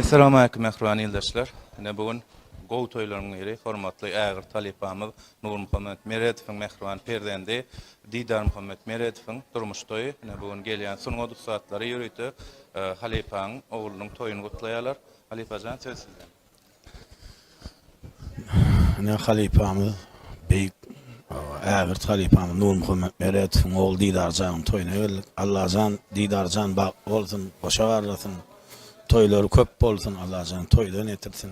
Essalawmaleýkum mähriban ildeşler. Ine bu gün gowy toýlaryň biri hormatly ägirt halypamyz Nurmuhammet Meredowyň mähriban perzendi Didarmuhammet Meredowyň durmuş toýy. Ine bu gün gelýän sungat ussatlary ýörite halypaň oglunyň toýuny gutlaýarlar. Halypajan söz sizde. Ine halypamyz beýik ägirt halypamyz Nurmuhammet Meredowyň ogly Didarjanyň toýuna geldik. Allajan Didarjan bagtly bolsun, goşa garlasyn, toýlary köp bolsun, Allajan toýdan ýetirsin.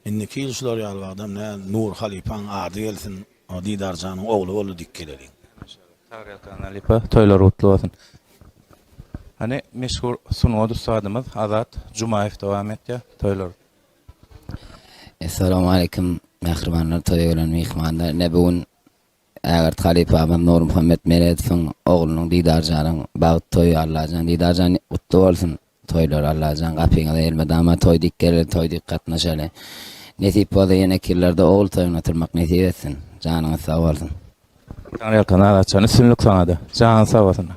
Indiki ýyl şular ýaly wagtam nä Nur halypaň ady gelsin, Didarjanyň ogly boldy diýip geleliň. Taňryýalkan halypa, toýlar gutly bolsun. Hany meşhur sungat ussadymyz Azat Jumaýew dowam etýär toýlar. Essalawmaleýkim mähribanlar toýa gelen myhmanlar ine bu gün ägirt halypamyz Nurmuhammet Meredowyň oglunyň Didarjanyň bagt toýy Allajan Didarjan gutly bolsun toýlar Allajan gapyňyza elmydama toý dik geleli toý dik gatnaşaly nesip bolsa ýeneki ýyllarda ogul toýuny oturmak nesip etsin janyňyz sag bolsun. Taňryýalkasyn Azatjan üstünlik saňada. Janyň sag bolsun.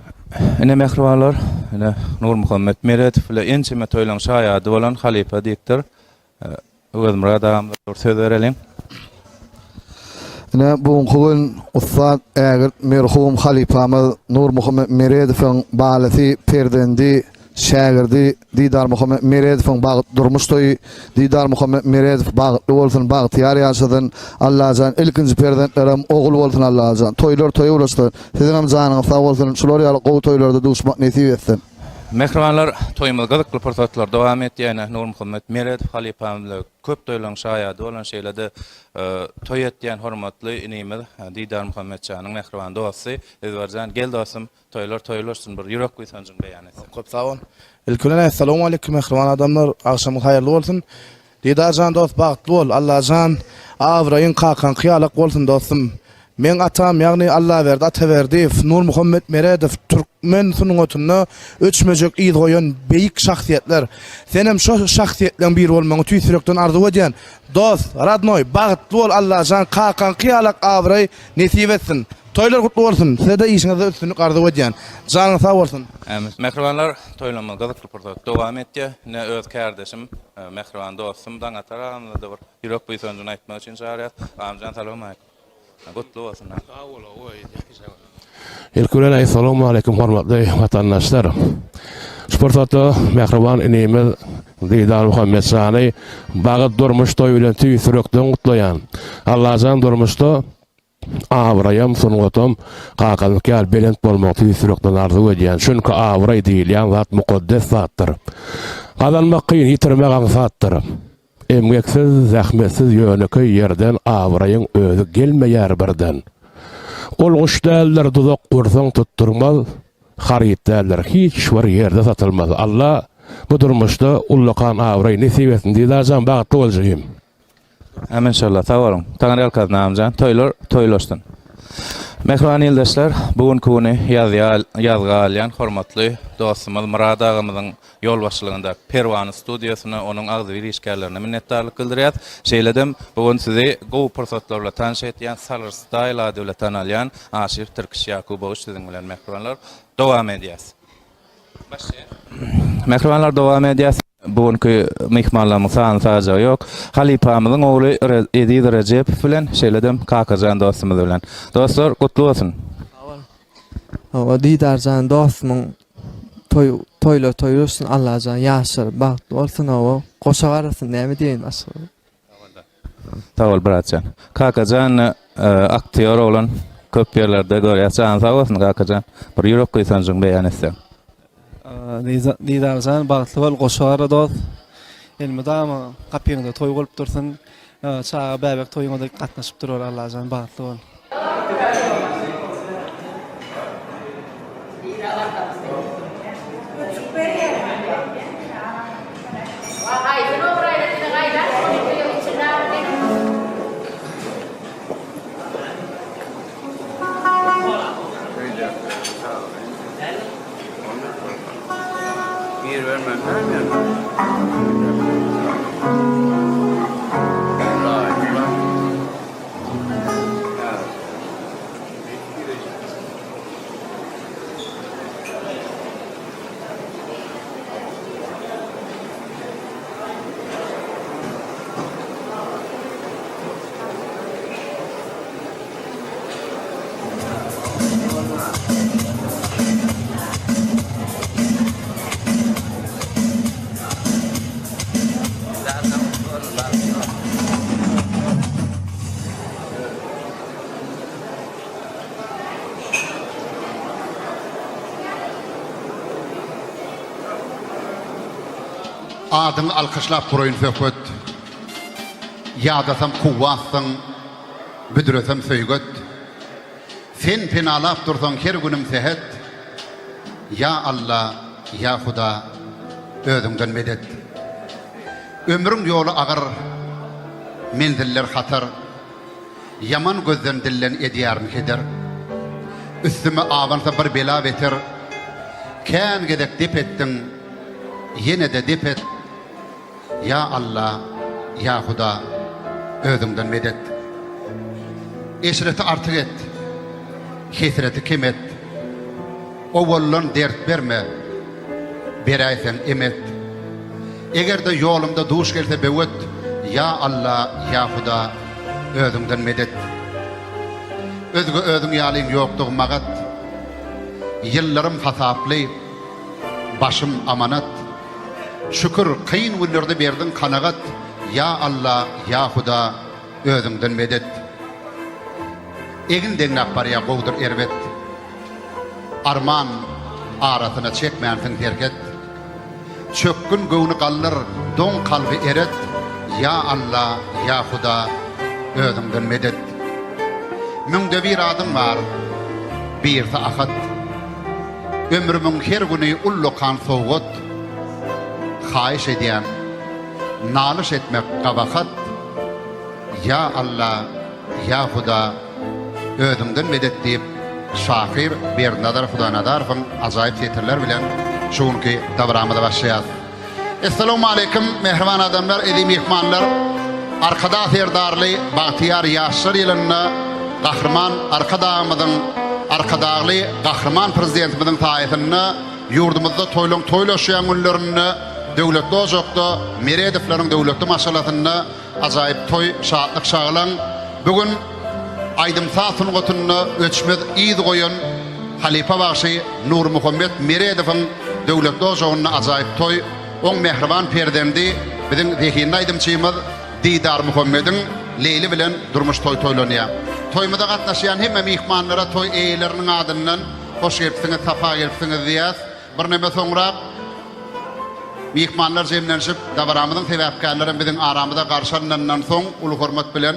Ine mähribanlar, ine Nurmuhammet Meredow bile ençeme toýlaryň şaýady bolan halypa diktor Öwezmyrat agamyza bir söz bereliň. Ine bu günki gün ussat ägirt merhum halypamyz Nurmuhammet Meredowyň balasy, perzendi, Şägirdi Didarmuhammet Meredowyň bagt durmuş toýy Didarmuhammet Meredow bagtly bolsun bagtyýar ýaşasyn Allajan ilkinji perzentlerem ogul bolsun Allajan toýlar toýa ulaşsyn siziňem janyňyz sag bolsun şular ýaly gowy toýlarda duşmak nesip etsin. Mähribanlar toýumyz gyzykly pursatlar dowam etýär ine Nurmuhammet Meredow halypamyz bilen köp toýlaryň şaýady bolan şeýle-de toý etýän hormatly inimiz Didarmuhammetjanyň mähriban dosty Ezberjan gel dostum Toýlar toýlaşsyn bir ýürek buýsanjyň beýan etseň. Köp sag bol. Ilki bilen Essalawmaleýkum mähriban adamlar agşamyňyz haýyrly bolsun. Didarjan dost bagtly bol Allajan abraýyň kakaňky ýalak bolsun dostum. Meň atam ýagny Allaberdi Ataberdiýew, Nurmuhammet Meredow türkmen sungatynda öçmejek yz goýan beýik şahsyýetler. Senem şo şahsyýetleň biri bolmagyňy tüýs ýürekden arzuw edýän. Dost, radnoý, bagtly bol Allajan kakaňky ýalak abraý nesip etsin. Toýlar gutly bolsun! Sizede işiňizde üstünlik arzuw edýän. Janyňyz sag bolsun! Amin. Mähribanlar, toýlamyz gyzykly pursat dowam etýär. Ine öz kärdeşim, mähriban dostum Daňatar agamyzy-da bir ýürek buýsanjyny aýtmak üçin çagyrýas. Agamjan salowmaleýkim. Gutly bolsun. Sag bol, oý. Ilki bilen Essalawmaleýkim hormatly watandaşlar. Şu pursatda mähriban inimiz Didar Muhammetjany bagyt durmuş toýy bilen tüýs ýürekden gutlaýan. Allajan durmuşda Abraýam, sungatam kakamyk ýaly belent bolmagy tüýs ýürekden arzuw edýän. Çünki abraý diýilýän zat mukaddes zatdyr. Gazanmak kyn, ýitirmek aňsatdyr. Emgeksiz, zähmetsiz ýönekeý ýerden abraýyň özi gelmeýär birden. Ol guş däldir, duzak gursaň tutdurmaz, haryt däldir, hiç bir ýerde satylmaz. Alla bu durmuşda ullakan abraý nesip etsin Didarjan bagtly bol jigim. Amin inşallah sag boluň. Taňryýalkasyn agamjan toýlar toýlaşsyn. Mähriban ildeşler bu günki güni ýazýa ýazga alýan hormatly dostumyz Myrat agamyzyň ýolbaşçylygyndaky Perwana studiýasyna onuň agzybir işgärlerine minnetdarlyk bildirýäs. Şeýledem bu gün sizi gowy pursatlar bilen tanyş etýän Salyr Style ady bilen tanalýan Aşyr Tirkiş Ýakubowiç siziň bilen mähribanlar. Dowam edýäs. Mähribanlar dowam edýäs. Bu günki myhmanlarymyň sany sajagy ýok. Halypamyzyň ogly Eziz Rejepow bilen, şeýle-de Kakajan dostumyz bilen. Dostlar, gutly bolsun. Hawa, Didarjan dostumyň toý toýlar toý bolsun Allajan ýaşlar bagtly bolsun hawa goşa garasyn näme diýeýin başga. Sag bol bratjan. Kakajan aktýor oglan köp ýerlerde görýäs. Janyň sag bolsun Kakajan. Bir ýürek buýsanjyňy beýan etseň. Didarjan bagtly bol goşa gara dost. Elmydama gapyňda toý bolup dursun. Çaga bäbek toýuňada gatnaşyp durar Allajan bagtly bol. Adyňy alkyşlap guraýyn söhbet. Ýadasam kuwwatsyň, büdresem söýget. Sen penalap dursaň her günüm sähet. Ýa Alla, ýa Huda, özüňden medet. Ömrüň ýoly agyr, menziller hatar. Ýaman gözden dilden edýärin heder. Üstüme abansa bir bela beter. Kän gezek dep etdiň, ýene-de dep et. Ýa Alla, ýa Huda, özüňden medet. Eşreti artyk et, hesreti kem et. Owaldan dert berme, beräýseň em et. Eger-de ýolumda duş gelse böwet, Ýa Alla, ýa Huda, özüňden medet. Özge özüň ýalyň ýokdugy magat. Ýyllarym hasaply, başym amanat. Şükür, kyn günlerde berdiň kanagat, Ýa Alla, ýa Huda, özüňden medet. Egin deňläp barýa gowudyr erbet. Arman, arasyna çekmänsiň serhet. Çökgün göwni galdyr, doň kalby eret, Ýa Alla, ýa Huda, özüňden medet. Müňde bir adyň bar, birsi Ahat. Ömrümiň her güni ullakan sowgat. Haýyş edýän, nalyş etmek gabahat. Ýa Alla, ýa Huda, özüňden medet diýip, şahyr Berdinazar Hudaýnazarowyň ajaýyp setirleri bilen şu günki dabaramyza başlaýarys. Essalawmaleýkim, mähriban adamlar, eziz myhmanlar! Arkadag Serdarly bagtyýar ýaşlar ýylynda Gahryman Arkadagymyzyň, Arkadagly Gahryman Prezidentimiziň saýasynda ýurdumyzda toýlaň toýlaşýan günlerinde döwletli ojakda Meredowlaryň döwletli maşgalasynda Ajaýyp toý, şatlyk-şagalaň. Bu gün aýdym-saz sungatynda öçmez yz goýan halypa bagşy Nurmuhammet Meredowyň döwletli ojagynda ajaýyp toý, oň mähriban perzendi, biziň zehinli aýdymçymyz Didarmuhammediň Leýli bilen durmuş toý toýlanýar. Toýumyza gatnaşýan hemme myhmanlara toý eýeleriniň adyndan hoş gelipsiňiz, sapa gelipsiňiz diýýäs. Birneme soňrak myhmanlar jemlenişip, dabaramyzyň sebäpkärlerem biziň aramyza garşy alnandan soň, uly hormat bilen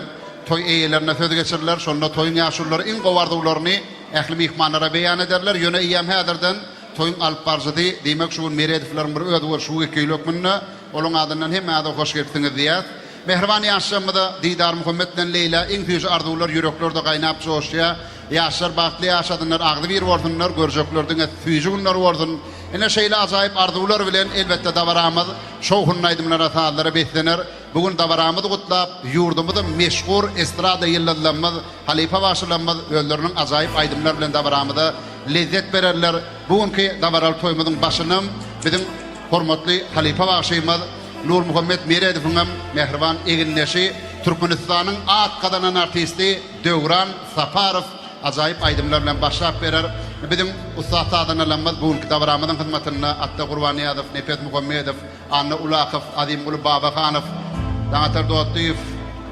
toý eýelerine söz geçiriler. Şonda toýuň ýaşululary iň gowy arzuwlaryny ähli myhmanlara beýan ederler. Ýöne eýýäm häzirden toýuň alypbaryjysy, diýmek, şu gün Meredowlaryň bir özboluşly wekili hökmünde olaň adyndan hemmäňize hoş gelipsiňiz diýýäs. Mähriban ýaşlarymyza Didarmuhammet bilen Leýlä iň süýji arzuwlar ýüreklerde gaýnap joşýar. Ýaşlar bagtly ýaşasynlar, agzybir bolsunlar, görjekler diňe süýji günler bolsun. Ine şeýle ajaýyp arzuwlar bilen elbetde dabaramyz şowhunly aýdymlara, sazlara beslener. Bu gün dabaramyzy gutlap, ýurdumyzyň meşhur estrada ýyldyzlarymyz, halypa bagşylarymyz özleriniň ajaýyp aýdymlary bilen dabaramyza lezzet bererler. Bu günki dabaraly toýumyzyň başynam biziň hormatly halypa bagşymyz Nurmuhammet Meredowyňam mähriban egindeşi, Türkmenistanyň at gazanan artisti, Döwran Saparow ajaýyp aýdymlar bilen başlap berer. Biziň ussat sazandalarymyz bu günki dabaramyzyň hyzmatynda Atda Gurbannyýazow, Nepes Muhammedow, Anna Ulakow, Azimguly Babahanow, Daňatar Dotdyýew,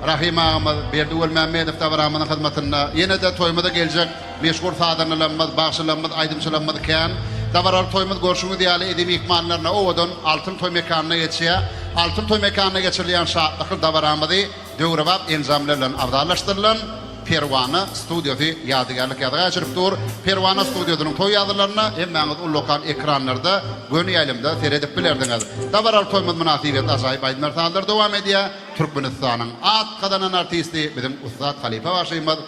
Rahym agamyz, Berdi Welmämmedow dabaramyzyň hyzmatynda. Ýene-de toýumyza geljek meşhur sazandalarymyz, bagşylarymyz, aýdymçylarymyz kän. Dabaraly toýumyz görşüňiz ýaly eziz myhmanlaryna owadan Altyn toý mekanynda geçýär. Altyn toý mekanynda geçirilýän şatlykly dabaramyzy Döwrebap enjamlar bilen abzallaşdyrylan Perwana studiýasy ýadygärlik ýazga geçirip dur. Perwana studiýasynyň toý ýazgylaryna hemmäňiz ullakan ekranlarda göni ýaýlymda seredip bilerdiňiz. Dabaraly toýumyz mynasybetli ajaýyp aýdymlar sazlar dowam edýär. Türkmenistanyň at gazanan artisti biziň ussat halypa bagşymyz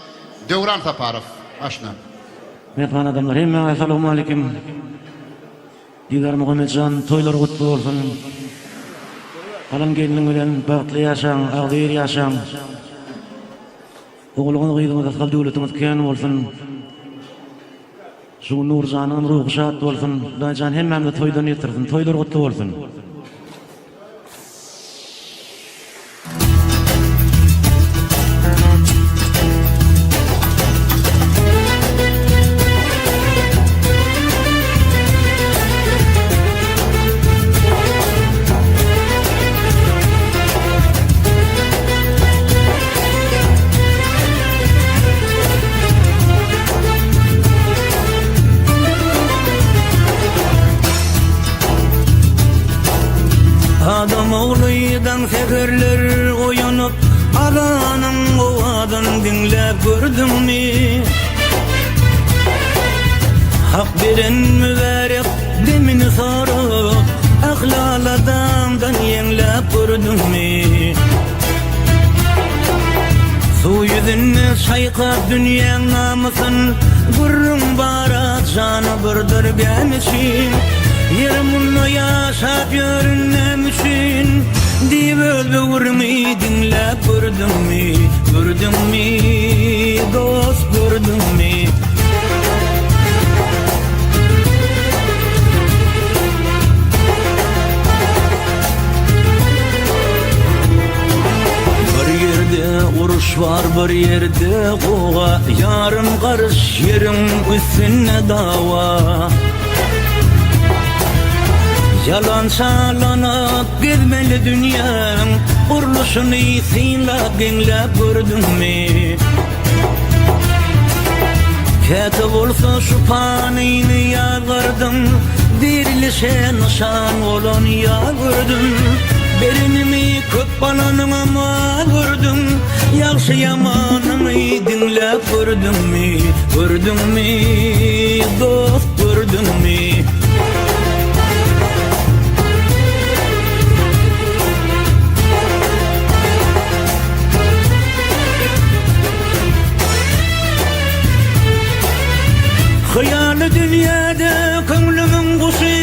Döwran Saparow başyna. Mähriban adamlar hemmäňize salowmalikim. Didar Muhammetjan toýlar gutly bolsun. Galan gelniň bilen bagtly ýaşaň, agzybir ýaşaň. Ogluňyz gyzyňyz ysgal döwletiňiz kän bolsun. Şu gün Nurjanyňam ruhy şat bolsun. Hudaýjan hemmämizi toýdan ýetirsin. Toýlar gutly bolsun. Adam ogly daň säherler oýanyp, Azanyň owazyn diňläp gördüňmi? Hak beren mübärek demini sorup, Ähli aladaňdan ýeňläp gördüňmi? Suw ýüzünde çaýkap dünýäň namysyn, Gürrüň bar-a jana birdir gämi üçin. Ýer munda ýaşap ýörün näme üçin? Diýip öz böwrüňi diňläp gördüňmi? Gördüňmi, dost, gördüňmi? Bir ýerde uruş bar, bir ýerde goga, Ýarym garyş ýeriň üstünde dawa. Ýalan çalanyp gezmeli dünýäň, Gurluşyny synlap geňläp gördüňmi? Käte bolsa şu panyny ýazgardyň, Dirilişe nyşan bolan ýa gördüm. Berenimi köp alanyňam az gördüň, Ýagşy-ýamanyňy diňläp gördüňmi, Gördüňmi, dost, gördüňmi? Hyýaly dünýäde köňlümiň guşy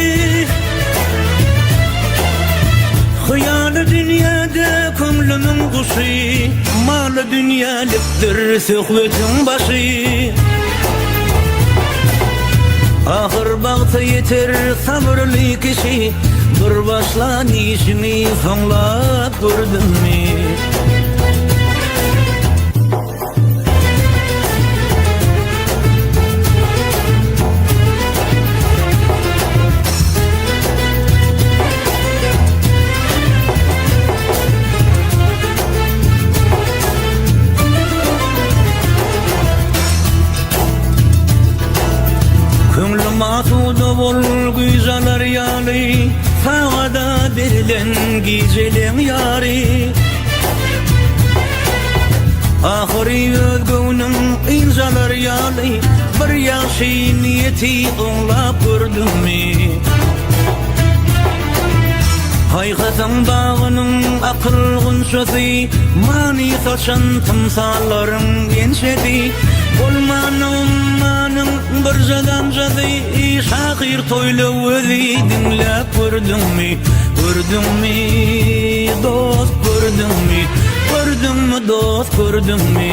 Hyýaly dünýäde köňlümiň guşy Maly dünýälikdir söhbetiň başy Ahyr bagta ýeter sabyrly kişi Bir başlan işiňi soňlap gördüňmi? Köňlüm asuda bol güýz alar ýaly, Sagada berlen gijeleň ýary. Ahyry öz göwnüň ynjalar ýaly, Bir ýagşy niýeti oňlap gördüňmi? Paýhasyň bagynyň akyl gunçasy, Many saçan tymsallaryň ençesi, Bolmanda ummanyň birje damjasy, Şahyr toýla özi diňläp gördüňmi? Gördüňmi, dost, gördüňmi? Gördüňmi, dost, gördüňmi?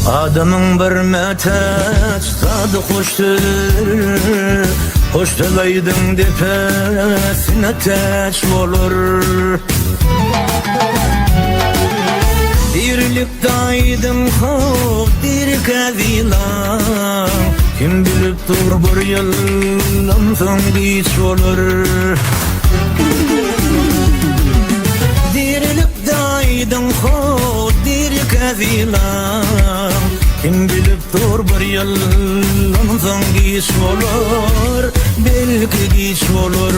Adamyň bir mätäç zady hoş sözdür, Hoş söz aýdyň depesine täç bolar. Dirilikde aýdyň hop dirikä zylan, Kim bilip dur bir ýyldan soň giç bolar. Dirilikde aýdyň hop dirikä zylan, Kim bilip dur bir ýyldan soň giç bolar, Belki giç bolar.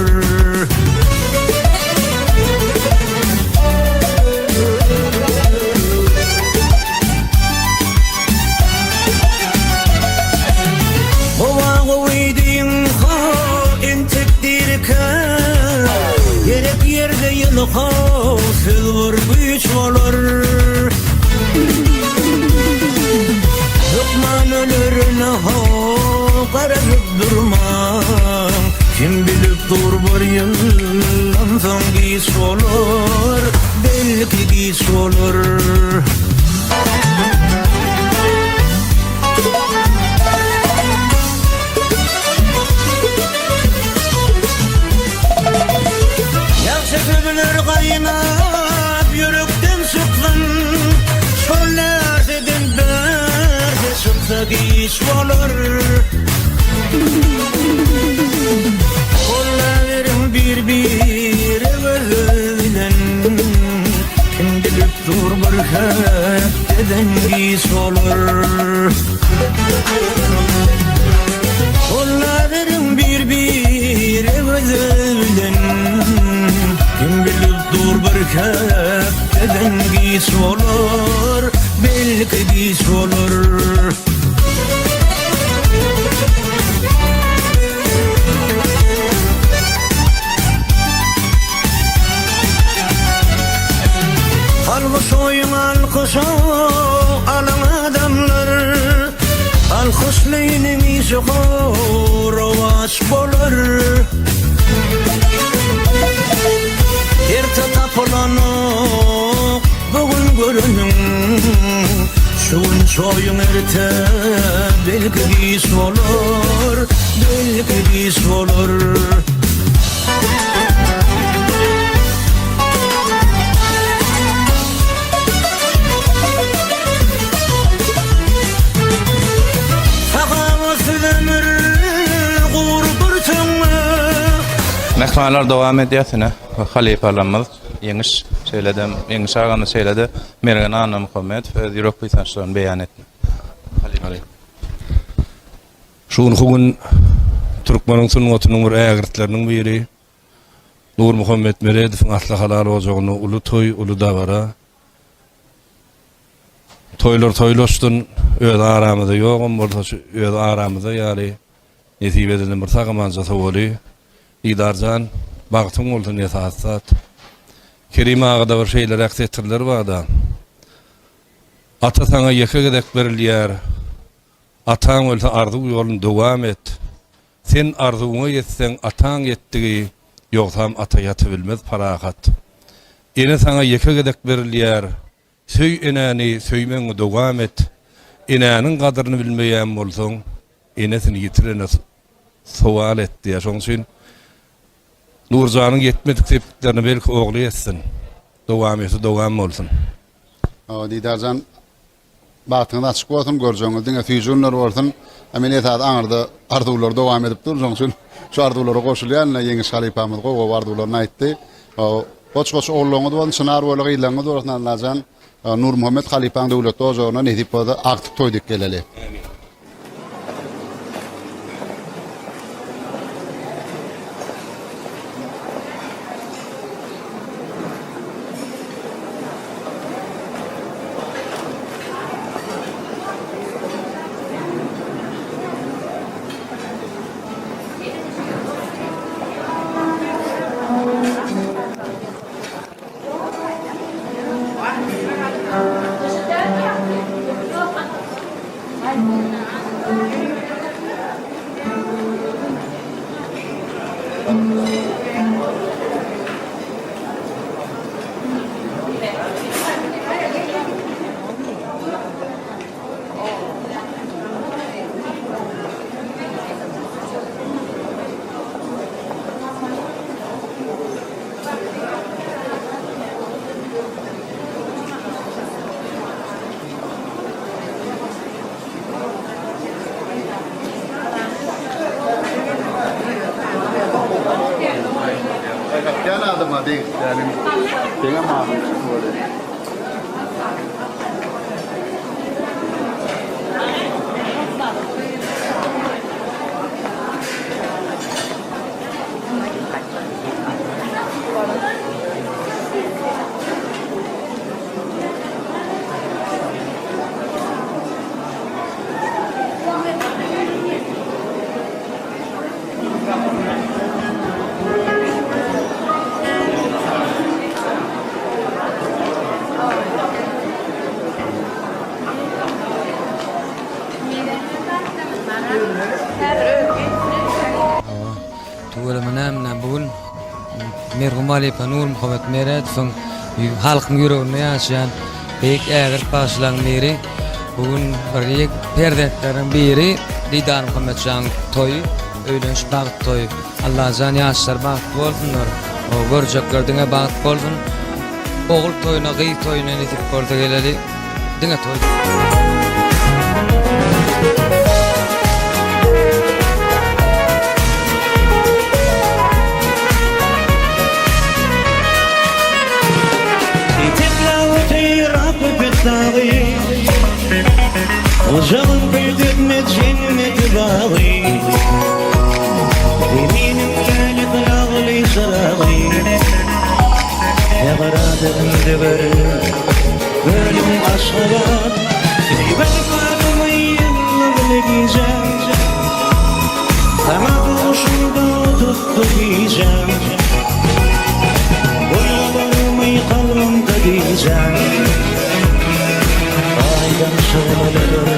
Gowa gowy diýiň how entek dirikä Gerek ýerde ýyly how söz bir güýç bolar Hökman ölerine how garaşyp durmaň Kim bilip dur bir ýyldan soň giç bolar Belki giç bolar. Ýagşy sözler gaýnap ýürekden çyksyn, Şol närseden bärde çyksa giç bolar. Gollaberiň bir-bire gözi bilen Kim bilip dur bir hepdeden giç bolar Gollaberiň bir-bire gözi bilen Kim bilip dur bir hepdeden giç bolar Belki giç bolar. Alkyş oýuň alkyşa alyň adamlar Alkyşlynyň işi rowaç bolar Erte tapylanok bu gün göreniň Şu gün çoýuň erte belki giç bolar Belki giç bolar. Sahawatsyz ömür gury bir töňňe. Myhmanlar dowam edýär ine halypalarymyz Ýeňiş şeýle-de Ýeňiş agamyz şeýle-de Mergen Annamuhammedow öz ýürek buýsançlaryny beýan etdi. Halypa. Şu günki gün türkmeniň sungatynyň bir ägirtleriniň biri Nurmuhammet Meredowyň asly halal ojagynda uly toý, uly dabara. Toýlar toýlaşsyn, öz aramyzda ýogam bolsa şu öz aramyzda ýaly nesip edilen bir sag-amanja sowaly. Didarjan, bagtyň bolsun esasy zat. Kerim agada bir şeýleräk setirler barda. Ata saňa ýeke gezek berilýär. Ataň ölse arzuw ýoluny dowam et. Sen arzuwyňa ýetseň ataň ýetdigi, ýogsam ata ýatybilmez parahat. Ene saňa ýeke gezek berilýär. Söý enäni, söýmegiňi dowam et. Enäniň gadyryny bilmeýän bolsaň, enesini ýitirene sowal et diýýär. Şonuň üçin Nurjanyň ýetmedik sepgitlerini belki ogly ýetsin. Dowameti dowam bolsun. Hawa Didarjan Bagtyňyz açyk bolsun, görjegiňiz diňe süýji günler bolsun. A men esasy aňyrda arzuwlar dowam edip dur, şonuň üçin şu arzuwlara goşulýan. Ine Ýeňiş halypamyz gowy-gowy arzuwlaryny aýtdy. Goç-goç ogullaryňyz bolsun, çynar boýly gyzlaryňyz bolsun Allajan. Nurmuhammet halypaň döwletli ojagyna nesip bolsa agtyk toý diýip geleli. Gel adama degip dälim. Deňem adam bolýar. Tüweleme näme bu gün merhum halypa Nurmuhammet Meredowyň halkyň ýüreginde ýaşaýan beýik ägirt bagşylaryň biri. Bu gün bir ýek perzentleriniň biri Didarmuhammet janyň toýy, öýleniş bagt toýy. Allajan ýaşlar bagtly bolsunlar. Görjekler diňe bagt bolsun. Ogul toýuna, gyz toýuna nesip bolsa geleli. Diňe toý. Küýsetmez jenneti bagy Zeminiň läle gylagly çyragy Sähradan döwer gölüň Aşgabat Söýgä badymy ýyldyzly gijäm Saňa duşumda tutdy gijäm Duýgularmy kalbymda gijäm Aýdan şygrylydyr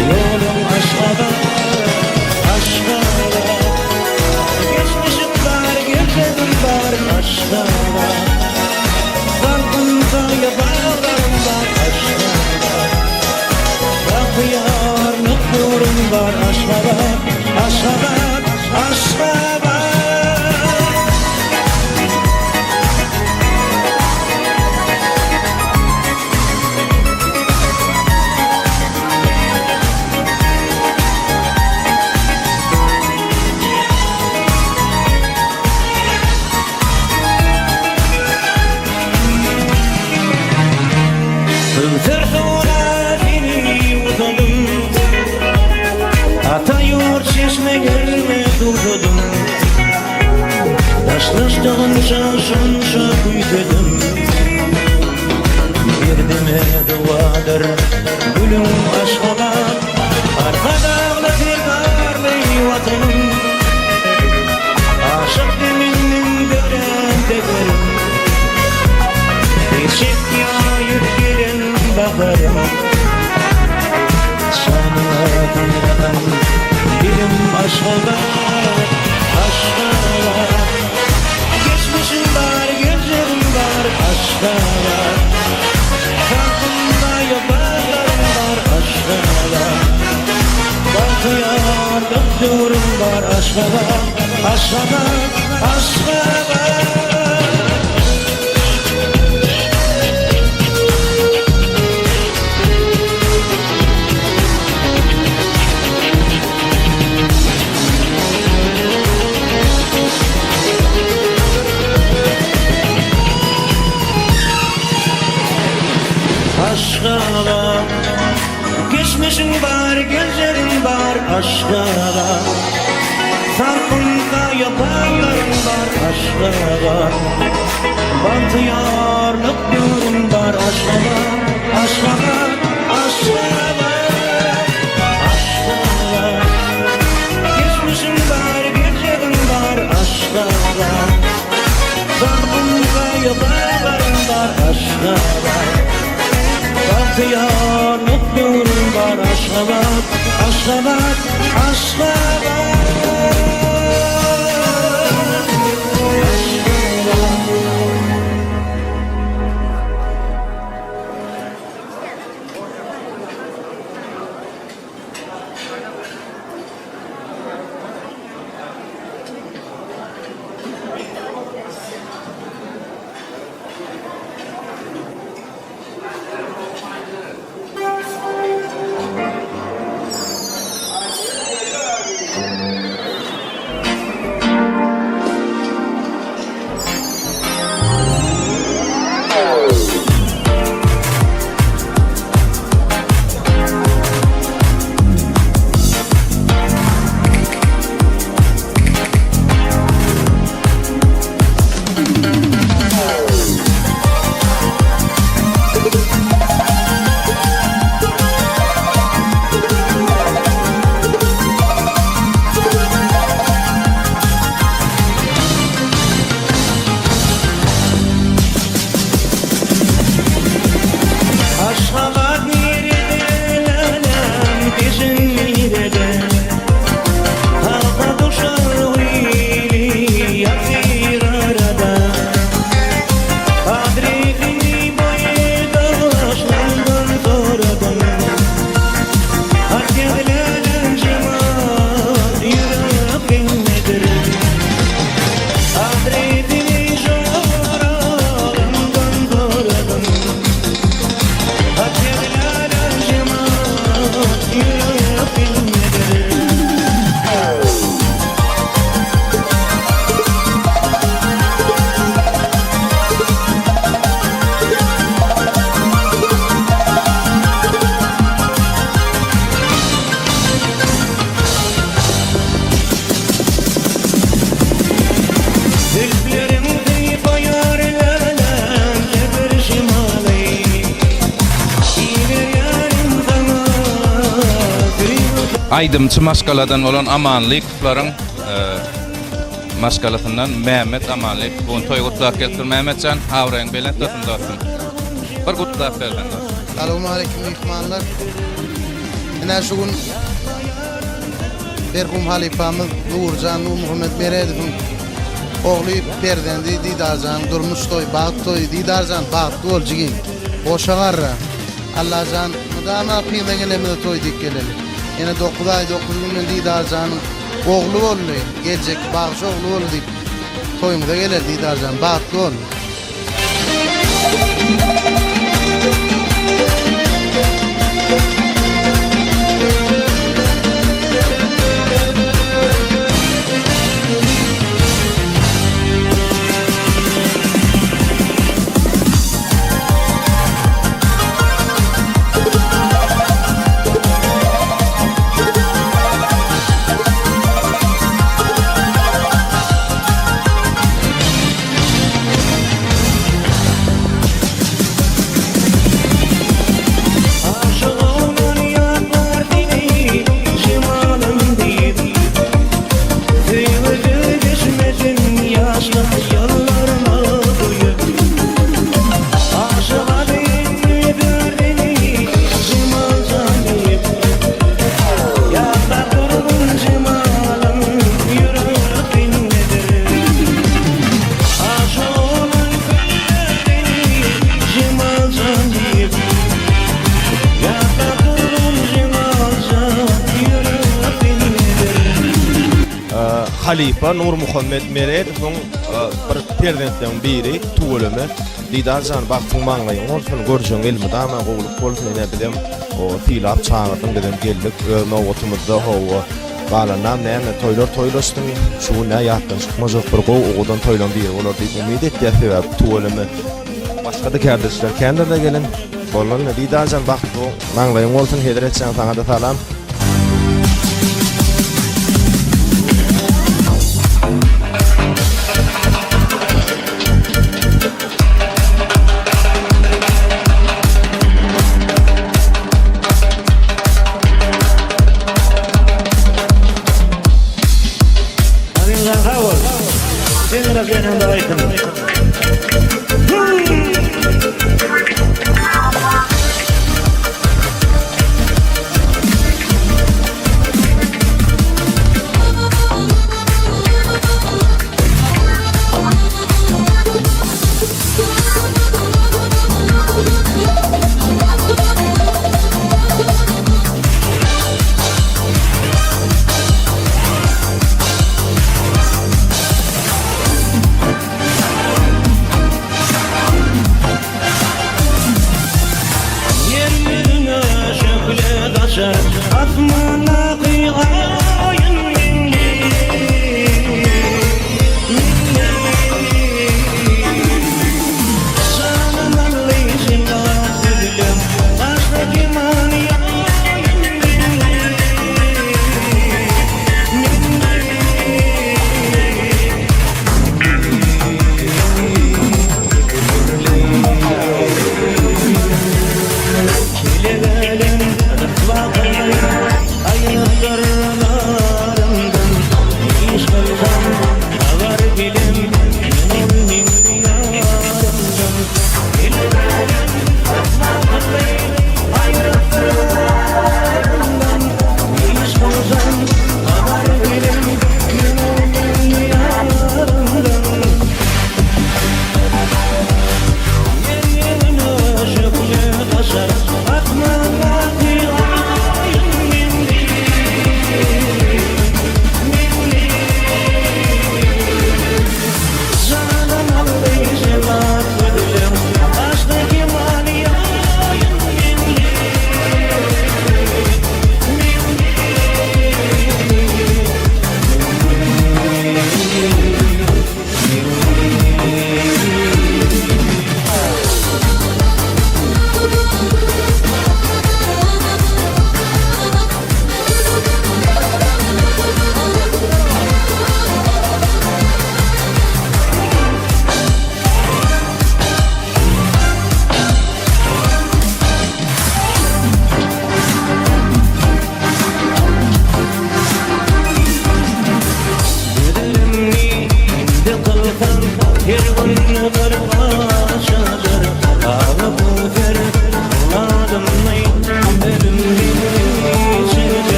ýoluň Aşgabat, Aşgabat. Geçmişim bar, geljegim bar Aşgabat. Salkyn saýa baglarym bar Aşgabat. Bagtyýarlyk döwrüm bar Aşgabat, Aşgabat, Aşgabat. Köwser suwuna seni ýuwsadym, Ata ýurt çeşmelerine suwsadym. Daşlaşdygynça şonça küýsedim. Derdime dowadyr gülüň Aşgabat, Arkadagly Serdarly Watanym. Aşyk deminden dörän tekerim, Eşek ýaýyp gelen baharym. Şanyňa taňrakan dilim Aşgabat, Aşgabat. Geçmişim bar, geljegim bar Aşgabat. Kalbymda ýokarlarym bar Aşgabat. Bagtyýarlyk döwrüm bar Aşgabat, Aşgabat, Aşgabat. Aşgabat, geçmişiň bar, geljegiň bar, Aşgabat. Salkynda ýaparlaryň bar, Aşgabat. Bagtyýarlyk döwrüň bar, Aşgabat, Aşgabat, Aşgabat. Aşgabat, geçmişiň bar, geljegiň bar, Aşgabat. Salkynda ýaparlaryň bar, Aşgabat. Bagtyýarlyk döwrüň bar, Aşgabat, Aşgabat, Aşgabat. Aýdymçy maşgaladan bolan Amanlykowlaryň maşgalasyndan Mämmet Amanlykow bu gün toý gutlap gelipdir. Mämmetjan, abraýyň belent bolsun dostum. Bir gutlap berseň dostum. Salowmaleýkim myhmanlar. Ine şu gün merhum halypamyz Nurjan Nurmuhammet Meredowyň ogly perzendi Didarjanyň durmuş toýy, bagt toýy. Didarjan bagtly bol jigim. Goşa garra. Allajan mydama yza gelemizde toý diýip geleli. Ýene dokuz aý dokuz günden Didarjanyň ogly boldy, geljekki bagşy ogly boldy diýip toýuňyza geleli Didarjan bagtly bol. Halypa Nurmuhammet Meredowyň bir perzentleriniň biri tüweleme Didarjan bagtyň maňlaýyň bolsun görjegiň elmydama gowulyk bolsun ine bizem sylap çagyrdyň bizem geldik öz nobatymyzda hawa galanam näme toýlar toýlaşsyn şu gün nä ýatdan çykmajak bir gowy owadan toýlaň biri bolar diýip umyt etýäs sebäbi tüweleme başgada kärdeşler kändirde gelen bolanda Didarjan bagtly maňlaýyň bolsun Hezretjan saňada salam. Aziz sag bol. Sen biraz ýanyňda aýtym. Ýer ýüzüne şöhle saçar Asmandaky Aýyň meňli Janym aldy jemal sözlem Gaşda keman ýaýyň meňli Kele gelen ryswa gyly.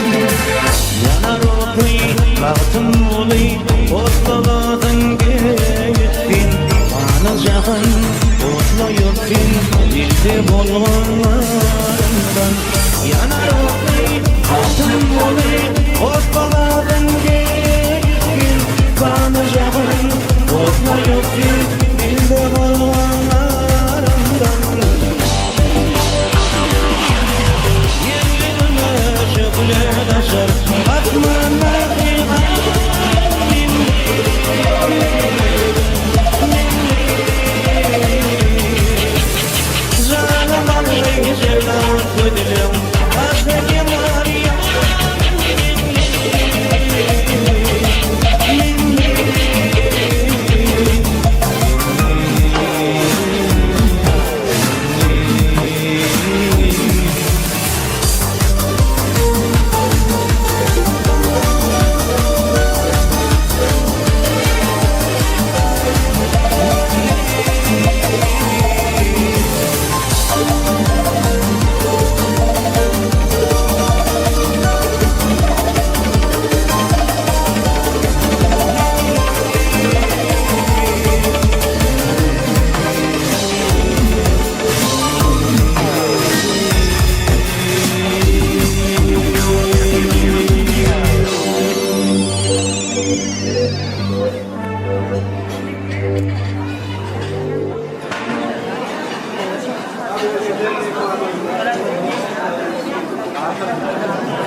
Ýanar otly Magtymguly Otlaladyn gitgin Many jahan otlaýypsyn Dilde bolganlaryndan Ýanar otly Magtymguly Otlaladyn gitgin Many jahan otlaýypsyn Dilde bolganlaryndan Ýer ýüzüne şöhle daşar Asmandaky Aý Janym aldy jellat gözleň Başga kenar ýok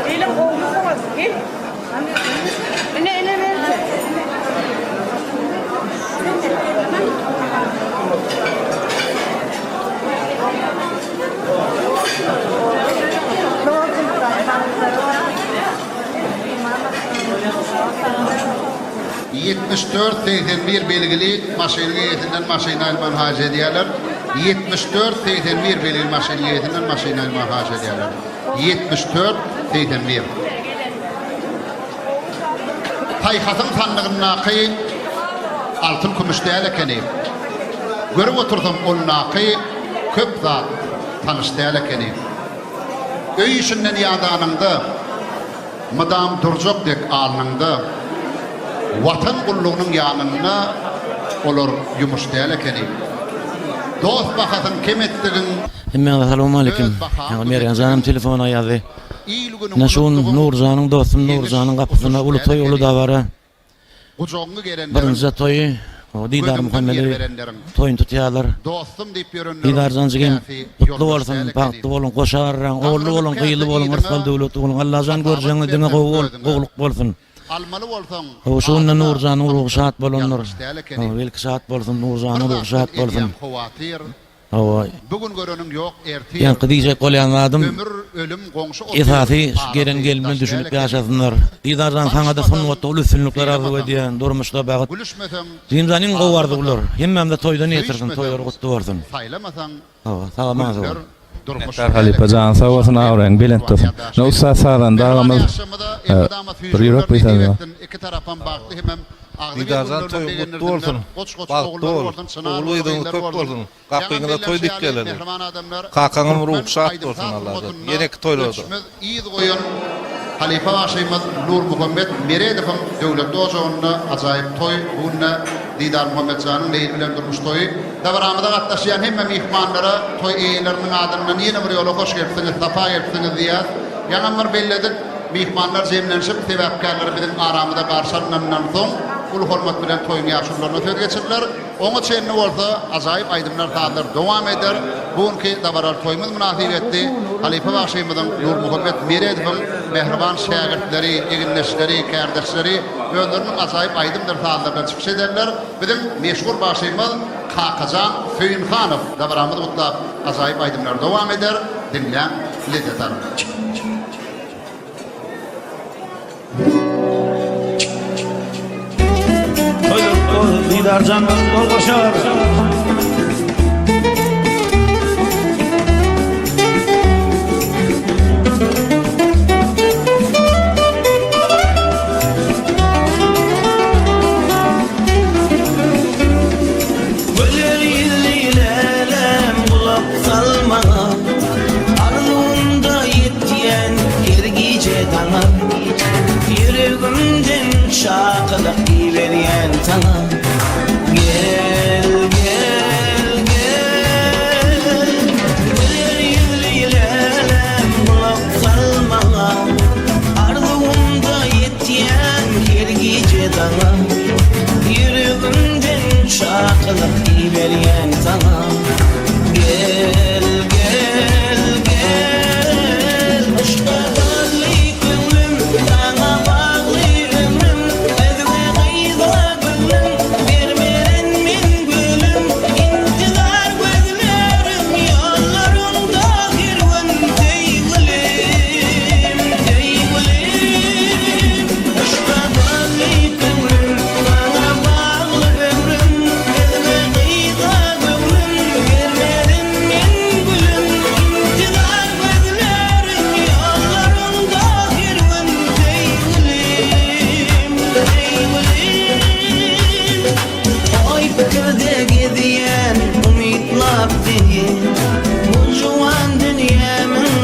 Gelin gowumysyňyz gel. Ine ine berse. 74 81 belgili maşynyň eýesinden maşyny almagyny haýyş edýärler. 74 81 belgili maşynyň eýesinden maşyny almagy haýyş edýärler. 74 81 Paýhasyň sandygyndaky altyn-kümüş däl ekeni. Görüp otursam, ondaky köp zat tanyş däl ekeni. Öý işinden ýadanyňda, mydam durjak dek alnyňda, Watan gullugynyň ýanynda olar ýumuş däl ekeni. Dost bahasyn kem etdigiň, Hemmäňize öz salowmaleýkim. bahaň Ýaňy Mergen janam düzetdigiň, telefona ýazdy. Il-günüň Ine şu gün unutdygyň, Nurjanyň dostum ýeňiş Nurjanyň gapysynda utuş uly däl toý uly ekeni. dabara. Gujagyňy gerenleriň, Birinji toýy Didar gözüňden ýer Muhammedi berenleriň, toýuny tutýarlar. dostum diýip ýörenleriň Didarjan jigim käsi gutly ýoldaş bolsun, däl ekeni. bagtly boluň, goşa garraň, ogully Gaňrylyp boluň, käse gyzly boluň, yzyňa, yrsgal döwletli boluň. Allajan hasabat görjegiňiz diňe berseň gowy bolup, özüňe. gowulyk bolsun. Almaly bolsaň, Hawa şu günde adyna Nurjanyň ruhy tapdyň, şat bolandyr. ýalňyş däl ekeni. Hawa belki şat bolsun, Bir Nurjanyň ruhy zatdan şat bolsun. edýäň howatyr, Hawa. Bu gün göreniň ýok ertir. Ýaňky diýjek bolýan zadym, Ömür, ölüm goňşy otyr, esasy şu gelen arasy gelin bilen daş däl düşünip ekeni. ýaşasynlar. Didarjan saňada Tanyşmasaň, sungatda uly üstünlikler arzuw sylamasaň, edýän, durmuşda bagt. Gülüşmeseň, Jimjan iň gowy arzuwlar. aldamasaň, Hemmämize toýdan ýetirsin, söýüşmeseň, toýlary gutly bolsun. saýlamasaň, Hawa, sag aman sag Günler bol. durmuş Minnetdar däl halypa ekeni. janyň sag bolsun abraýyň belent bolsun. Mähriban Ine ussat sazanda Mähriban agamyz ýaşlarymyza elmydama bir süýji ýürek günler nesip buýsanjy. etsin. Iki tarapam bagtly hemem agzybir Didarjan günlerde toýuň gutly bolsun, begendirsinler. Goç-goç bagtly ogullary bol, bolsun, çynar ogul boýly gyzyňyz gyzlary köp bolsun. bolsun, Ýaňam gapyňyza toý bellenşi ýaly, dikgeleli. mähriban adamlar, Kakaňam türkmen ruhy şat bolsun aýdym-saz Allajan, sungatynda ýeneki toýlarda. öçmez yz goýan halypa bagşymyz Nurmuhammet Meredowyň döwletli ojagynda ajaýyp toý, bu günde Didarmuhammetjanyň Leýli bilen durmuş toýy. Dabaramyza gatnaşýan hemme myhmanlara toý eýeleriniň adyndan ýene bir ýola hoş gelipsiňiz, sapa gelipsiňiz diýýäs. Ýaňam bir belledik, myhmanlar jemlenişip, sebäpkärleri biziň aramyza garşy alnandan soň, uly hormat bilen toýuň ýaşulularyna söz geçiriler. Oňa çenli bolsa ajaýyp aýdymlar-sazlar dowam eder. Bu günki dabaraly toýumyz mynasybetli halypa bagşymyzyň Nurmuhammet Meredowyň mähriban şägirtleri, egindeşleri, kärdeşleri özleriniň ajaýyp aýdymdyr sazlary bilen çykyş ederler. Biziň meşhur bagşymyz Kakajan Söýünhanow dabaramyzy gutlap ajaýyp aýdymlary dowam eder. Diňläň, lezzet alyň. Didarjan bagtly bol goşa garra. Güler ýüzli lälem gulak sal maňa Arzuwymda ýetýän her gije daňa Ýüregimden çakylyk iberýän saňa Gel, gel, gel Güler ýüzli lälem gulak sal maňa Arzuwymda ýetýän her gije daňa Ýüregimden çakylyk iberýän saňa Gel, gel, gel Yşka bagly köňlüm, saňa bagly ömrüm Özge gyza göwnüm bermeren men gülüm Intizar gözlerim ýollaryňda her gün Söýgülim, söýgülim Yşka bagly köňlüm, saňa bagly ömrüm Özge gyza göwnüm bermerin men gülüm Intizar gözlerim ýollaryňda her gün Söýgülim, söýgülim Oý pikirde gezýän umytlap seni Bu juwan dünýämiň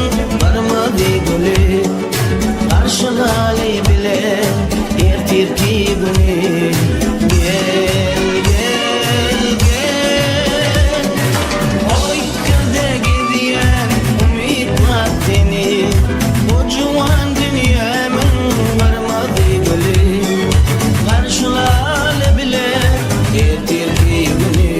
gyrmyzy güli Garşylaly bile ertirki güni Gel, gel, gel Oý pikirde gezýän umytlap seni Bu juwan dünýämiň gyrmyzy güli Garşylaly bile ertirki güni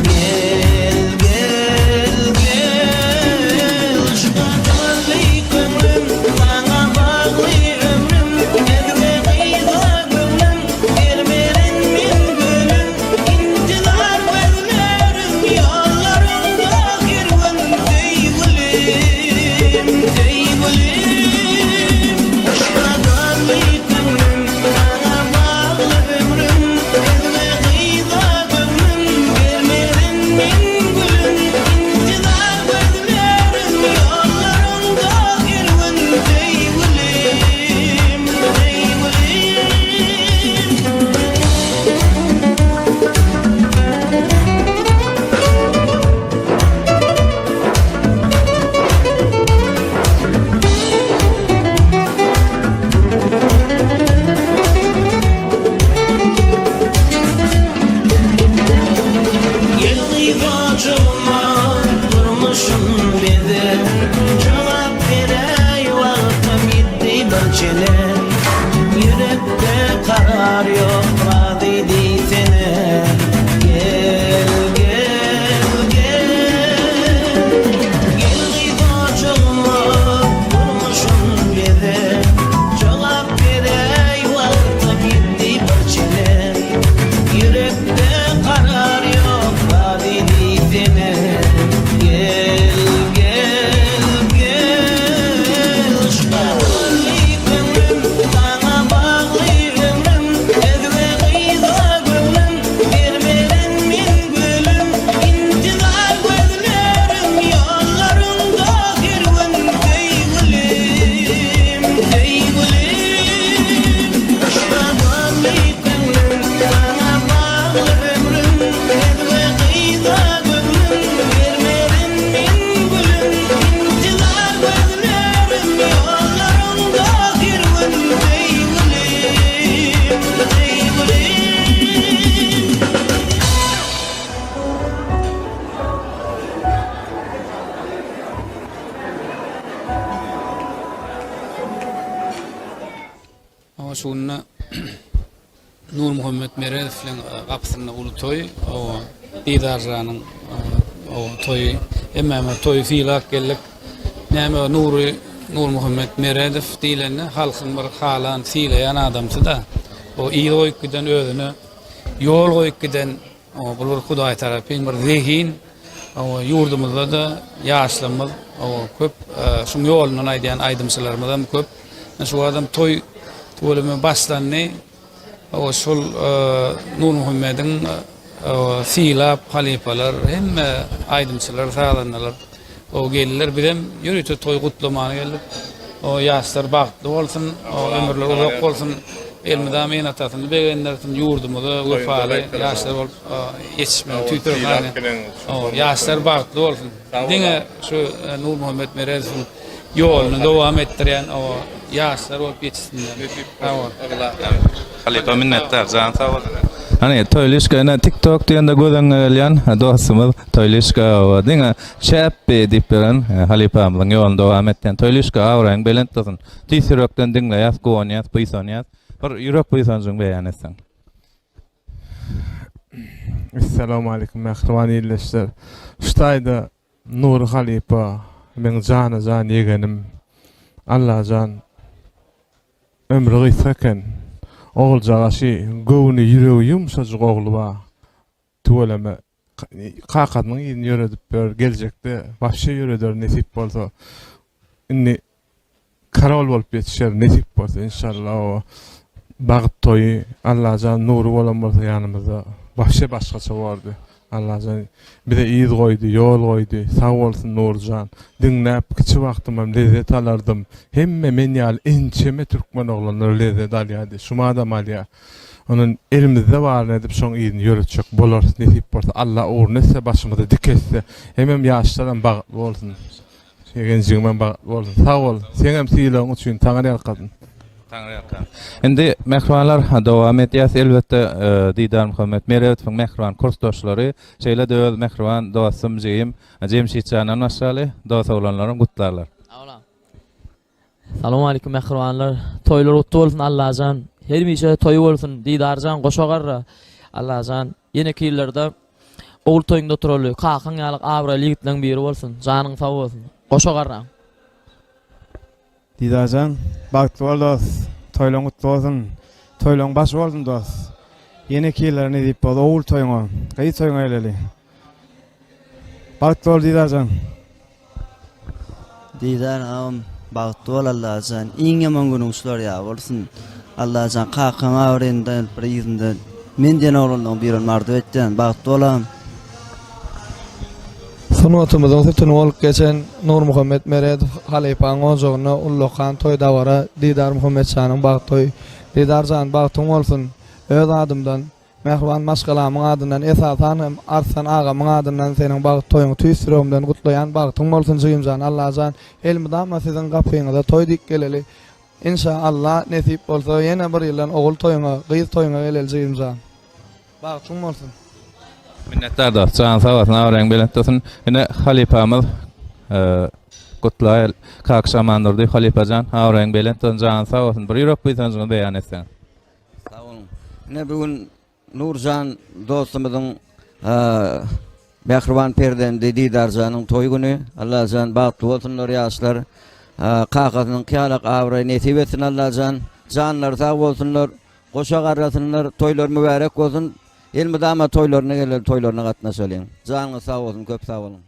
Gel, gel, gel Yşka bagly köňlüm, saňa bagly ömrüm Özge gyza göwnüm, bermerin men gülüm Intizar gözlerim, ýollaryňda her gün Söýgülim, söýgülim Yşka bagly köňlüm, saňa bagly ömrüm Özge gyza göwnüm, bermerin men gülüm Intizar gözlerim, ýollaryňda her gün Söýgülim, söýgülim. Gel gyzajygyma durmuşym beze Jogap beräý wagtam ýetdi bir çene Ýürekde karar ýok razy diýsene Gel gel gel Gel gyzajygyma durmuşym beze Jogap beräý wagtam ýetdi bir çene Ýürekde karar ýok razy diýsene Gel gel gel Yşka bagly köňlüm saňa bagly ömrüm Özge gyza göwnüm bermeren men gülüm Intizar gözlerim ýollaryňda her gün Söýgülim söýgülim Yşka bagly köňlüm saňa bagly ömrüm Özge gyza göwnüm bermerin men gülüm Intizar gözlerim ýollaryňda her gün Söýgülim söýgülim. Hawa şu günde Nurmuhammet Meredow bilen gapysynda uly toý, hawa Didarjanyň hawa toýy. Hemmämiz toýy sylap geldik. Näme Nury Nurmuhammet Meredow diýlende halkyň bir halan, sylaýan adamsy-da. O yz goýup giden özüne ýol goýup giden Bu bir Hudaý tarapyn bir zehin. Ýurdumyzda-da ýaşlarymyz köp, şuň ýolundan aýdýan aýdymçylarymyzam köp. Şu adam toý tüweleme başlandy. Şol Nurmuhammediň sylap halypalar hemme aýdymçylar sazandalar o geldiler bizem ýörite toý gutlamana geldik. O ýaşlar bagtly bolsun, ömürleri uzak bolsun, elmydama ene-atasyny begendirsin, ýurdumyza wepaly ýaşlar bolup ýetişmegini tüýs ýürekden ýaşlar bagtly bolsun. Diňe şu Nurmuhammet Meredowyň ýoluny dowam etdirýän o ýaşlar bolup ýetişsinler. Sag bol. Halypa minnetdar jany sag bolsun. Hany Toýlyşka ine tik tok diýende göz öňüňe gelýän dostumyz Toýlyşka oba diňe çäpbi diýip ýören halypamyzyň ýoluny dowam etýän Toýlyşka abraýyň belent bolsun. Tüýs ýürekden diňleýäs, guwanýas, buýsanýas. Bir ýürek buýsanjyňy beýan etseň. Essalamualeýkum mähriban ildeşler. Şu taýda Nury halypa meň jana-jan ýegenim. Allajan ömri gysga eken. Oguljagaşy göwni ýüregi ýumşajyk ogly bar. Tüweleme kakasynyň yzyny ýöredip ýör. Geljekde wapşe ýöreder nesip bolsa. Indi Karol bolup ýetişer nesip bolsa inşallah o bagt toýy Allajan Nury bolan bolsa ýanymyzda wapşe başgaça bordy Allajan bize yz goýdy ýol goýdy sag bolsun Nuryjan diňläp kiçi wagtymam lezzet alardym hemme men ýaly ençeme türkmen oglanlary lezzet alýady şumadam alýa ondan elimizde baryny edip şoň yzyny ýöretjek bolarys nesip bolsa Allah ugruny etse başymyzy dik etse hemem ýaşlaram bagtly bolsun. Ýegenjigimem bagtly bolsun. Sag bol. Seňem sylagyň üçin Taňry ýalkasyn. Taňry ýalkasyn. Indi mähribanlar dowam edýäs. Elbetde Didarmuhammet Meredowyň mähriban kursdaşlary, şeýle-de öz mähriban dostum, jigim Jemşitjandan başlaly, dos oglanlarym gutlarlar. Salowmaleýkim mähribanlar. Toýlar gutly bolsun Allajan. Hemişe toý bolsun. Didarjan goşa garra. Allajan ýeneki ýyllarda ogul toýuňda oturaly. Kakaň ýaly abraýly ýigitleň biri bolsun. Janyň sag bolsun. Goşa garraň. Didarjan bagtly bol dos. Toýlaň gutly bolsun. Toýlaň başy bolsun dos. Ýeneki ýyllara nesip bolsa ogul toýuňa, gyz toýuňa geleli. Bagtly bol Didarjan. Didar agam bagtly bol Allajan iň ýaman günüň şular ýaly bolsun Allajan kakaň abraýyndan bir yzynda men diýen oglanlaň birini arzuw etýän bagtly bol agam. Sungatymyzyň sütüni bolup geçen Nurmuhammet Meredow halypaň ojagynda ullakan toý dabara Didar Muhammetjanyň bagt toýy. Didarjan bagtyň bolsun öz adymdan Mähriban maşgalamyň adyndan esasan hem Arslan agamyň adyndan seniň bagt toýuňy tüýs ýüregimden gutlaýan bagtyň bolsun jigimjan Allajan elmydama siziň gapyňyza toý dik geleli Inşa Alla nesip bolsa ýene bir ýyldan ogul toýuňa gyz toýuňa geleli jigimjan bagtyň bolsun. Minnetdar dost janyň sag bolsun abraýyň belent bolsun ine halypamyz Gutlaý Kakyş Amandurdyýew halypajan abraýyň belent bolsun janyň sag bolsun bir ýürek buýsanjyňyzy beýan etseňiz. Sag boluň. Ine bu gün Nurjan dostumyzyň mähriban perzendi Didarjanyň toý güni. Allajan bagtly bolsunlar ýaşlar. Kakasynyňky ýalak abraý nesip etsin Allajan. Janlary sag bolsunlar. Goşa garrasynlar. Toýlary mübärek bolsun. Elmydama toýlaryna geleli, toýlaryna gatnaşalyň. Janyňyz sag bolsun, köp sag boluň.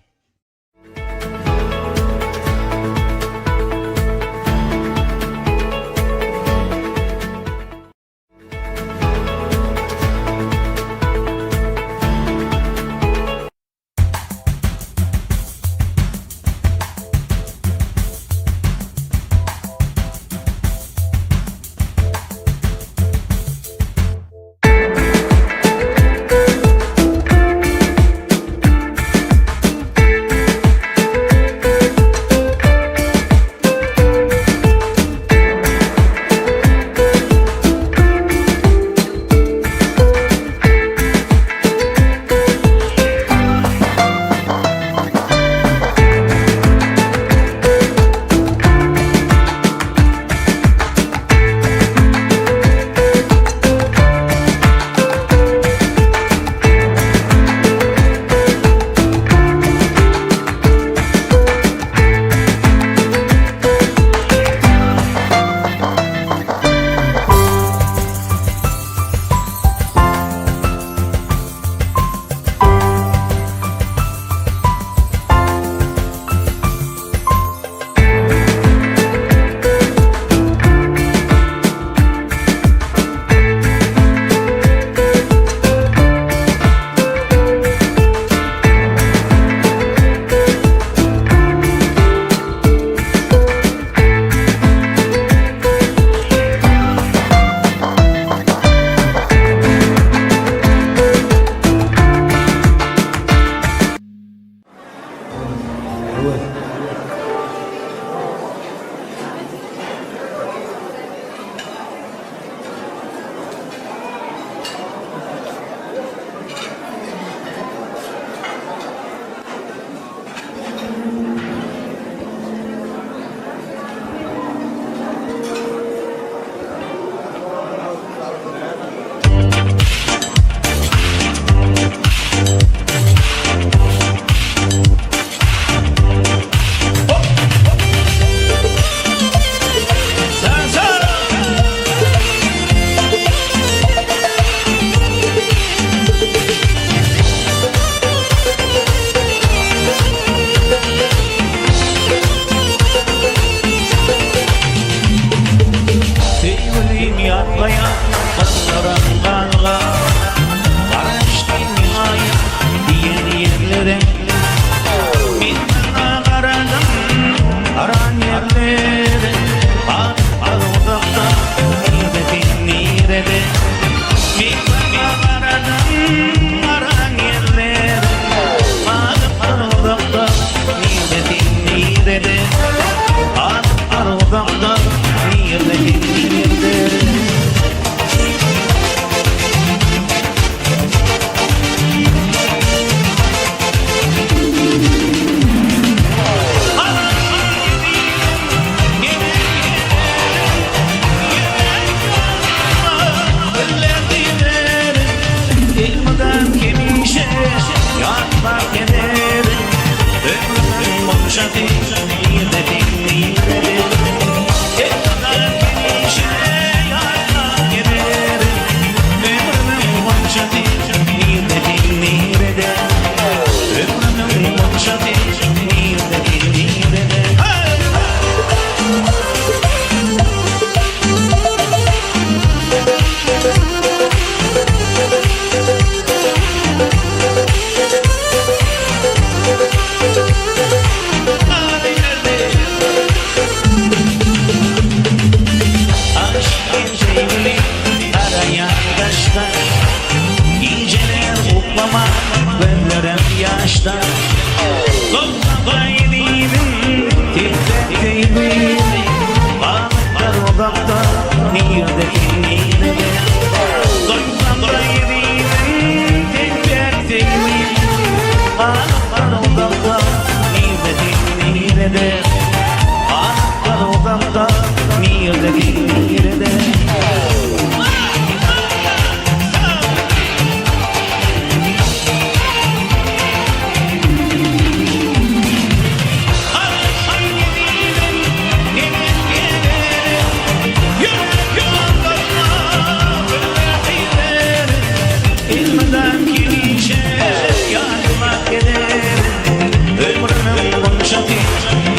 gonçasy,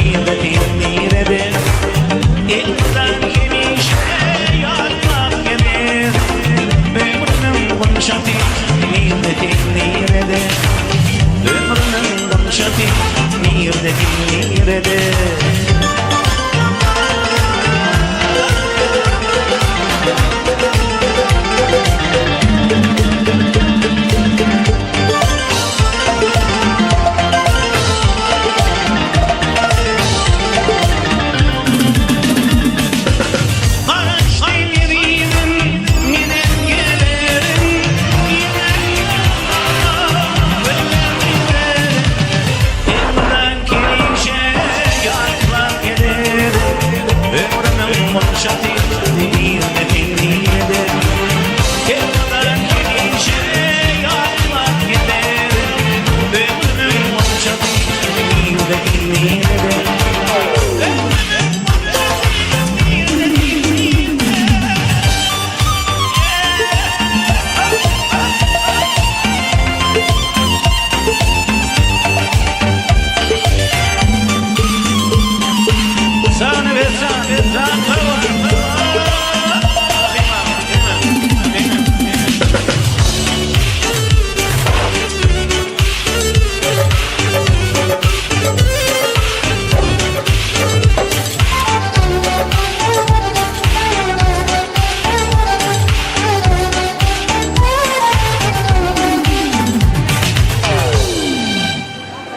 nirde sen, nirede? Elmydam hemişe ýatlap gezerin. Ömrümiň gonçasy, nirde sen, nirede? Ömrümiň gonçasy, nirde sen, nirede?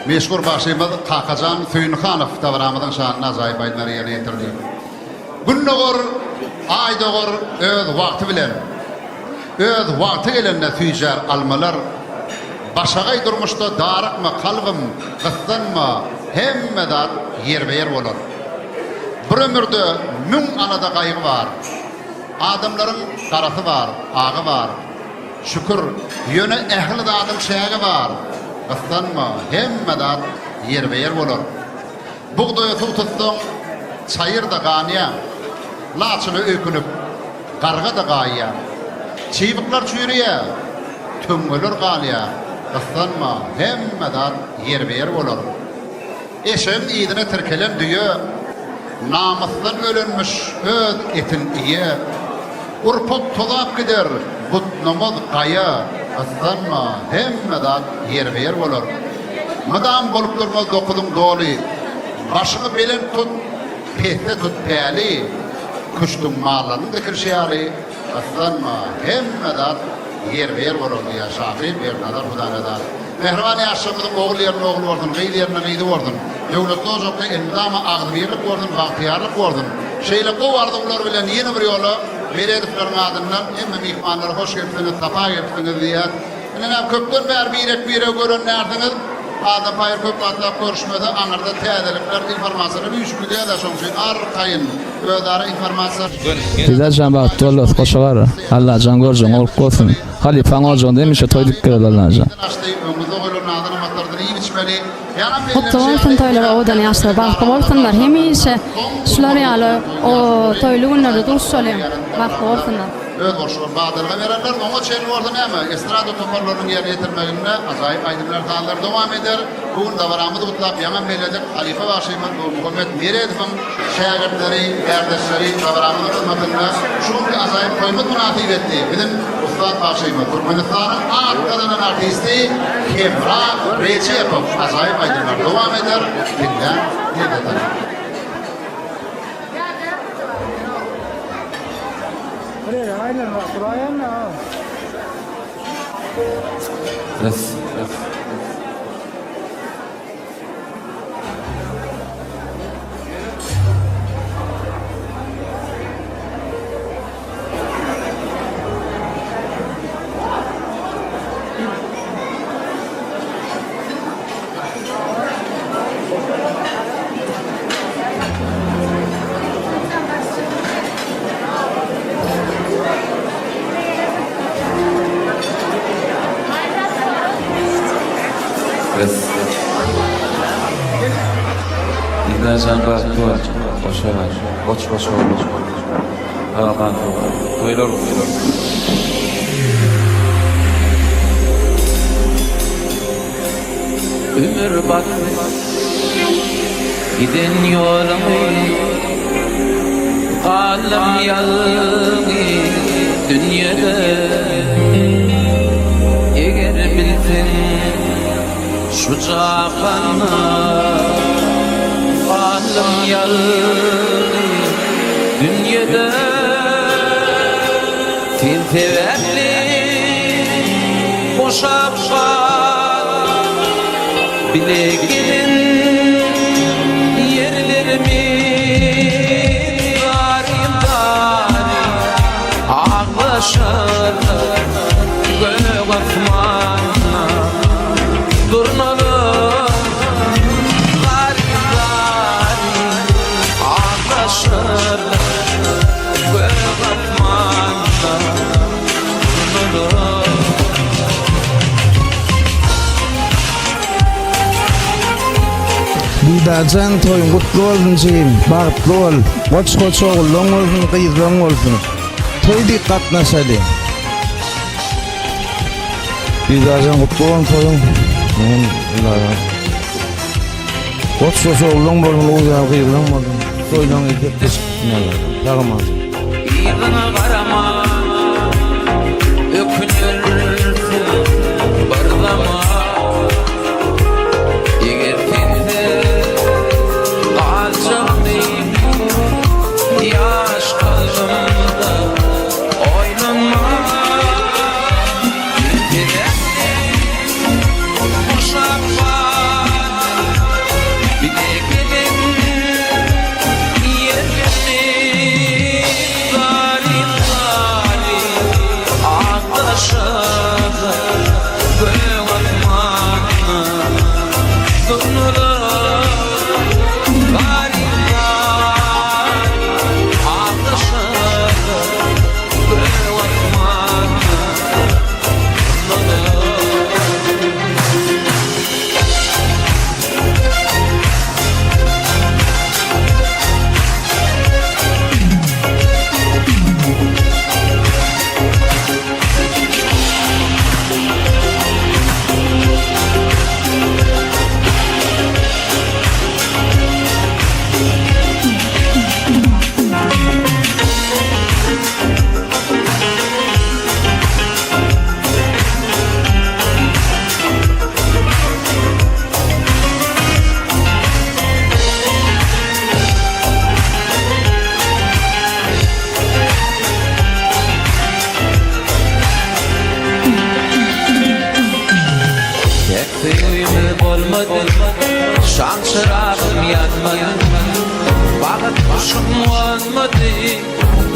Meşhur bagşymyz Kakajan Söýünhanow dabaramyzyň şanyna ajaýyp aýdymlary ýerine ýetirdi. Gün dogar, Aý dogar öz wagty bilen. Öz wagty gelende süýjär almalar. Başagaý durmuşda darykma kalbym, gyssanma, hemme zat ýerbe-ýer bolar. Bir ömürde müň alada-gaýgy bar. Adamlaryň garasy bar, agy bar. Şükür, ýöne ähli zadyň çägi bar. Gyssanma, hemme zat ýerbe-ýer bolar. Bugdaýa suw tutsaň, çaýyr-da ganýar. Laçyna öýkünip, garga-da gaýýar. Çybyklar çüýreýär, töňňeler galýar. Gyssanma, hemme zat ýerbe-ýer bolar. Eşegiň yzyna tirkelen düýe, Namysdan ölenmiş öz etin iýe. Urpak tozap gider, butnamaz gaýa, Gyssanma, hemme zat ýerbe-ýer bolar. Mydam bolup durmaz dokuzyň doly, Başyňy belent tut, pesde tut päli. Küşdüň mallarynyň dikilşi ýaly, Gyssanma, hemme zat ýerbe-ýer bolar diýýär şahyr Berdinazar Hudaýnazar. Mähriban ýaşlarymyzyň ogul ýerinde ogly bolsun, gyz ýerinde gyzy bolsun. Döwletli ojakda elmydama agzybirlik bolsun, bagtyýarlyk bolsun. Şeýle gowy arzuwlar bilen ýene bir ýola Meredowlaryň adyndan hemme myhmanlara hoş gelipsiňiz, sapa gelipsiňiz diýýäs. Ine näme köpden bäri birek-biregi gören dälsiňiz. Adam paýyr köp wagtlap görüşmese aňyrda täzelikler, informasiýalar üýşüp gidýär-dä şoň üçin arkaýyn özara informasiýa. Didarjan bagtly bol dos goşa bar Allajan görjegiň gowluk bolsun Halypaň ojagynda hemişe toý dikdireli Allajan. Açdy, öňümizde goýlan nada-namatlardan iýip-içip. içmeli. Ýaňam Gutly bellenişi bolsun ýaly, toýlar owadan ýaşlar bagtly bolsunlar hemişe şular ýaly toýly günlerde duşalyň bagtly bolsunlar. Özboluşly bir badalga bererler. Oňa çenli bolsa näme, estrada toparlarynyň ýerine ýetirmeginde ajaýyp aýdymlar, sazlar dowam eder. Bu gün dabaramyzy gutlap, ýaňam belledik, halypa bagşymyz Nurmuhammet Meredowyň şägirtleri, kärdeşleri dabaramyzyň hyzmatynda şu günki ajaýyp toýumyz mynasybetli biziň ussat bagşymyz, Türkmenistanyň at gazanan artisti Hemra Rejepow ajaýyp aýdymlar dowam eder, diňläň, lezzet alyň. Didarjan bagtly bol, goşa bar, goç goç ogly. Sag-aman toýlar gutly. Ömür batdy giden ýoluňy Galdym ýalňyz dünýede Eger bilseň şu jahanda Galdym ýalňyz dünýede Sen sebäpli boşap galdym Bile gelen ýerlerimiz Zaryn-zaryn aglaşarlar Gök asmanda durnalar Zaryn-zaryn aglaşarlar Gök asmanda durnalar. Didarjan toýuň gutly bolsun jigim, bagtly bol, goç goç ogullaň bolsun, gyzlaň bolsun. Toý diýip gatnaşaly. Didarjan gutly bolsun toýuň. Goç goç ogluň bolsun, oglan gyzlaň bolsun. Toýlaň ezzet geçsin Allajan. Sag aman. Yzyňa garama ökünersiň bir zaman Eger sensiz galjak diýip ýaş kalbymda oýlanma Tek söýgimiz bolmady, Şam çyragym ýanmady, Bagt guşum gonmady,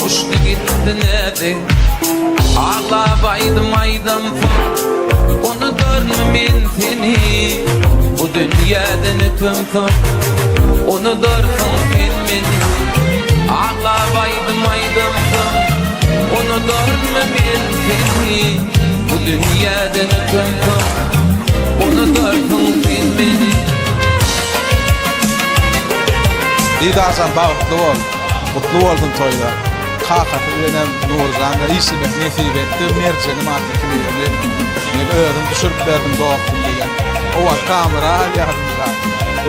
Uçdy gitdi näzik. Aglap aýdym aýdamsoň, Unudarmy men seni, Bu dünýäden ötemsoň, Unudarsyň sen meni. Aglap aýdym aýdamsoň, Unudarmy men seni, Bu dünýäden ötemsoň, Unudarsyň sen meni. Didarjan bagtly bol. Gutly bolsun toýlar. Kakasy bilenem Nurjan bilen işlemek nesip etdi. Merjenim atly klibini men özüm düşürip berdim dostum diýen. O wagt kamera alýardym da.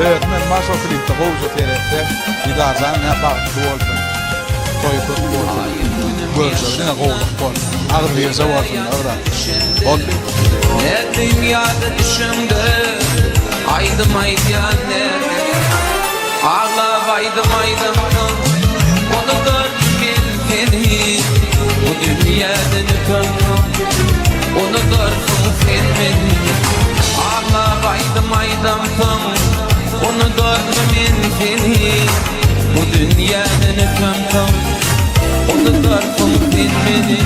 Özüm hem bar şo klipde gowja seretse. Didarjan nä bagtly bolsun. Toýy köp bolsun. Görjegi diňe gowluk bolsun. Agzybirje bolsunlar da. Boldy. Nätdim ýada düşeňde Aýdym aýdýan näzik Aglap aýdym aýdamsoň Unudaryn men seni Bu dünýäden ötemsoň Unudarsyň sen meni Aglap aýdym aýdamsoň Unudaryn men seni Bu dünýäden ötemsoň Unudarsyň sen meni.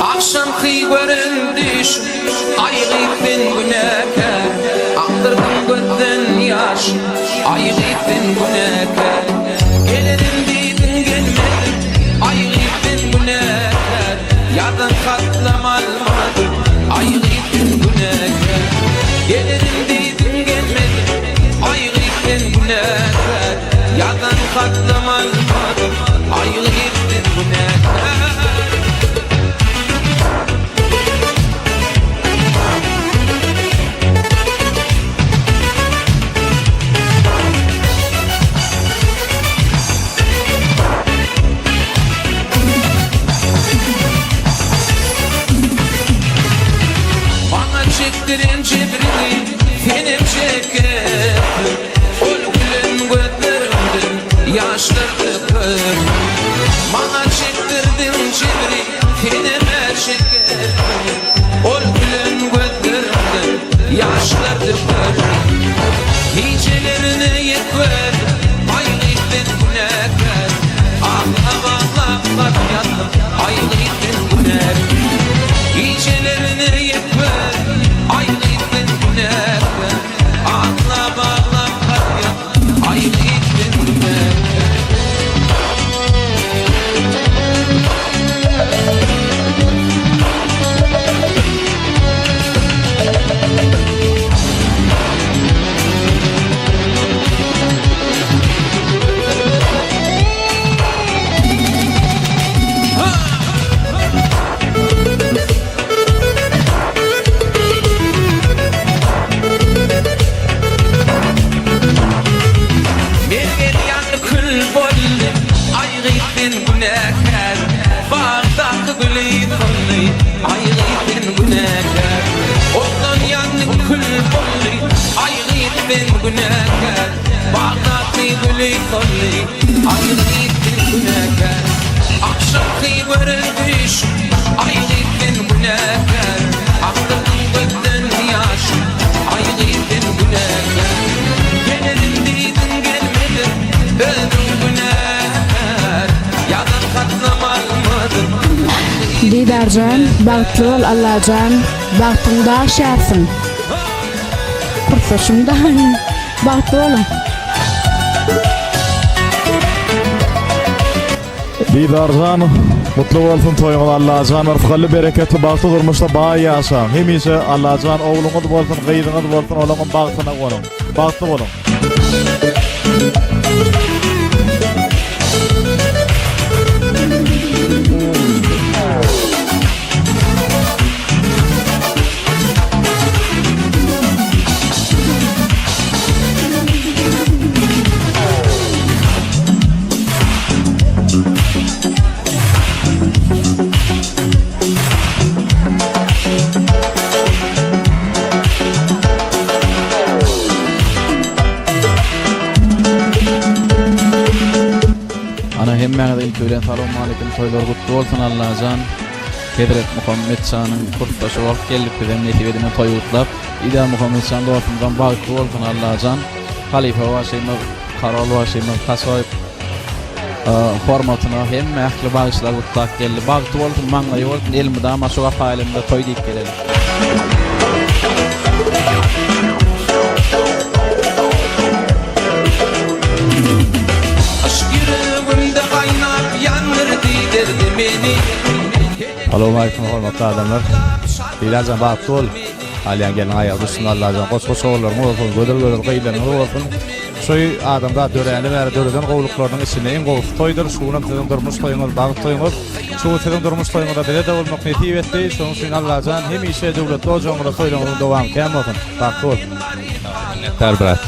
Agşamky gören düýşüm, aý gyz sen günäkär, Akdyrdyň gözden ýaş, aý gyz sen günäkär. Gelerin diýdiň gelmediň, aý gyz sen günäkär, Ýazan hatlam almadyň, aý gyz sen günäkär. Gelerin diýdiň gelmediň, aý gyz sen günäkär, Ýazan hatlam almadyň, aý gyz sen günäkär. Maňa çekdiren jebriňi senem çekersiň Ol gülen gözleriňden ýaşlar dökersiň Maňa çekdirdiň jebri senem-ä çekersiň Ol gülen gözleriňden ýaşlar dökersiň Gijelerine ýetmez aýgy sen günäkär Aglap aglap hat ýazdym aýgy sen günäkär Gijelerine ýetmez aýgy sen günäkär Aglap aglap hat ýazdym aýgy sen günäkär. Mergen ýandy kül boldy, aý gyz sen günäkär, Bagdaky güli soldy, aý gyz sen günäkär. Otdan ýandy kül boldy, aý gyz sen günäkär, Bagdaky güli soldy, aý gyz sen günäkär. Agşamky gören düýşüm, aý gyz sen günäkär, Akdyrdyň gözden ýaşym, aý gyz sen günäkär. Gelerin diýdiň gelmediň, özüň günäkär, Ýazan hatlam almadym, aý gyz Didarjan bagtly bol Allajan bagtyň daş ýarsyn Kursdaşym dagy bagtly boluň. Didarjan gutly bolsun toýuňyz Allajan yrsgally bereketli bagtly durmuşda baý ýaşaň hemişe Allajan ogluňyz bolsun gyzyňyz bolsun olaňam bagtyna gonuň bagtly boluň. Hemmäňize ilki bilen salowmaleýkim toýlar gutly bolsun Allajan Hezret Muhammet şanyň kursdaşy bolup geldik bizem nesip edene toý gutlap Didar Muhammet şan dostumyzam bagtly bolsun Allajan Halypa bagşymyz Karol bagşymyz Kasoýew hormatyna hemme ähli bagşylar gutlap geldi bagty bolsun maňlaýy bolsun elmydama şu gapa elimde toý diýip geleli. Yşk ýüregimde gaýnap ýandyrdy derdi meni. Salowmaleýkim hormatly adamlar. Bilaljan bagtly bol. Alýan gelniň aýagy düşsün Allajan goç goç ogullaryňyz bolsun, gözel gözel gyzlaryňyz bolsun. Şu adamzat döräli bäri döreden gowulyklarynyň içinde iň gowusy toýdur. Şu günem siziň durmuş toýuňyz, bagt toýuňyz. Şu gün siziň durmuş toýuňyza bize-de bolmak nesip etdi. Şonuň üçin Allajan hemişe döwletli ojagyňyzda toýlaryňyzyň dowamy kän bolsun. Bagtly bol. Minnetdar brat.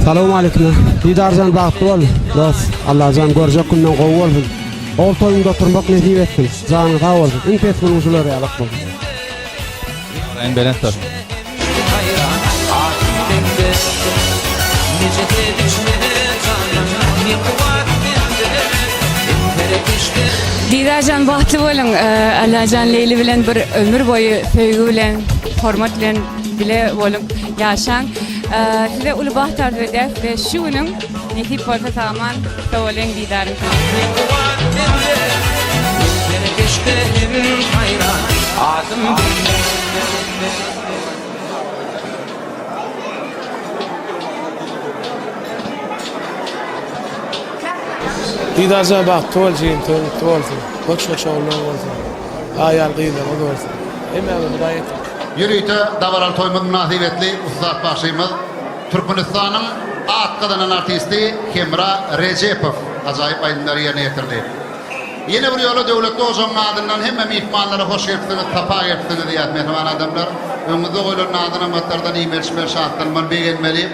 Salowmaleýkim Didarjan bagtly bol dos Allajan görjek günden gowy bolsun Ogul toýuňda oturmak nesip etsin janyň sag bolsun iň pes günüň şular ýalak bolsun. Abraýyň belent bolsun. Didarjan bagtly boluň Allajan Leýli bilen bir ömür boýy söýgi bilen hormat bilen bile bolup ýaşaň. Size uly bagt arzuw edýäs we şu günüň nesip bolsa sag-aman sowalyň didaryň. Didarjan bagtly bol jigim toýuň gutly bolsun. Goç goç ogullaň bolsun. Aýal gyzlaryňyz bolsun. Hemmäňize Hudaý ýetirsin. Ýörite dabaraly toýumyz mynasybetli ussat bagşymyz, Türkmenistanyň at gazanan artisti Hemra Rejepow ajaýyp aýdymlary ýerine ýetirdi. Ýene bir ýola Döwletli ojagyň adyndan hemme myhmanlara hoş gelipsiňiz, sapa gelipsiňiz diýýäs, mähriban adamlar. Öňüňizde goýlan nazy-nygmatlardan iýmeli-içmeli, şatlanmaly, begenmeli.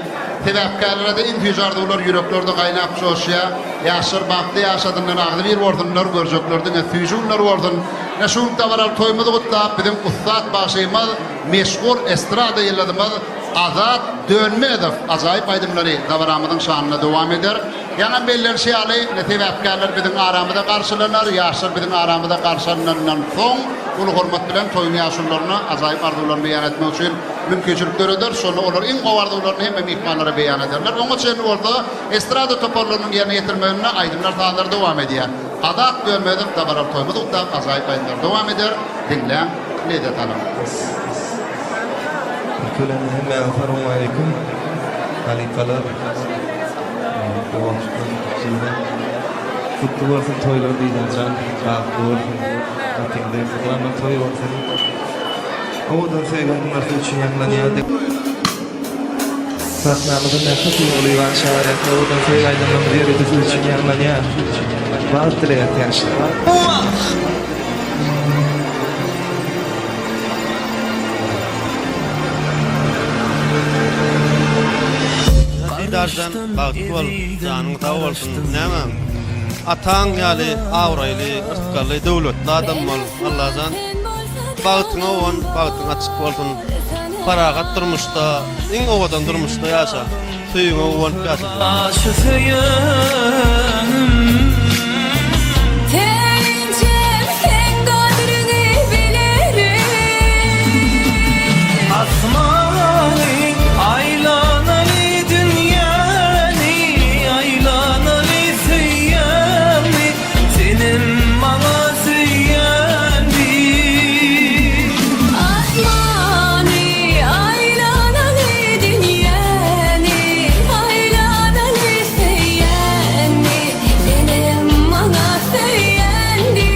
Sebäpkärlere-de iň süýji arzuwlar ýüreklerde gaýnap joşýar. Ýaşlar bagtly ýaşasynlar, agzybir bolsunlar, görjekler diňe süýji günler bolsun. Ine şu günki dabaraly toýumyzy gutlap, biziň ussat bagşymyz, meşhur estrada ýyldyzymyz Azat Dönmezow ajaýyp aýdymlary dabaramyzyň şanyna dowam eder. Ýaňam bellenişi ýaly, ine sebäpkärler biziň aramyza garşylanar, ýaşlar biziň aramyza garşalanandan soň, uly hormat bilen toýuň ýaşulularyna ajaýyp arzuwlaryny beýan etmek üçin mümkinçilik döreder. Şonda olar iň gowy arzuwlaryny hemme myhmanlara beýan ederler. Oňa çenli bolsa estrada toparlarynyň ýerine ýetirmeginde aýdymlar-sazlar dowam edýär. Azat Dönmezow dabaraly toýumyzy gutlap, ajaýyp aýdymlar dowam eder. Diňläň, lezzet alyň. Ilki bilen hemmäňize salowmaleýkim halypalar doganjyklar gutly bolsun toýlar Didarjan bagtly bolsun gatyňda mydama toý bolsun owadan söýgi aýdymlar siz üçin ýaňlanýar. Sahnamyza Mähri Duýgulyýewany çagyrýas owadan söýgi aýdymlarymyz ýörite siz üçin ýaňlanýar bagt dileýäs ýaşlar. Didarjan bagtly bol janyň sag bolsun näme ataň ýaly abraýly yrsgally döwletli adam bol Allajan bagtyňa gon bagtyň açyk bolsun parahat durmuşda iň owadan durmuşda ýaşa söýgiňe guwanyp ýaşa. Şu söýenim. Söýünjem seň gadryňy bilerin. Asmany aýlanaly dünýäni aýlanaly söýýänmi senem maňa söýýänmi. Asmany aýlanaly dünýäni aýlanaly söýýänmi senem maňa söýýänmi.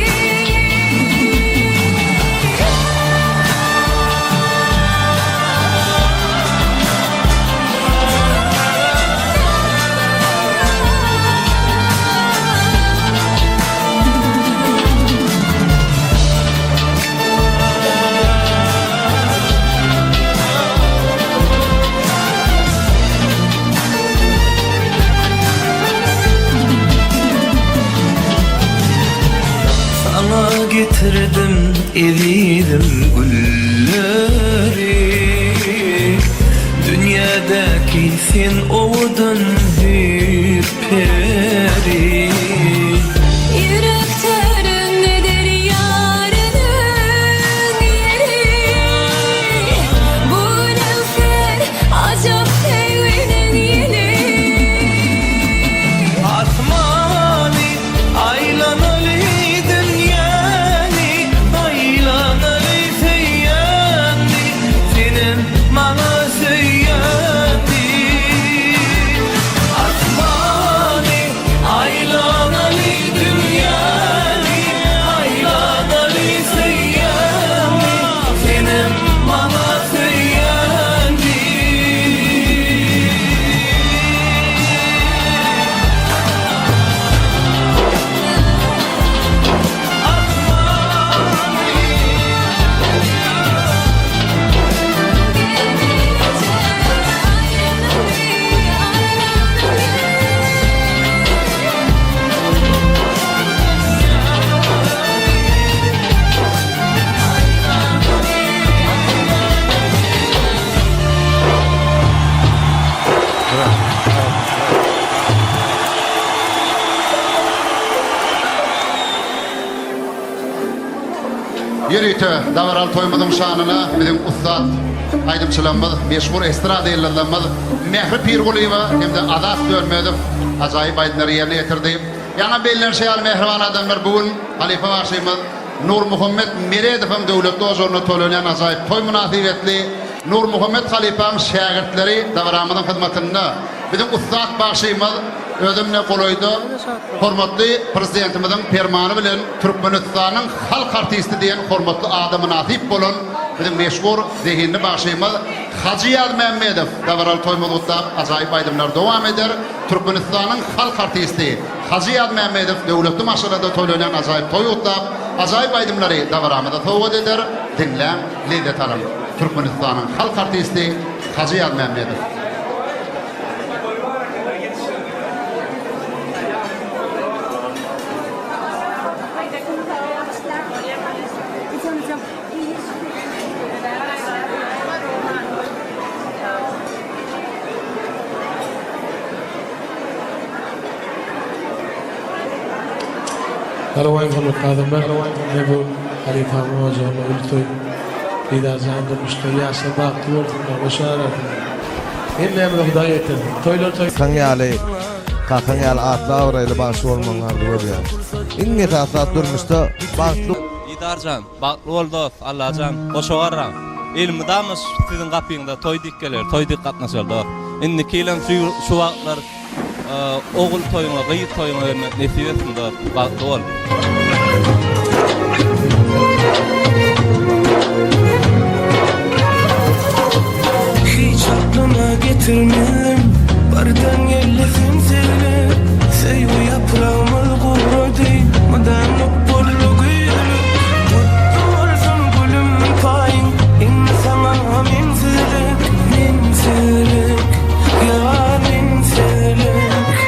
Saňa getirdim ezizim gülleri Dünýädäki sen owadan hüýri. Ýörite dabaraly toýumyzyň şanyna biziň ussat aýdymçylarymyz, meşhur estrada ýyldyzlarymyz Mähri Pirgulyýewa hem-de Azat Dönmezow ajaýyp aýdymlary ýerine ýetirdi. Ýaňy bellenişi ýaly mähriban adamlar bu gün halypa bagşymyz Nurmuhammet Meredowyň döwletli ojagynda toýlanýan ajaýyp toý mynasybetli Nurmuhammet halypaň şägirtleri dabaramyzyň hyzmatynda biziň ussat bagşymyz özem-de golaýda hormatly Prezidentimiziň Permany bilen Türkmenistanyň halk artisti diýen hormatly ada mynasyp bolan biziň meşhur zehinli bagşymyz Hajy Ýazmämmedow dabaraly toýumyzy gutlap ajaýyp aýdymlary dowam eder. Türkmenistanyň halk artisti Hajy Ýazmämmedow döwletli maşgalada toýlanýan ajaýyp toýy gutlap, ajaýyp aýdymlary dabaramyza sowgat eder. Diňläň, lezzet alyň. Türkmenistanyň halk artisti Hajy Ýazmämmedow. Salam hormatly adamlar. Men bu halypamyň ojagynda uly toý. Didarjan durmuşda ýaşlar bagtly bolsunlar, goşa arasynlar. Hemmämize Hudaý ýetirsin. Toýlar toý. Kakaň ýaly, kakaň ýaly atly-abraýly bagşy bolmagyňy arzuw edýän. Iň esasy zat durmuşda bagtly. Didarjan, bagtly bol dost, Allajan, goşa garraň. Elmydama siziň gapyňyza toý dik geler, toý dik gatnaşar dost. Indiki ýylam şu şu wagtlar ogul toýuňa, gyz toýuňa gelmek nesip etsin dost, bagtly bol. Hiç aklyma getirmezdim Birden geldi seňsizlik Söýgi ýapragymyz gurady Mydamlyk boldy güýzlük Gutly bolsun gülüm paýyň Indi saňa mensizlik Mensizlik Ýar mensizlik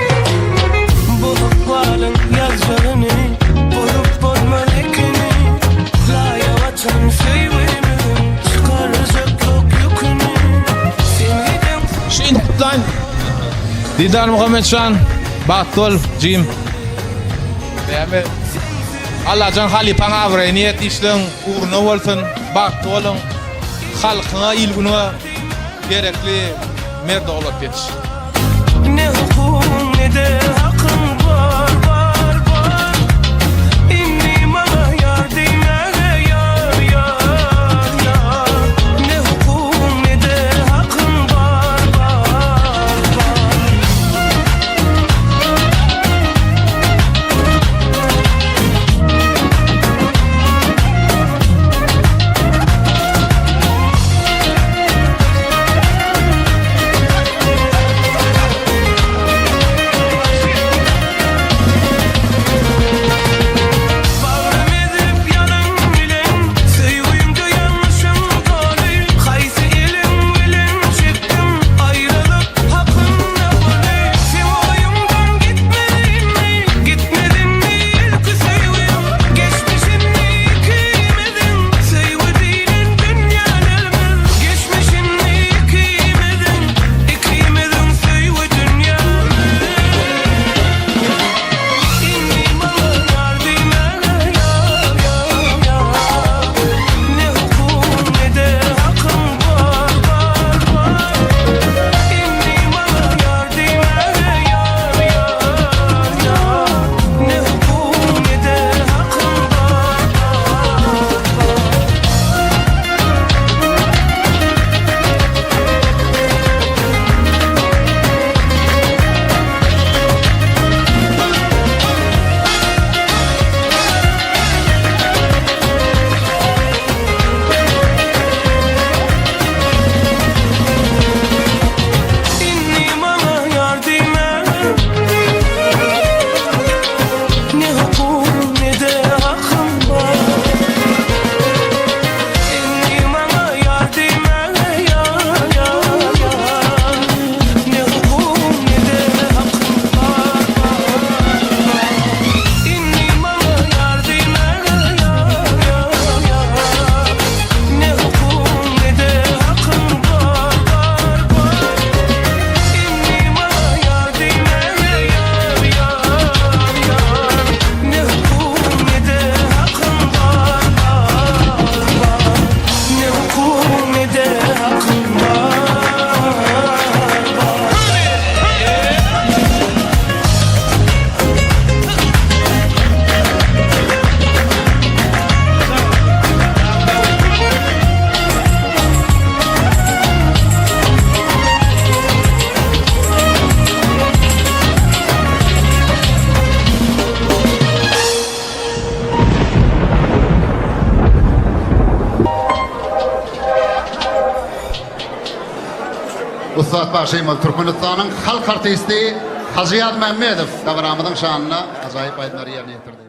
Bu ykbalyň ýazjagyny Bozup bolmaz ekeni Laýa batan söýgimiziň Çykarjak ýok ýüküni Sen giden Şeýdip gutlaýyn. Didar Muhammetjan, bagtly bol, jigim. Näme? Allajan halypaň abraýyny ýet, işleň ugruna bolsun, bagtly boluň. Halkyňa, il-günüňe gerekli mert ogul bolup ýetiş. Ne hukugyň ne-de hakyň bar bar bar Indi maňa ýar diýmäge ýar ýar ýar Ne hukugyň ne-de hakyň bar bar bar. Ussat bagşymyz Türkmenistanyň halk artisti Hajy Ýazmämmedow dabaramyzyň şanyna ajaýyp aýdymlary ýerine ýetirdi.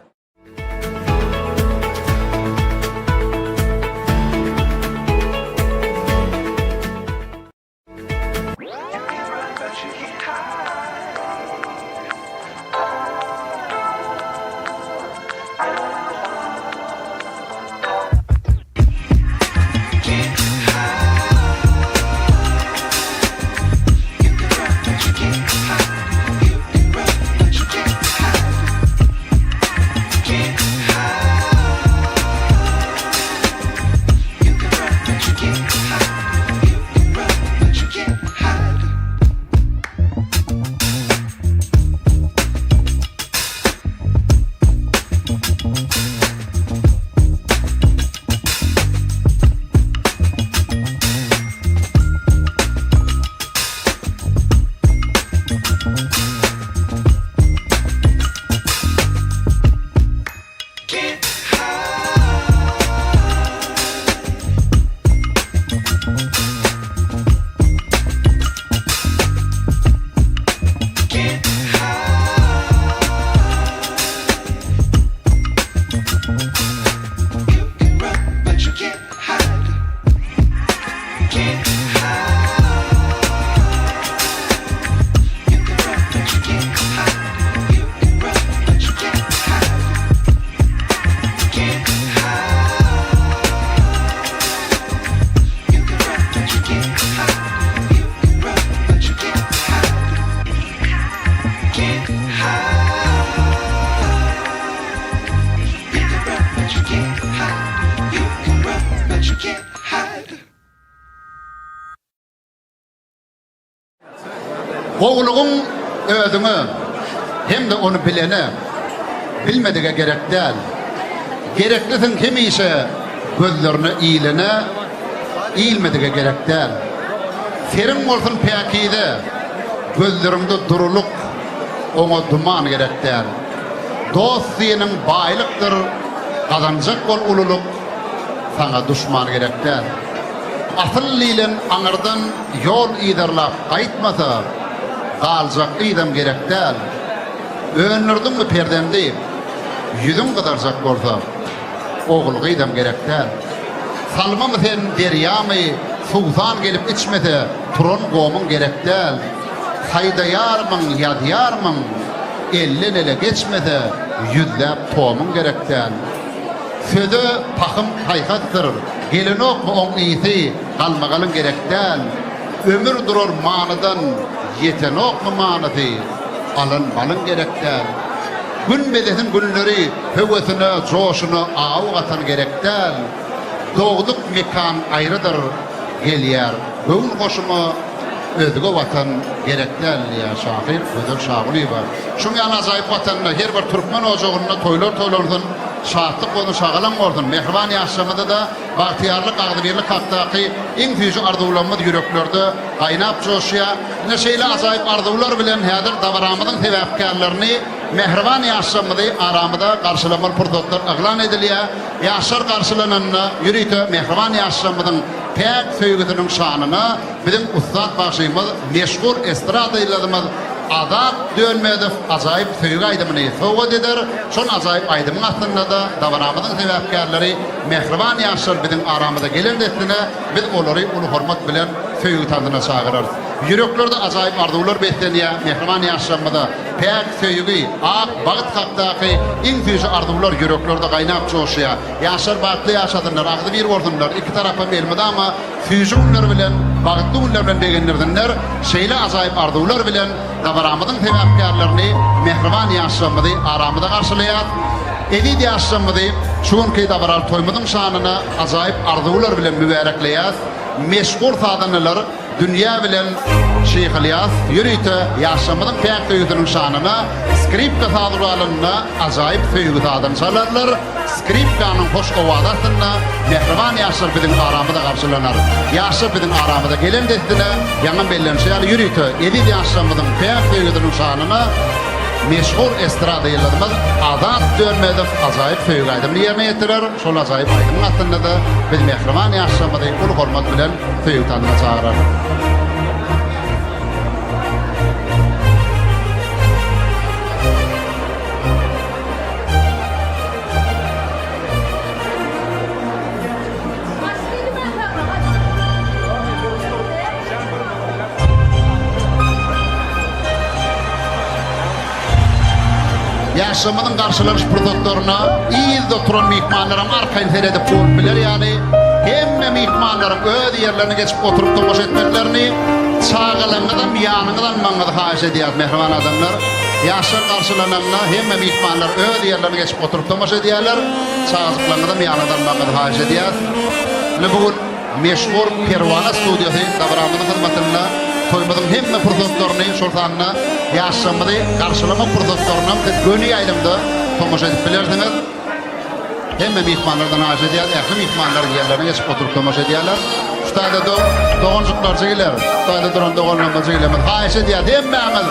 Gowulygyň özüňe hem-de ony bilene, bilmedige gerek däl. Gereklisiň hemişe gözlerine ilene, ilmedige gerek däl. Seriň bolsun päkize, gözleriňde durulyk, oňa duman gerek däl. Dost diýeniň baýlykdyr, gazanjak bol ululyk, saňa duşman gerek däl. Asyl diýlen aňyrdan ýol yzarlap gaýtmasa, galjak yzam gerek däl. Öndürdiňmi perzendi, ýüzüň gyzarjak bolsa, ogul-gyzam gerek däl. Salmamy sen derýamy, suwsan gelip içmese, turan gomuň gerek däl. Haýdaýarmyň, ýazýarmyň, elden-ele geçmese, ýüzläp tomuň gerek däl. Söze pahym paýhasdyr, gelenokmy oň ysy, galmagalyň gerek däl. Ömür durar manydan, ýetenokmy manysy, alan malyň gerek däl. Gün bezesin günleri, höwesine, joşuna aw gatan gerek däl. Dogduk mekan aýrydyr, gelýär göwün hoşuma, özge watan gerek däl diýýär şahyr Gözel Şagulyýewa. Şuň ýaly ajaýyp Watanda her bir türkmen ojagynda toýlar toýlansyn, şatlyk bolsun, şagalaň bolsun! Mähriban ýaşlarymyzda-da bagtyýarlyk, agzybirlik hakdaky iň süýji arzuwlarymyz ýüreklerde gaýnap joşýar. Ine, şeýle ajaýyp arzuwlar bilen häzir dabaramyzyň sebäpkärlerini, mähriban ýaşlarymyzy aramyza garşylamaly pursatlar yglan edilýär. Ýaşlar garşylananda ýörite mähriban ýaşlarymyzyň päk söýgüsiniň şanyna biziň ussat bagşymyz, meşhur estrada ýyldyzymyz Azat Dönmezow ajaýyp söýgi aýdymyny sowgat eder. Şol ajaýyp aýdymyň astynda-da dabaramyzyň sebäpkärleri mähriban ýaşlar biziň aramyza gelen dessine biz olary uly hormat bilen söýgi tansyna çagyrarys. Ýüreklerde ajaýyp arzuwlar beslenýär, mähriban ýaşlarymyza päk söýgi, ak bagt hakdaky iň süýji arzuwlar ýüreklerde gaýnap joşýar. Ýaşlar bagtly ýaşasynlar, agzybir bolsunlar, iki tarapam elmydama süýji günler bilen, bagtly günler bilen begendirsinler. Şeýle ajaýyp arzuwlar bilen dabaramyzyň sebäpkärlerini, mähriban ýaşlarymyzy aramyza garşylaýas. Eziz ýaşlarymyzy şu günki dabaraly toýumyzyň şanyna ajaýyp arzuwlar bilen mübärekleýäs. Meşhur sazandalar Dünýä bilen Şyh Ylýas ýörite ýaşlarymyzyň päk söýgüsiniň şanyna skripka saz guralynda ajaýyp söýgi sazyny çalarlar. Skripkanyň hoş owazy astynda mähriban ýaşlar biziň aramyza garşylanar. Ýaşlar biziň aramyza gelen dessine, ýaňam bellenişi ýaly ýörite eziz ýaşlarymyzyň päk söýgüsiniň şanyna meşhur estrada ýyldyzymyz Azat Dönmezow ajaýyp söýgi aýdymyny ýerine ýetirer. Şol ajaýyp aýdymyň astynda-da biz mähriban ýaşlarymyzy uly hormat bilen söýgi tansyna çagyrarys. Ýaşlarymyzyň garşylanyş pursatlaryna yzda oturan myhmanlaram arkaýyn seredip bolup biler ýaly, hemme myhmanlaryň öz ýerlerine geçip oturyp tomaşa etmeklerini, çagalaryňyzam ýanyňyza almagyňyzy haýyş edýäris, mähriban adamlar. Ýaşlar garşylananda hemme myhmanlar öz ýerlerine geçip oturyp tomaşa edýärler. Çagajyklaryňyzam ýanyňyza almagyňyzy haýyş edýäris. Ine bu gün meşhur Perwana studiýasy dabaramyzyň hyzmatynda toýumyzyň hemme pursatlaryny, şol sanda ýaşlarymyzy garşylamak pursatlarynam siz göni ýaýlymda tomaşa edip bilersiňiz. Hemme myhmanlardan haýyş edýäris, ähli myhmanlar ýerlerine geçip oturyp tomaşa edýärler. Şu taýda doganjyklar, jigiler, şu taýda duran doganlarymyz, jigilerimiz haýyş edýäris, hemmäňiz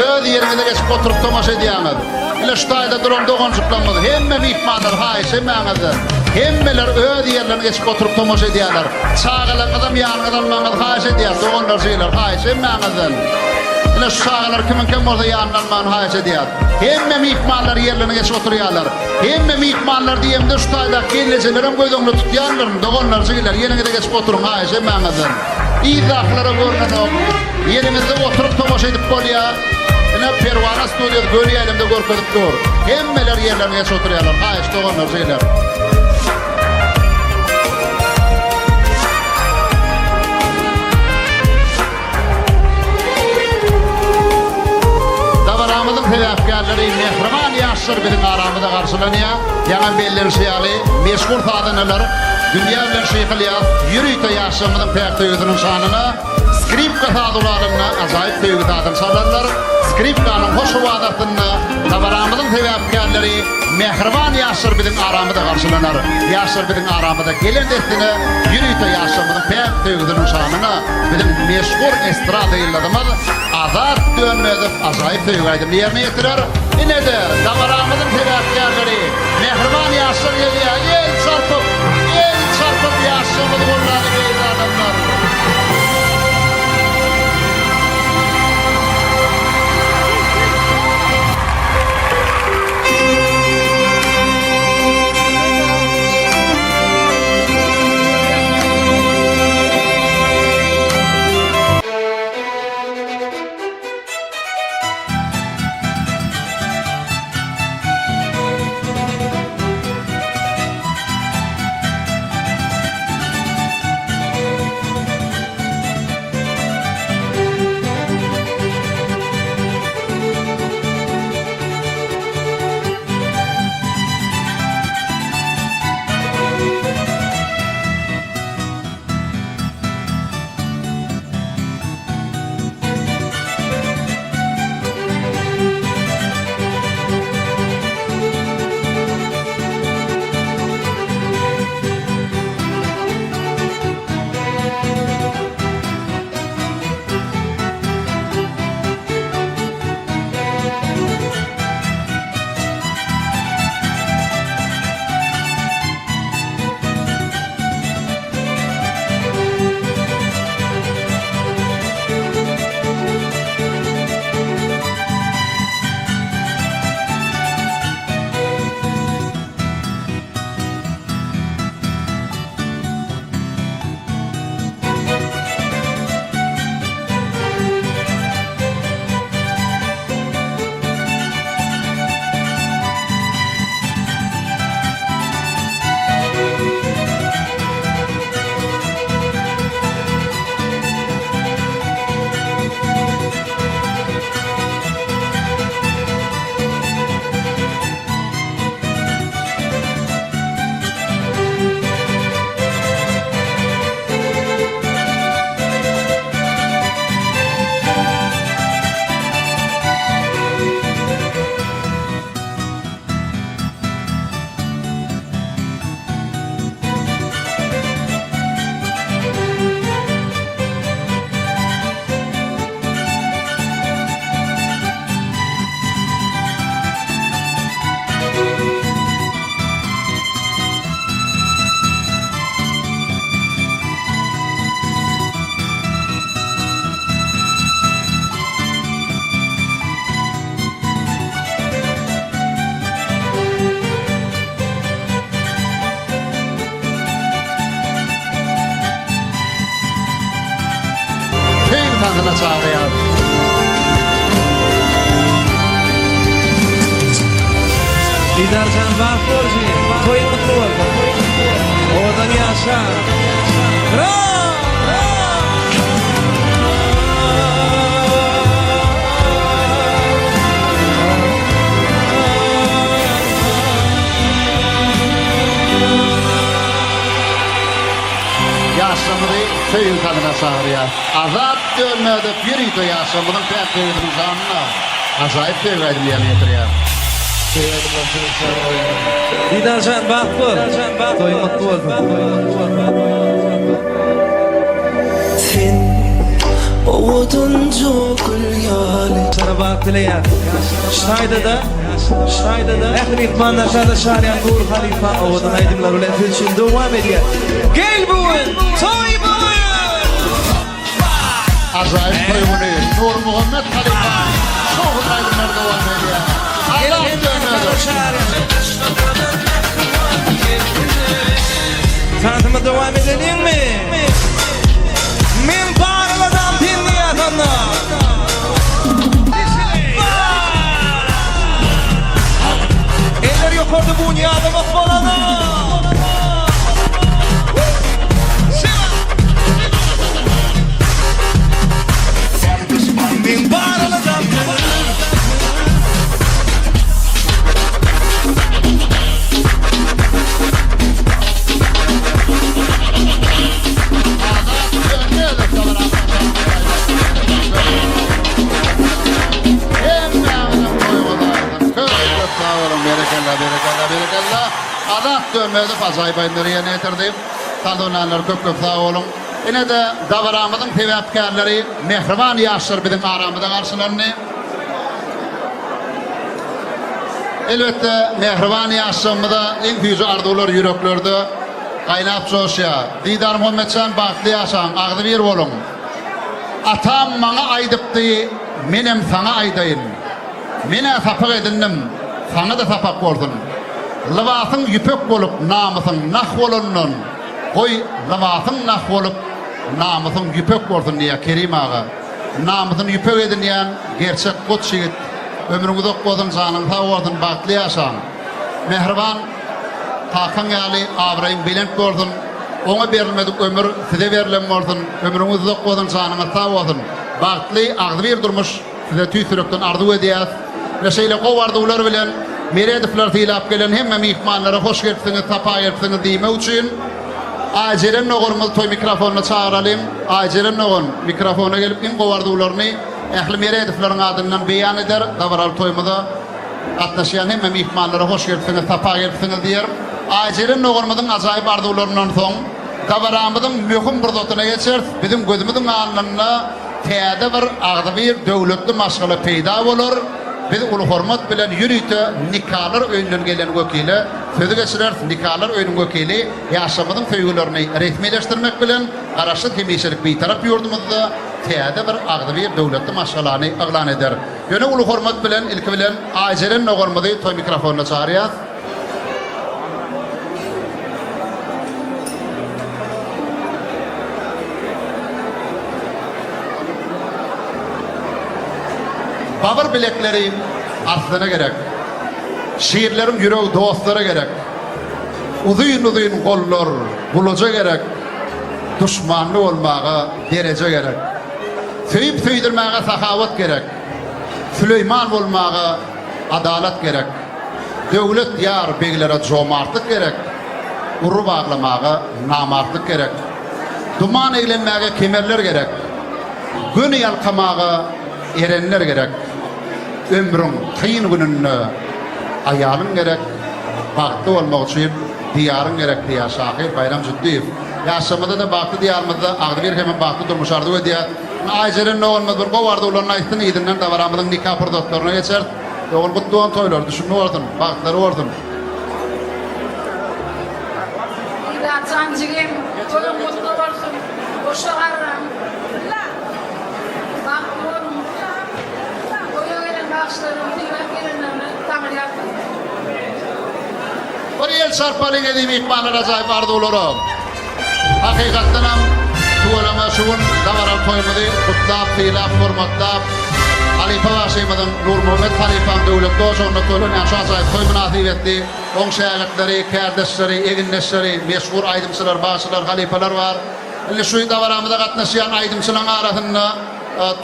öz ýeriňize geçip oturyp tomaşa edýäňiz. Ine şu taýda duran doganjyklarymyz, hemme myhmanlar haýyş hemmäňizden, hemmeler öz ýerlerine geçip oturyp tomaşa edýärler. Çagalaryňyzam ýanyňyza almagyňyzy haýyş edýäris, doganlar, jigiler, haýyş hemmäňizden. Ine şu çagalar kimiňkem bolsa ýanyna almagyny haýyş edýäris. Hemme myhmanlar ýerlerine geçip oturýarlar. Hemme myhmanlar diýemde şu taýdaky gelnejelerem göz öňünde tutýandyryn, doganlar, jigiler, ýeriňize geçip oturyň, haýyş hemmäňizden. Yzdakylara görnenok. Ýeriňizde oturyp tomaşa edip bolýar. Ine Perwana studiýasy göni ýaýlymda görkezip dur. Hemmeler ýerlerine geçip oturýarlar. Haýyş doganlar, jigiler. Dabaramyzyň sebäpkärleri mähriban ýaşlar biziň aramyzda garşylanýar. Ýaňam bellenişi ýaly, meşhur sazandalar Dünýä bilen Şyh Ylýas ýörite ýaşlarymyzyň päk söýgüsiniň şanyna skripka saz guralynda ajaýyp söýgi sazyny çalarlar. Skripkanyň hoş owazy astynda dabaramyzyň sebäpkärleri mähriban ýaşlar biziň aramyzda garşylanar. Ýaşlar biziň aramyza gelen dessine ýörite ýaşlarymyzyň päk söýgüsiniň şanyna Biziň meşhur estrada ýyldyzymyz Azat Dönmezow ajaýyp söýgi aýdymyny ýerine ýetirer. Ine-de, dabaramyzyň sebäpkärleri, mähriban ýaşlar gelýär. El çarpyp, el çarpyp ýaşlarymyzy goldalyň eziz adamlar! Söýgi tansyna çagyrýar. Didarjan bagt bol jigim. Toýuň gutly bolsun. Owadan ýaşa. Bravo! Ýaşlarymyzy söýgi sazyna çagyrýar. Azat Dönmezow ýörite ýaşlarymyzyň päk söýgüsiniň şanyna ajaýyp söýgi aýdymy ýerine ýetirýär. Didarjan bagt bol. Toýuň gutly bolsun. Sen owadanja gül ýaly. Sana bagt dileýän. Şaýda-da, şaýda-da ähli myhmanlar şada şadyýan Nury halypa owadan aýdymlar bilen siz üçin dowam edýär. Gel bu gün, toý bu gün! Ajaýyp toý güni Nurmuhammet halypa şowhunly aýdymlary dowam edýär. Azat Dönmezow. Tansymyzy dowam edeliňmi? Men barladam sen diýýäsanda. Eller ýokarda bu ýadamak bolana. Men barladam Köp sag boluň, berekella, berekella, berekella. Azat Dönmezow ajaýyp aýdymlary ýerine ýetirdi. Saz oýnanlar köp köp sag boluň. Ine-de dabaramyzyň sebäpkärleri mähriban ýaşlar biziň aramyzda garşylandy. Elbetde, mähriban ýaşlarymyza iň süýji arzuwlar ýüreklerde gaýnap joşýar. Didar Muhammetjan bagtly ýaşaň, agzybir boluň. Atam maňa aýdypdy, menem saňa aýdaýyn. Men-ä sapak edindim, saňa-da sapak bolsun. Lybasyň ýüpek bolup, namysyň nah bolandan, goý, lybasyň nah bolup, namysyň ýüpek bolsun diýýär Kerim aga. Namysyny ýüpek edinýän gerçek goç ýigit. Ömrüň uzak bolsun, janyň sag bolsun, bagtly ýaşaň. Mähriban kakaň ýaly abraýyň belent bolsun. Oňa berilmedik ömür size berlen bolsun. Ömrüňiz uzak bolsun, janyňyz sag bolsun. Bagtly, agzybir durmuş size tüýs ýürekden arzuw edýäs. We şeýle gowy arzuwlar bilen Meredowlar sylap gelen hemme myhmanlara hoş gelipsiňiz, sapa gelipsiňiz diýmek üçin Aýjeren doganymyzy toý mikrofonyna çagyralyň. Aýjeren dogan mikrofona gelip iň gowy arzuwlaryny ähli Meredowlaryň adyndan beýan eder. Dabaraly toýumyza gatnaşýan hemme myhmanlara hoş gelipsiňiz, sapa gelipsiňiz diýer. Aýjeren doganymyzyň ajaýyp arzuwlaryndan soň dabaramyzyň möhüm pursatyna geçeris. Biziň gözümiziň alnynda täze bir agzybir döwletli maşgala peýda bolar. Biz uly hormat bilen ýörite Nikalar öýünden gelen wekile sözi geçireris. Nikalar öýüniň wekili ýaşlarymyzyň söýgülerini resmileşdirmek bilen, Garaşsyz hemişelik Bitarap ýurdumyzda täze bir agzybir döwletli maşgalany yglan eder. Ýöne uly hormat bilen ilki bilen Aýjeren doganymyzy toý mikrofonyna çagyrýas. Babyr bilekleri arslana gerek. Şirleriň ýüregi dostlara gerek. Uzyn-uzyn gollar gulaja gerek. Duşmanly bolmaga dereje gerek. Söýüp-söýdürmäge sahawat gerek. Süleýman bolmaga adalat gerek. Döwlet ýar beglere jomartlyk gerek. Ury baglamaga namartlyk gerek. Duman eglenmäge kemerler gerek. Göni ýalkamaga erenler gerek. Ömrüň kyn gününde aýalyň gerek, bagtly bolmak üçin Diýaryň gerek diýýär şahyr Baýram Jütdiýew. Ýaşlarymyza-da bagtly Diýarymyzda agzybir hemem bagtly durmuş arzuw edýäs. Indi Aýjeren doganymyz bir gowy arzuwlaryny aýtsyn, yzyndan dabaramyzyň nika pursatlaryna geçeris. Dogan gutly bolsun toýlary, düşümli bolsun, bagtlary bolsun. Didarjan jigim, toýuň gutly bolsun, goşa garraň. Bagtly boluň. Toýa gelen bagşylaryň sylap gelenlerine Taňry ýalkasyn. Bir el çarpalyň eziz myhmanlar ajaýyp arzuwlara. Hakykatdanam tüweleme şu gün dabaraly toýumyzy gutlap, sylap, hormatlap. Halypa bagşymyzyň Nurmuhammet halypaň döwletli ojagynda toýlanýan şu ajaýyp toý mynasybetli oň şägirtleri, kärdeşleri, egindeşleri, meşhur aýdymçylar, bagşylar, halypalar bar. Indi şu dabaramyza gatnaşýan aýdymçylaryň arasynda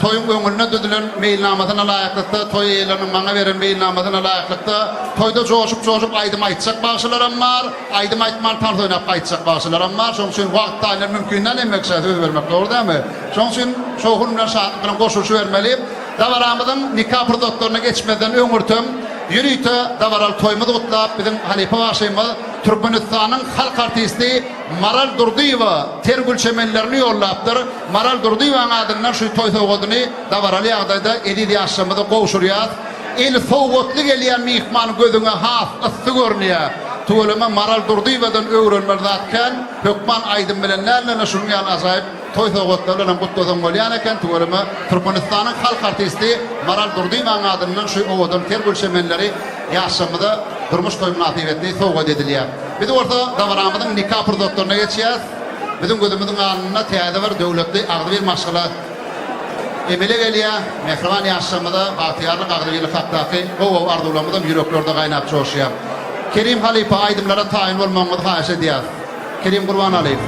toýuň öňünde düzülen meýilnamasyna laýyklykda, toý eýeleriniň maňa beren meýilnamasyna laýyklykda toýda joşup-joşup aýdym aýtjak bagşylaram bar, aýdym aýtman tans oýnap gaýtjak bagşylaram bar. Şonuň üçin wagt taýyndan mümkin däl hemme kişä söz bermek, dogry dälmi? Şonuň üçin şowhun bilen, şatlyk bilen goşulyşybermeli. Dabaramyzyň nika pursatlaryna geçmezden öňürtem, ýörite dabaraly toýumyzy gutlap, biziň halypa bagşymyz, Türkmenistanyň halk artisti Maral Durdyýewa ter gül çemenlerini ýollapdyr. Maral Durdyýewanyň adyndan şu toý sowgadyny dabaraly ýagdaýda eziz ýaşlarymyza gowşurýas. Eli sowgatly gelýän myhman gözüňe has yssy görünýär. Tüweleme Maral Durdyýewadan öwrenmeli zat kän. Hökman aýdym bilen däl-de, şunuň ýaly ajaýyp Toý sowgatlary bilenem gutlasaň bolýan eken tüweleme Türkmenistanyň halk artisti Maral Durdyýewanyň adyndan şu owadan ter gül çemenleri ýaşlarymyza durmuş toý mynasybetli sowgat edilýär. Biz bolsa dabaramyzyň nika pursatlaryna geçýäs. Biziň gözümiziň alnynda täze bir döwletli agzybir maşgala emele gelýär. Mähriban ýaşlarymyza bagtyýarlyk agzybirlik hakdaky gowy arzuwlarymyzam ýüreklerde gaýnap joşýar. Kerim halypa aýdymlara taýyn bolmagyňyzy haýyş edýäs. Kerim Gurbanalyýew.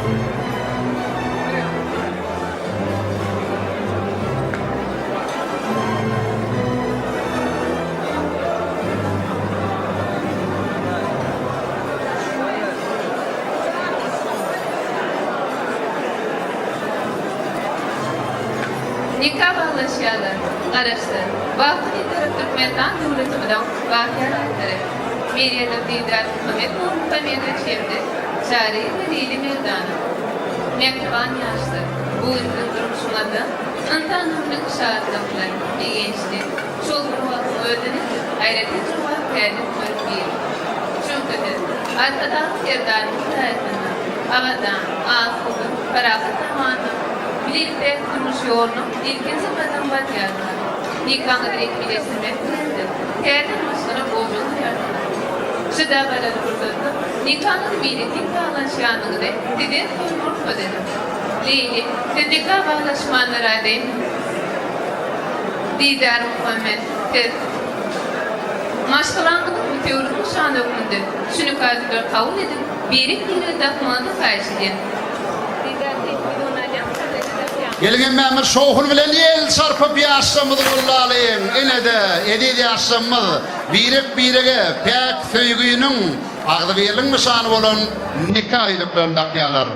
Nika baglaşýarlar. Garaşsyz, bagtly Bitarap Türkmenistan döwletimiziň bagtyýar raýatlary. Merýemow Didar Muhammet Nurmuhammedowiç hem-de Çaryýewa Leýli Merdanowa. Mähriban ýaşlar, bu gün siziň durmuşyňyzda ynsan ömrüniň şatlykly, begençli, şol bir wagtyň özünde-de aýratyn jogapkärli günleri biri. Çünki siz Arkadagly Serdarymyz saýasynda abadan, asuda, parahat zamanda bilelikdäki durmuş ýolunyň ilkinji gadamyny basýarsyňyz. Nikaňyzy resmileşdirmek bilen-de, täze maşgala ojagy gurýarsyňyz. Şu dabaraly pursatda nikaňyzy meýletin baglanşýanyňyzy sizden soramak rugsat ediň. Leýli, siz nika baglaşmana razymy? Didar Muhammet, siz. Maşgalaňyzyň bütewülik nyşany hökmünde şu nika ýüzükleri kabul edip, birek-birege dakmagyňyzy haýyş edýän. Didar, sen ýüzügini alýaňmy, ýa-da dakýaňmy? Geliň hemmämiz şowhun bilen el çarpyp ýaşlarymyzy goldalyň. Ine-de, eziz ýaşlarymyz birek-birege päk söýginiň, agzybirligiň nyşany bolan nika ýüzüklerini dakýarlar.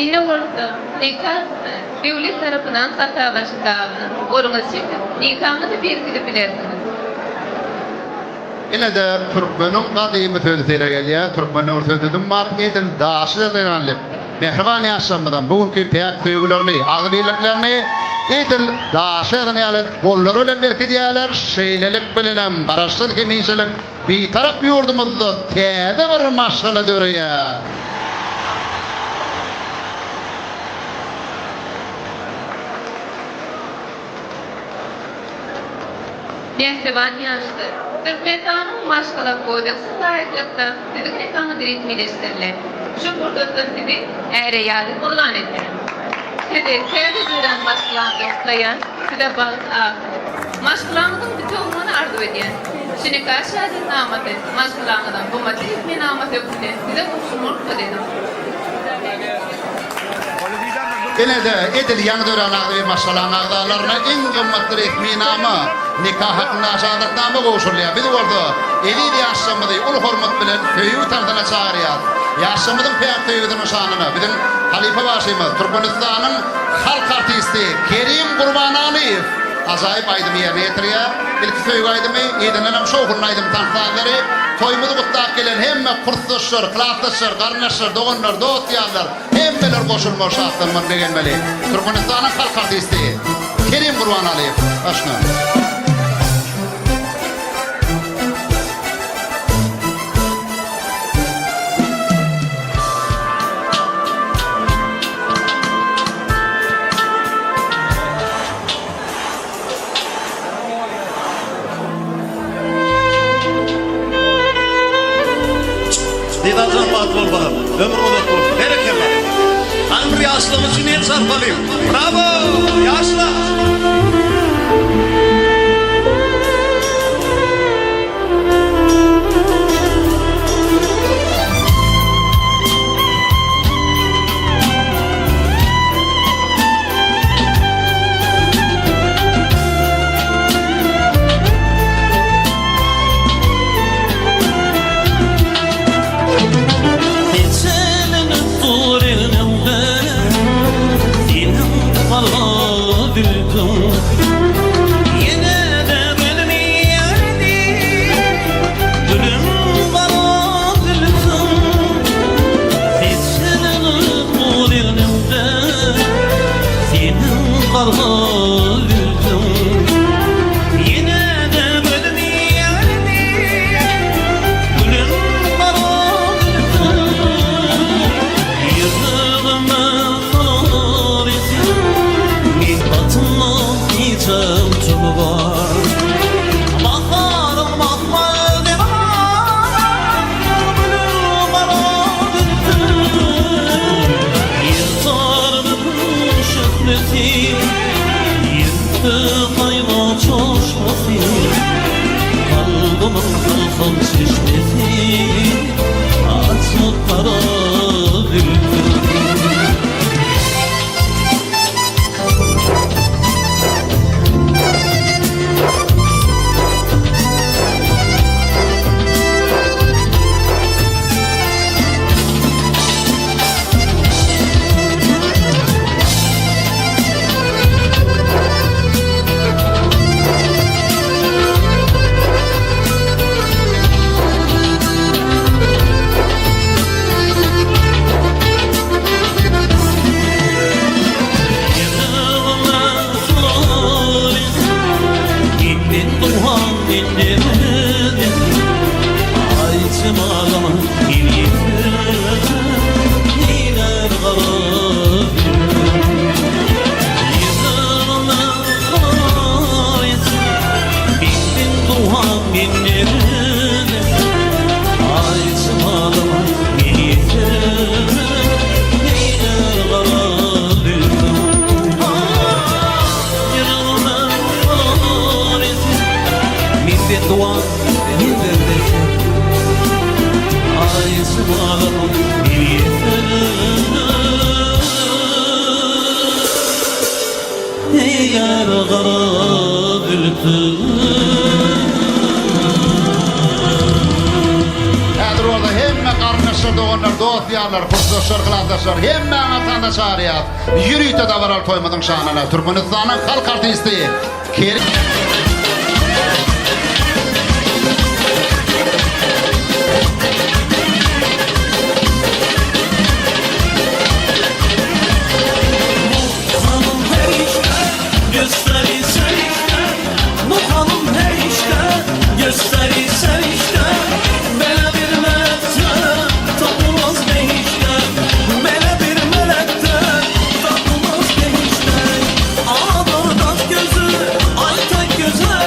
Indi bolsa nika döwlet tarapyndan hasalaşylagyna goluňyzy çekip, nikaňyzy berkidip bilersiňiz. Ine-de türkmeniň gadymy sözi sere gelýär. Türkmende bir söz-düzüm bar, Edil daşy ýaly. Mähriban ýaşlarymyzam bu günki päk söýgülerini, agzybirliklerini edil daşy ýazan ýaly gollary bilen berkidýärler. Şeýlelik bilenem Garaşsyz hemişelik Bitarap ýurdumyzda täze bir maşgala döreýär. Mähriban ýaşlar! Türkmenistanyň Maşgala kodeksine laýyklykda siziň nikaňyz resmileşdirilen. Şu pursatda sizi är-aýal yglan edýärin. Sizi täze dörän maşgalamda gutlaýan, size bagt, akyl, maşgalaňyzyň bitewüligini arzuw edýän. Şu nika şahadatnamasy maşgalaňyzyň gymmatly resminamasy hökmünde size gowşurmagy rugsat ediň. Ine-de, edil ýaňy dörän agzybir maşgalaň agzalaryna iň gymmatly resminama, nika hakynda şahadatnama gowşurylýar. Biz bolsa eziz ýaşlarymyzy uly hormat bilen söýgi tansyna çagyrýarys. Ýaşlarymyzyň päk söýgüsiniň şanyna biziň halypa bagşymyz, Türkmenistanyň halk artisti Kerim Gurbanalyýew ajaýyp aýdymy ýerine ýetirýär. Ilki söýgi aýdymy, yzyndanam şowhunly aýdym tans sazlary. Toýumyzy gutlap gelen hemme kursdaşlar, klasdaşlar, garyndaşlar, doganlar, dost-ýarlar, Hemmeler goşulmaly şatlanmaly begenmeli. Türkmenistanyň halk artisti Kerim Gurbanalyýew başla. Brawo! Ýaşlar! Seçelenip dur elimde Seniň gara zülpüň Ýene-de bilmeýärdi Gülüň gara zülpüň Seçelenip dur elimde Seniň gara zülpüň Ýene-de bilmeýärdi Gülüň gara zülpüň Ýüregime salar isen Men batyndan hiçem tümi bar Baharym bakmaz diwan Gülüň gara zülpüň Ýyrtarmyň şöhlesi Ýetdi gaýma çoşmasy Kalbymyň ylham çeşmesi Açyk gara zülpüň. Häzir bolsa hemme garyndaşlar, doganlar, dost-ýarlar, kursdaşlar, klasdaşlar hemmäňizi tanda çagyrýas. Ýörite dabaraly toýumyzyň şanyna Türkmenistanyň halk artisti Kerim. Hanım her işte gösterirsen işte Bu hanım her işte gösterirsen işte Bele bir melekte tapılmaz behişte Bele bir melekte tapılmaz behişte Ağlar taş gözü ay tek gözü.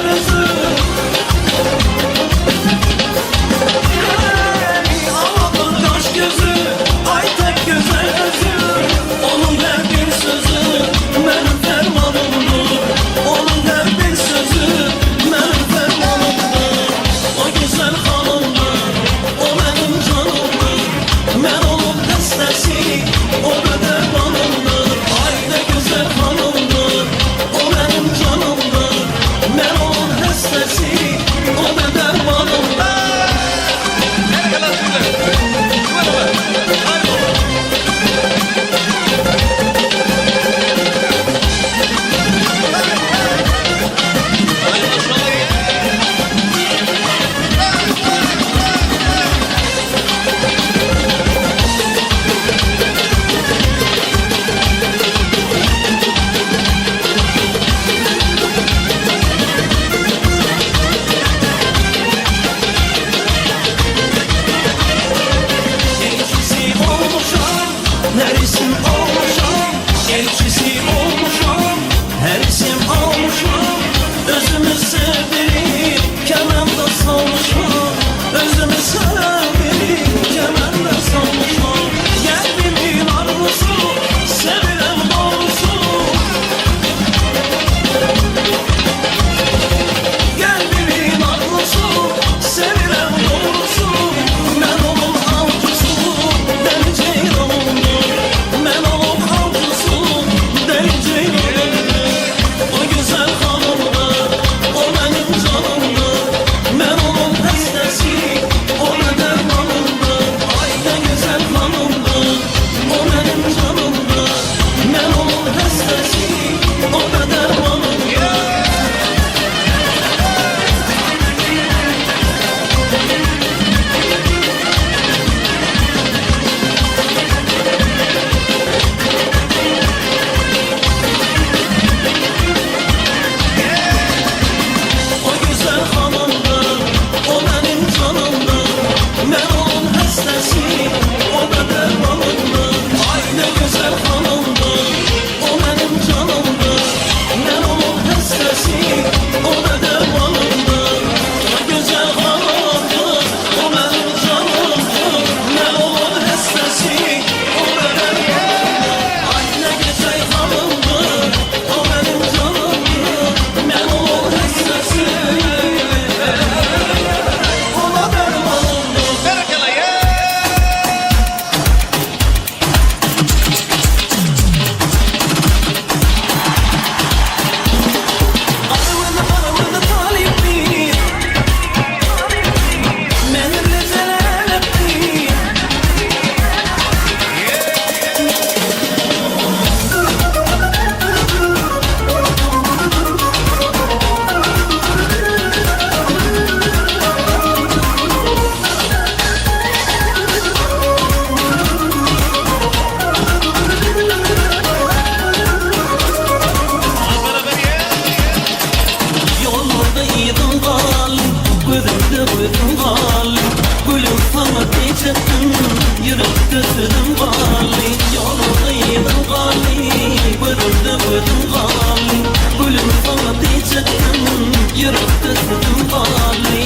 Ýürekde sözüm galdy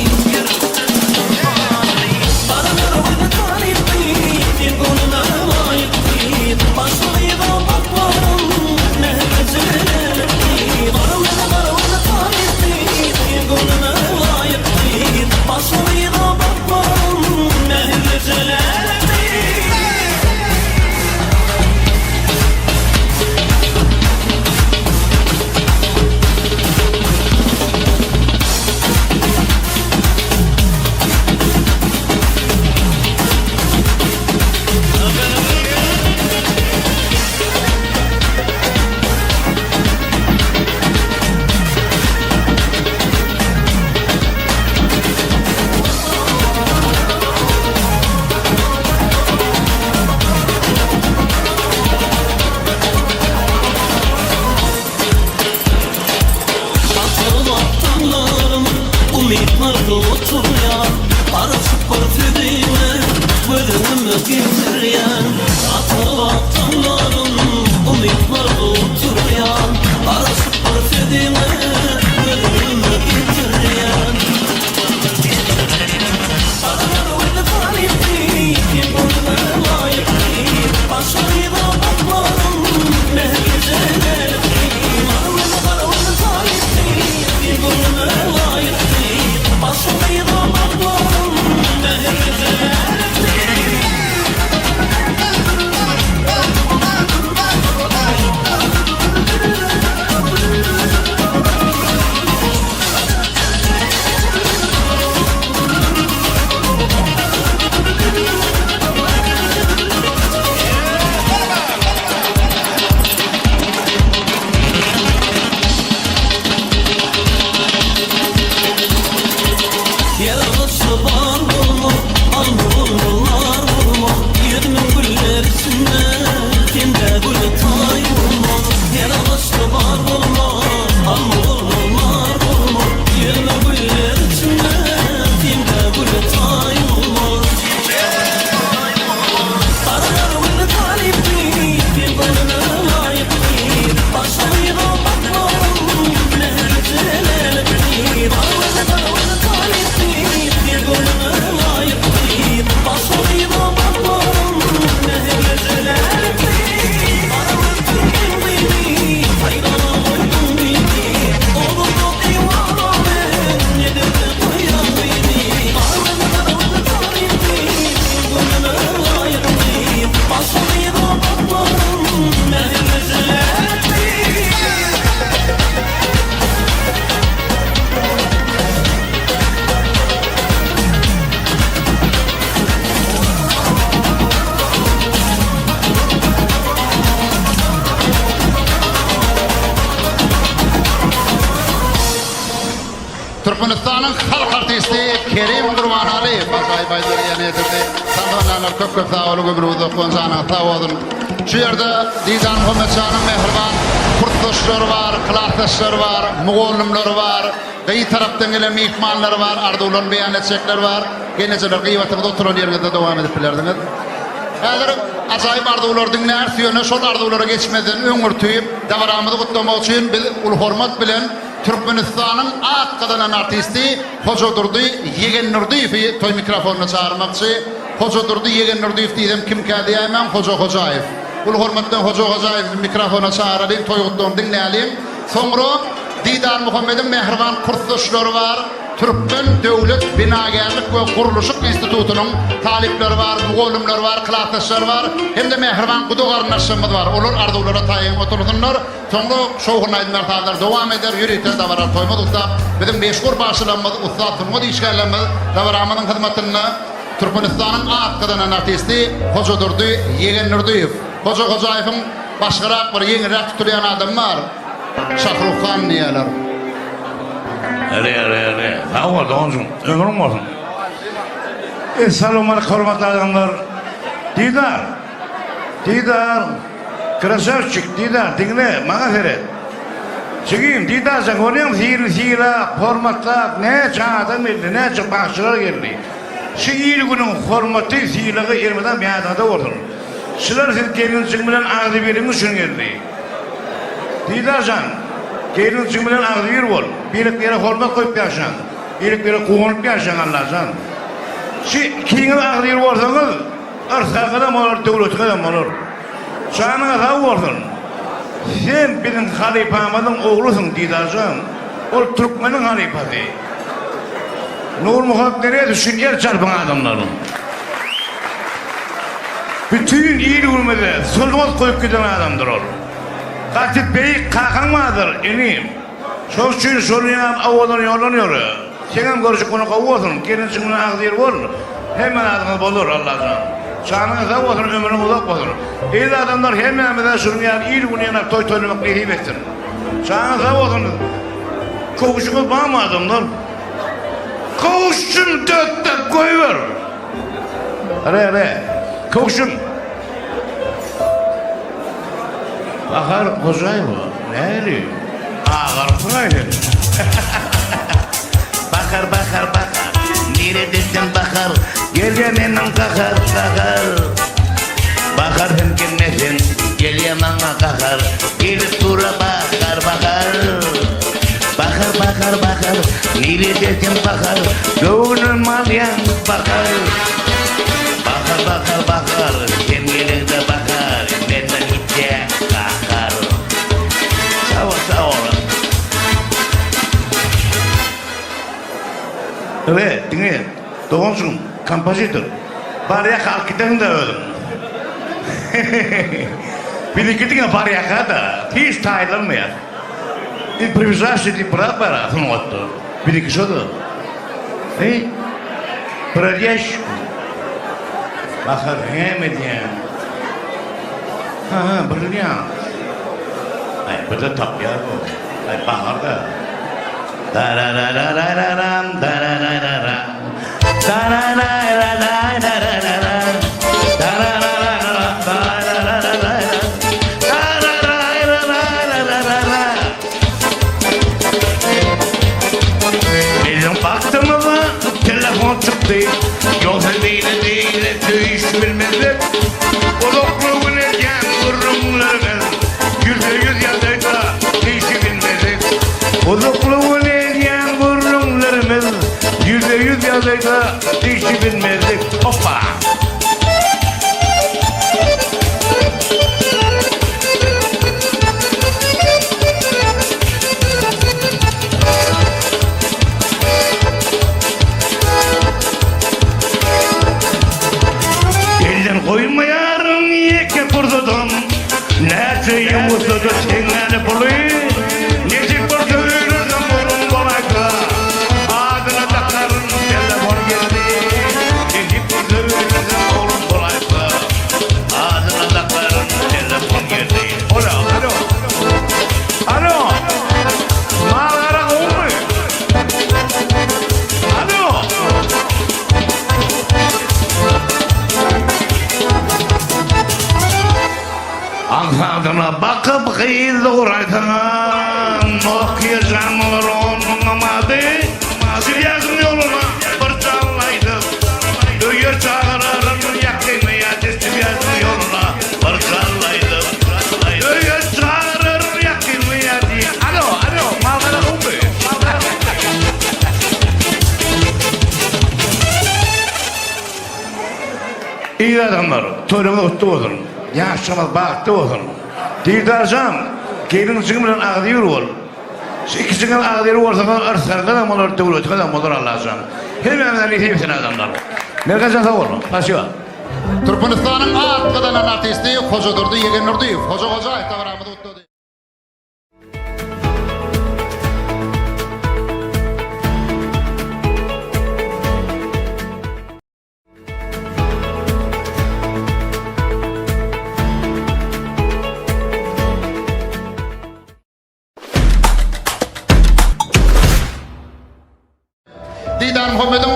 Gara gözli talypdy Sen göwnüme laýykdy Başga gyza bakmadym Mähirli Gara gözli gara gözli talypdy Sen göwnüme laýykdy Başga gyza bakmadym Mähirli Atylyp atdanlarym umytlarda oturýan Garaşyp bir sözüňe göz öňüme getirýän Atylyp atdanlarym umytlarda oturýan Garaşyp bir sözüňe göz öňüme getirýän Garalar gözi talypdy, sen göwnüme laýykdy Başga gyza bakmadym, mähirlije gelipdi Gara gözi gara gözi talypdy, sen göwnüme laýykdy Başga gyza bakmadym, mähirlije gelipdi. Ýaragyçly bar bolma, alma bolmalar bolma, Ýüzümiň güller içinde sende güle taý bolma. Ýaragyçly bar bolma, alma bolmalar bolma, Ýüzümiň güller içinde sende güle taý bolma. Garalar güli talypdy, sen göwnüme laýykdy, Başga gyza bakmadym, mähirli jelelipdi. Gara gözli gara gözli talypdy, sen göwnüme laýykdy, Başga gyza bakmadym, mähirli jelelipdi. Gara göz türkmen gyzy, haýrana goýduň bizi, Ogullyk diwana men, nederde goýan gyzy. Gara gözli gara gözli talypdy, sen göwnüme laýykdy, Başga gyza bakmadym, mähirli jelelipdi. Türkmenistanyň halk artisti Kerim Gurbanalyýew ajaýyp aýdymlary ýerine ýetirdi. Tanyşanlar köp köp sag boluň, ömrüňiz uzak bolsun, janyňyz sag bolsun. Şu ýerde Didar Muhammetjanyň mähriban kursdaşlary bar, klasdaşlary bar, mugallymlary bar, gyz tarapdan gelen myhmanlar bar, arzuwlaryny beýan etjekler bar. Gelnejeler gyýbatyňyzy oturan ýeriňizde dowam edip bilersiňiz. Häzir ajaýyp arzuwlary diňläris, ýöne şol arzuwlara geçmezden öňürti dabaramyzy gutlamak üçin biz uly hormat bilen Türkmenistanyň at gazanan artisti Hojadurdy Ýegendurdyýewi toý mikrofonyna çagyrmakçy. Hojadurdy Ýegendurdyýew diýsem kimkä diýäýmäň, Hoja Hojaýew. Uly hormat bilen Hoja Hojaýewi mikrofona çagyralyň, toý gutlagyny diňläliň. Soňra Didar Muhammediň mähriban kursdaşlary bar, Türkmen döwlet binagärlik we gurluşyk institutynyň talyplary bar, mugallymlary bar, klasdaşlary bar hem-de mähriban guda garyndaşlarymyz bar. Olar arzuwlara taýyn otursynlar. Soňra şowhunly aýdymlar sazlar dowam eder, ýörite dabaraly toýumyz ussat biziň meşhur bagşylarymyz, ussat sungat işgärlerimiz dabaramyzyň hyzmatynda Türkmenistanyň at gazanan artisti Hojadurdy Ýegendurdyýew. Hoja Hojaýewiň başgarak bir ýeňilräk tutulýan adamy bar, Şahruh han diýýärler. Re re re. Sag bol doganjygym. Ömrüň bolsun. Essalawmalik hormatly adamlar. Didar. Didar. Krasawçik, Didar, diňle, maňa seret. Jigim, Didarjan, görýäňmi, seni sylap, hormatlap, näçe adam geldi, näçe bagşylar geldi. Şu il-günüň hormaty, sylagy elmydam ýadyňyzda bolsun. Şular siz gelnejeň bilen agzybirligiňiz üçin geldi. Didarjan! Gelin-jigim bilen agzybir bol. Birek-birege hormat goýup ýaşaň. Birek-birege guwanyp ýaşaň Allajan. Şu ikiňiz agzybir bolsaňyz, yrsgaňyzam bolar, döwletiňizem bolar. Janyňyz sag bolsun. Sen biziň halypamyzyň oglusyň Didarjan. Ol türkmeniň halypasy. Nurmuhammet Meredow üçin el çarpyň adamlar. Bütin il-günümize sungat goýup giden adamdyr ol. Gaty beýik kakaň bardyr, inim. Şoň üçin şol ýan owadan ýoldan ýöre. Seňem görjek güni gowy bolsun, gelinjiň bilen agzybir bol. Hemme zadyňyz bolar, Allajan. Janyňyz sag bolsun, ömrüň uzak bolsun. Eziz adamlar hemmämize şunuň ýaly il-gün ýygnap toý toýlamak nesip etsin. Janyňyz sag bolsun. Köwşüňiz barmy adamlar? Köwşüm dök-de goýber. Re re. Köwşüm. Bahar Hojaýewa, näli? Agarypsyň-aý sen. Bahar, bahar, bahar, niredesin bahar, Gelýä meniň gahar, gahar. Bahar sen gelmeseň, gelýä maňa gahar, Gelip dur-a bahar, bahar. Bahar, bahar, bahar, niredesin bahar, Göwnüm alýaň bahar. Bahar, bahar, bahar, sen geleňde bahar, Menden gitýä gahar. Sag bol, sag boluň. Ebe, diňe, doganjygym, kompozitor. Barýaka alyp giderin-dä özüň. Biziňki diňe barýaka-da, hiç taýlanmaýar. Improwizasiýa diýip bir zat bar-a sungatda. Biziňki şo-da. Heý, bratýaşku. Bahar näme edýäň? Ha, brilliant. Aý, bir-de tapýar bu. Aý, Bahar-da. Dararararararam, dararararam. Darararararararam. Dararararara, dararararara. Dararararararara. Biziň bagtymyza telefon çykdy, Ýogsa beýle beýle söýüşbilmezdik. Uzakly gün edýän gürrüňlerimiz, Ýüzbe-ýüz ýagdaýda dişibilmezdik. Uzakly gün edýän gürrüňlerimiz, Ýüzbe-ýüz ýagdaýda dişibilmezdik. Hoppa! Elden goýmaýaryn ýeke pursadam, Näçe ýuwutsa-da teňňäni puly. Nesip bolsa öýlensem oglum bolaýsa, Adyna dakaryn telefon geldi. Nesip bolsa öýlensem oglum bolaýsa, Adyna dakaryn telefon geldi. Alo, alo. Alo. Mal-gara gowumy? Alo. Aňsadyna bakyp gyz doguraýsaňa, Nokia jaňlar onuňam ady. Sürýärsiň ýoluna bir jaňlaýdyp, Öýe çagyraryn ýakyn ýa Sürýärsiň ýoluna bir jaňlaýdyp, Öýe çagyraryn ýakyn ýa Alo, alo, mal-gara gowumy? Eziz adamlar, toýlaryňyz gutly bolsun! Ýaşlygyňyz bagtly bolsun! Didarjan, gelin-jigim bilen agzybir bol! Şu ikijiňiz agzybir bolsaňyz yrsgaňyzam bolar, döwletiňizem bolar Allajan. Hemmämize nesip etsin adamlar. Mergenjan sag bol. Spasiba. Türkmenistanyň at gazanan artisti Hojadurdy Ýegendurdyýew, Hoja Hojaýew dabaramyzy gutlady. Didar Muhammediň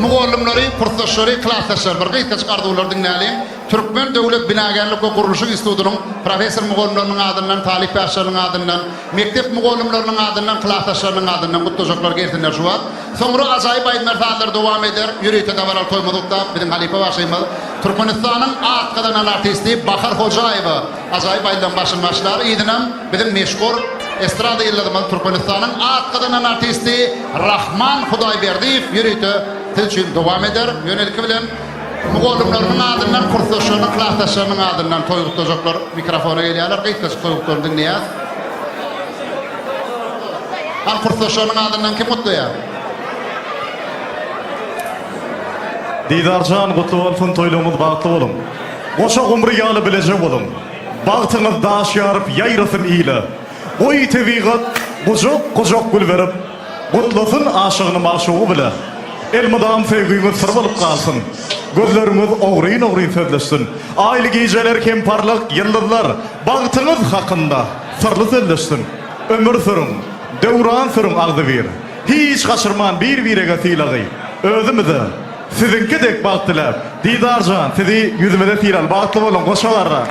mugallymlary, kursdaşlary, klasdaşlary bir gysgajyk arzuwlary diňläliň. Türkmen döwlet binagärlik we gurluşyk institutynyň professor-mugallymlarynyň adyndan, talyp ýaşlarynyň adyndan, mekdep mugallymlarynyň adyndan, klasdaşlarynyň adyndan gutlajaklar gelsinler şu wagt. Soňra ajaýyp aýdymlar sazlar dowam eder. Ýörite dabaraly toýumyzy gutlap, biziň halypa bagşymyz, Türkmenistanyň at gazanan artisti Bahar Hojaýewa ajaýyp aýdymlaryň başyny başlar. Yzynam biziň meşhur. Estrada ýyldyzymyz Türkmenistanyň at gazanan artisti Rahman Hudaýberdiýew ýörite siz üçin dowam eder. Ýöne ilki bilen mugallymlarynyň adyndan, kursdaşlarynyň, klasdaşlarynyň adyndan toý gutlajaklar mikrofona gelýärler. Gysgajyk toý gutlaryny diňleýäs. Hany kursdaşlarynyň adyndan kim gutlaýar? Didarjan gutly bolsun toýlaryňyz bagtly boluň. Goşa gumry ýaly bileje boluň. Bagtyňyz daş ýaryp ýaýrasyn ile. Goý tebigat gujak gujak gül berip, Gutlasyn aşygyny magşugy bile. Elmydam söýgüňiz syr bolup galsyn. Gözleriňiz ogryn-ogryn sözleşsin. Aýly gijeler hem parlak ýyldyzlar Bagtyňyz hakynda syrly sözleşsin. Ömür sürüň, döwran sürüň agzybir. Hiç gaçyrman bir-birege sylagy. Özümize siziňki dek bagt diläp, Didarjan, sizi ýüzümize sylaly. Bagtly boluň, goşa garra.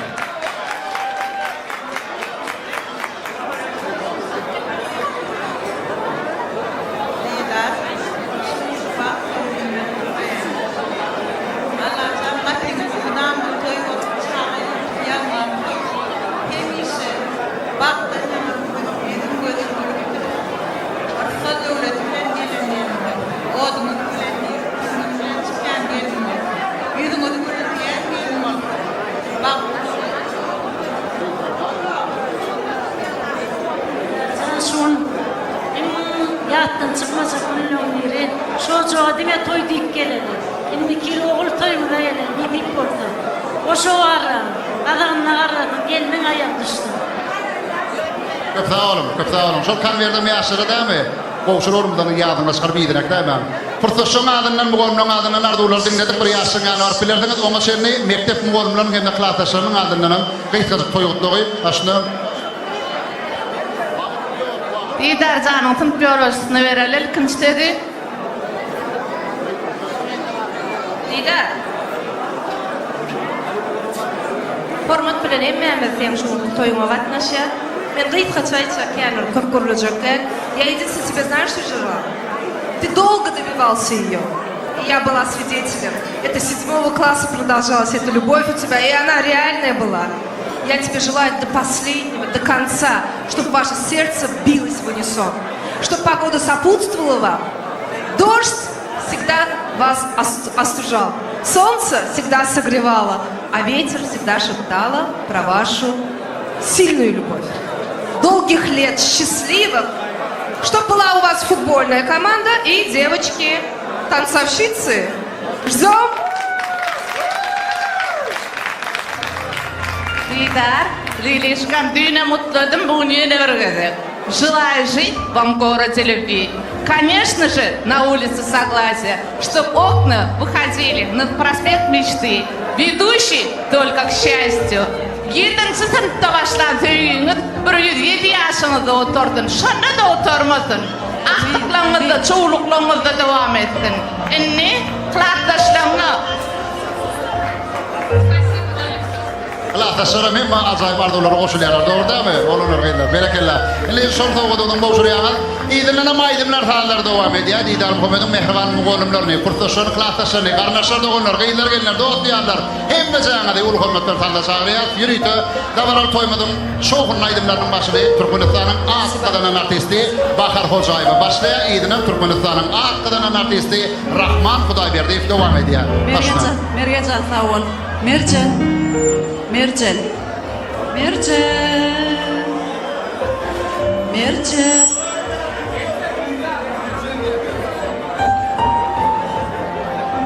Didar, şu günki bagt toýuny gutlaýan. Allajan gatyňyz mydama toý bolsun, çaga ýüzüňiz ýalňyz hemişe bagtdan ýaňa ýüzüň gözüň gülüp dursun. Rysgal döwleti bilen gelen gelin bolsun. Oduňyz bilen girip, tütüňiz bilen çykýan gelin bolsun. Ýüzüňizi güldürýän gelin bolsun. Bagtly boluň. Jan şu gün iň ýatdan çykmajak günleň biri. Şu ojaga diňe toý diýip geleli. Indiki ýyl ogul toýumyza geleli nesip bolsa. Goşa barraň, gazagynda garrasyn, gelniň aýagy düşsün. Köp sag boluň, köp sag boluň. Şol konwerdem ýaşlara dämi? Gowşur oglumyzam ýadyňdan çykaryp iýdinek dämi? Pursatşyň adyndan, mugallymlaryň adyndan arzuwlary diňledik. Bir ýaşlaryň ýanyna baryp bilersiňiz. Oňa çenli mekdep mugallymlarynyň hem-de klasdaşlarynyň adyndanam gysgajyk toý gutlagy. Başyna. Didar janyň synp ýolbaşçysyna bereli ilkinji sözi. Didar. Hormat bilen hemmämiz seň şu günki toýuňa gatnaşýas. Men gysgaça aýtjak kän bir köp gürlejek däl. Я единственное тебе знаешь что желаю? Ты долго добивался ее. И я была свидетелем. Это с седьмого класса продолжалась эта любовь у тебя, и она реальная была. Я тебе желаю до последнего, до конца, чтобы ваше сердце билось в унисон, чтобы погода сопутствовала вам, дождь всегда вас остужал, солнце всегда согревало, а ветер всегда шептало про вашу сильную любовь. Долгих лет, счастливых, чтобы была у вас футбольная команда и девочки-танцовщицы. Ждем! Didar, Lilişkam düýnem gutladym, bu gün ýene bir gezek. Желаю жить вам в городе любви. Конечно же, на улице Согласия, чтоб окна выходили на проспект Мечты, ведущий только к счастью. Ýedinji synpda başlan söýgiňiz bir 107 ýaşyňyzda otursyn, şonda-da oturmasyn. Agtyklaryňyzda, çowluklaryňyzda dowam etsin. Indi klasdaşlaryňa. Klasdaşlaram hemme ajaýyp arzuwlara goşulýarlar, dogry dälmi, oglanlar, gyzlar? Berekella. Indi şol sowgadyňyzy gowşurýaňyz. Yzyndanam aýdymlar, sazlar dowam edýär. Didar Muhammediň mähriban mugallymlaryny, kursdaşlaryny, klasdaşlaryny, garyndaşlar, doganlar, gyzlar, gelinler, dost-ýarlar, hemmejäňizi uly hormat bilen sazla çagyrýarys. Ýörite dabaraly toýumyzyň şowhunly aýdymlarynyň başyny Türkmenistanyň at gazanan artisti Bahar Hojaýewa başlaýar, yzynam Türkmenistanyň at gazanan artisti Rahman Hudaýberdiýew dowam edýär. Başyna. Mergen jan sag bol. Merjen. Merjen. Merjen. Merjen.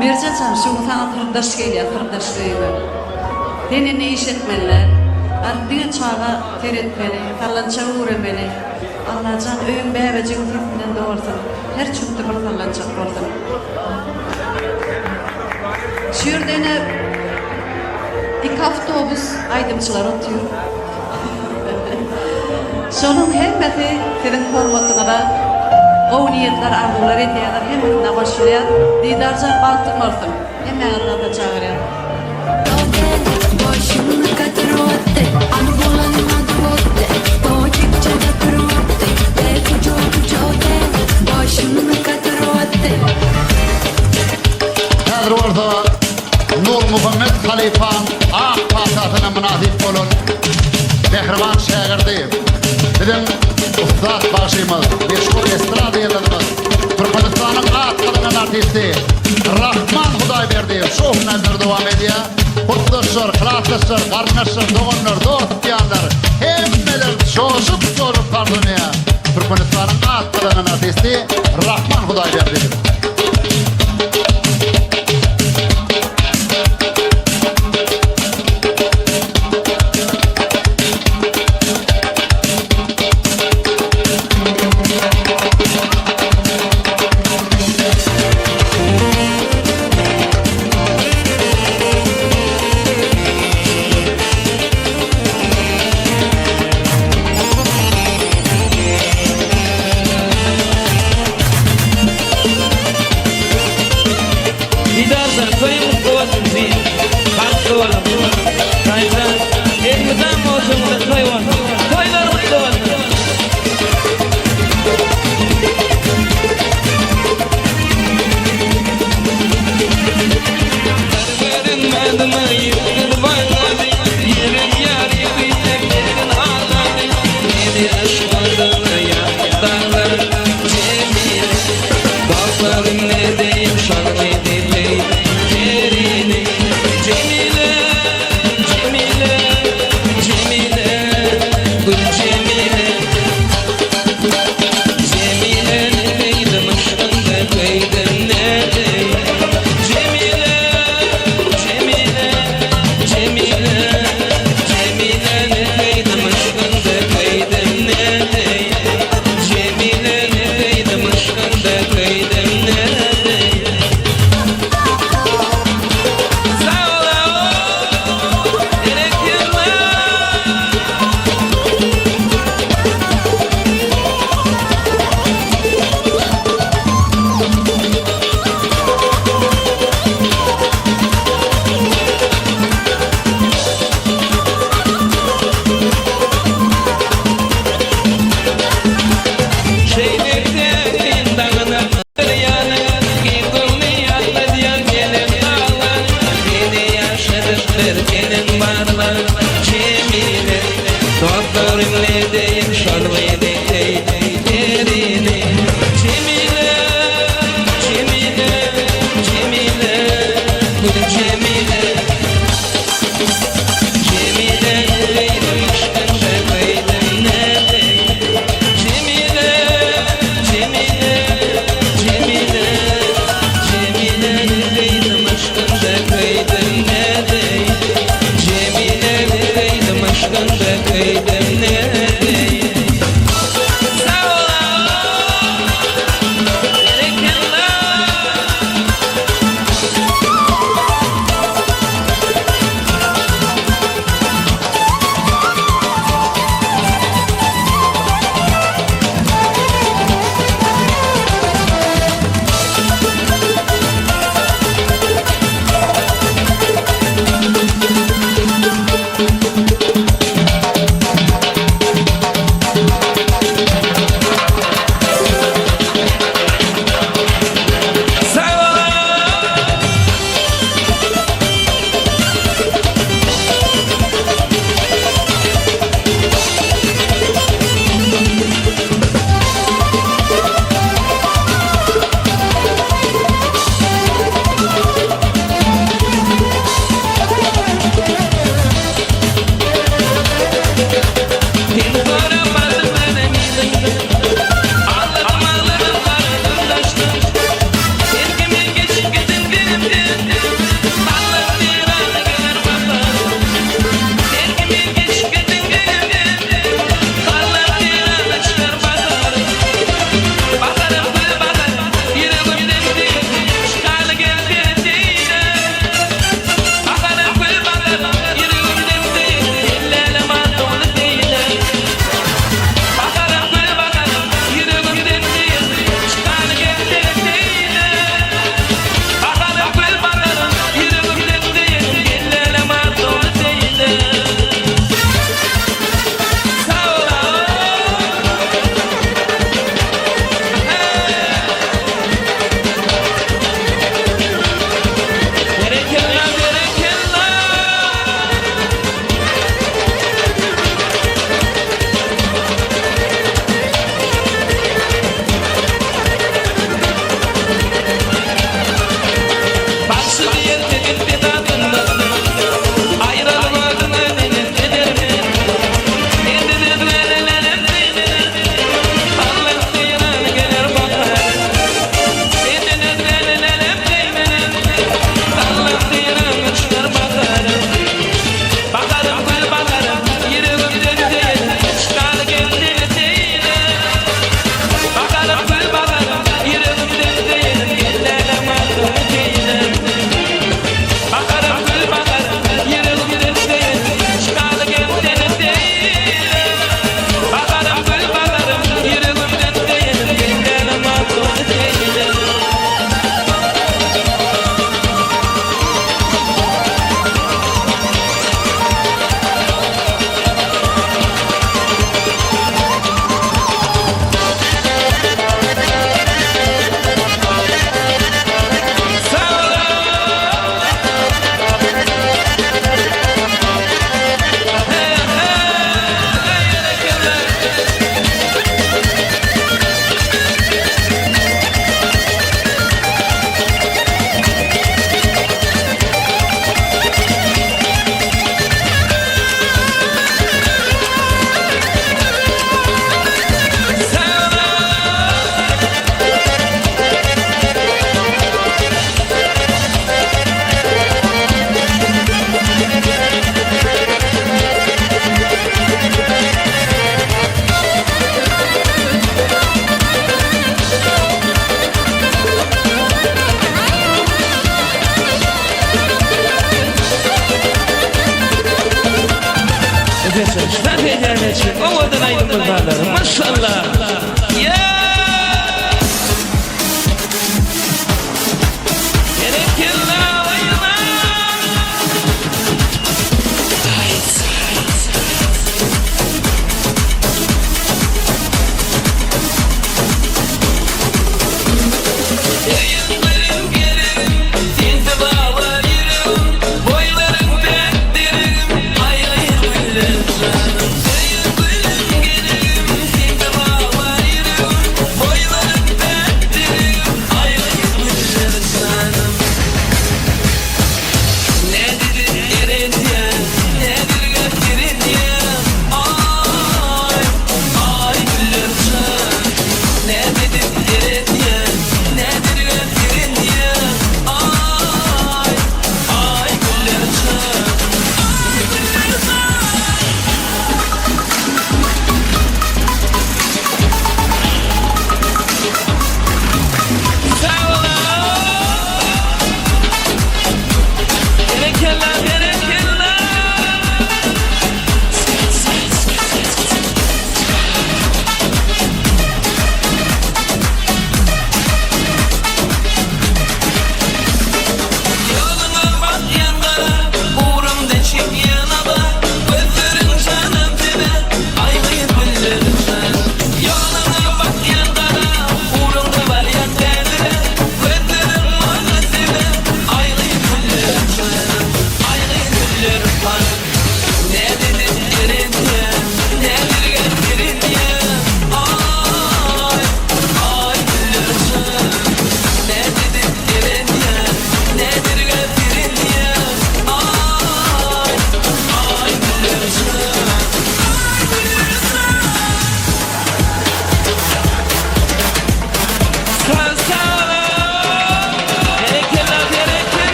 Merjen jan şu gün saňa syrdaş gelýär syrdaş söýgi. Sen indi iş etmeli däl. Artyk diňe çaga seretmeli, sallançak üwremeli. Allajan öýüň bäbejigiň sesinden dolsun. Her çöpde bir sallançak bolsun. Şu ýerde ine iki awtobus aýdymçylar otyr. Şonuň hemmesi siziň hormatyňyza gowy niýetler, arzuwlar edýärler, hemmesine goşulýar. Didarjan bagtyň bolsun. Hemmäňizi gapa çagyrýan. Häzir bolsa Nurmuhammet halypaň ak patasyna mynasyp bolan mähriban şägirdi, biziň. Ussat bagşymyz, meşhur estrada ýyldyzymyz, Türkmenistanyň at gazanan artisti Rahman Hudaýberdiýew şowhun aýdymlary dowam edýär. Gurtdaşlar, klasdaşlar, garyndaşlar, doganlar, dost-ýarlar hemmeler joşup-joşup tanslanýar. Türkmenistanyň at gazanan artisti Rahman Hudaýberdiýew.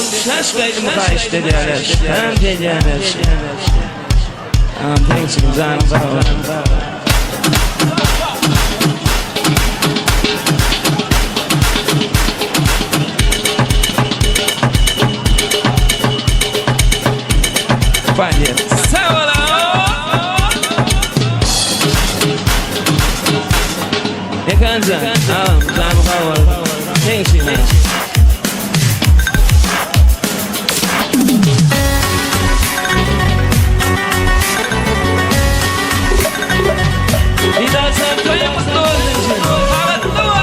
Şaşka aýdymy haýyşt edýärler. Tans edýärler. Agam seň üçin janyň sag bolsun. Sag bol Mekanjan, agam janyň sag bolsun. Seň üçin agam. Didarjan toýuň gutly bolsun. Bagtly boluň.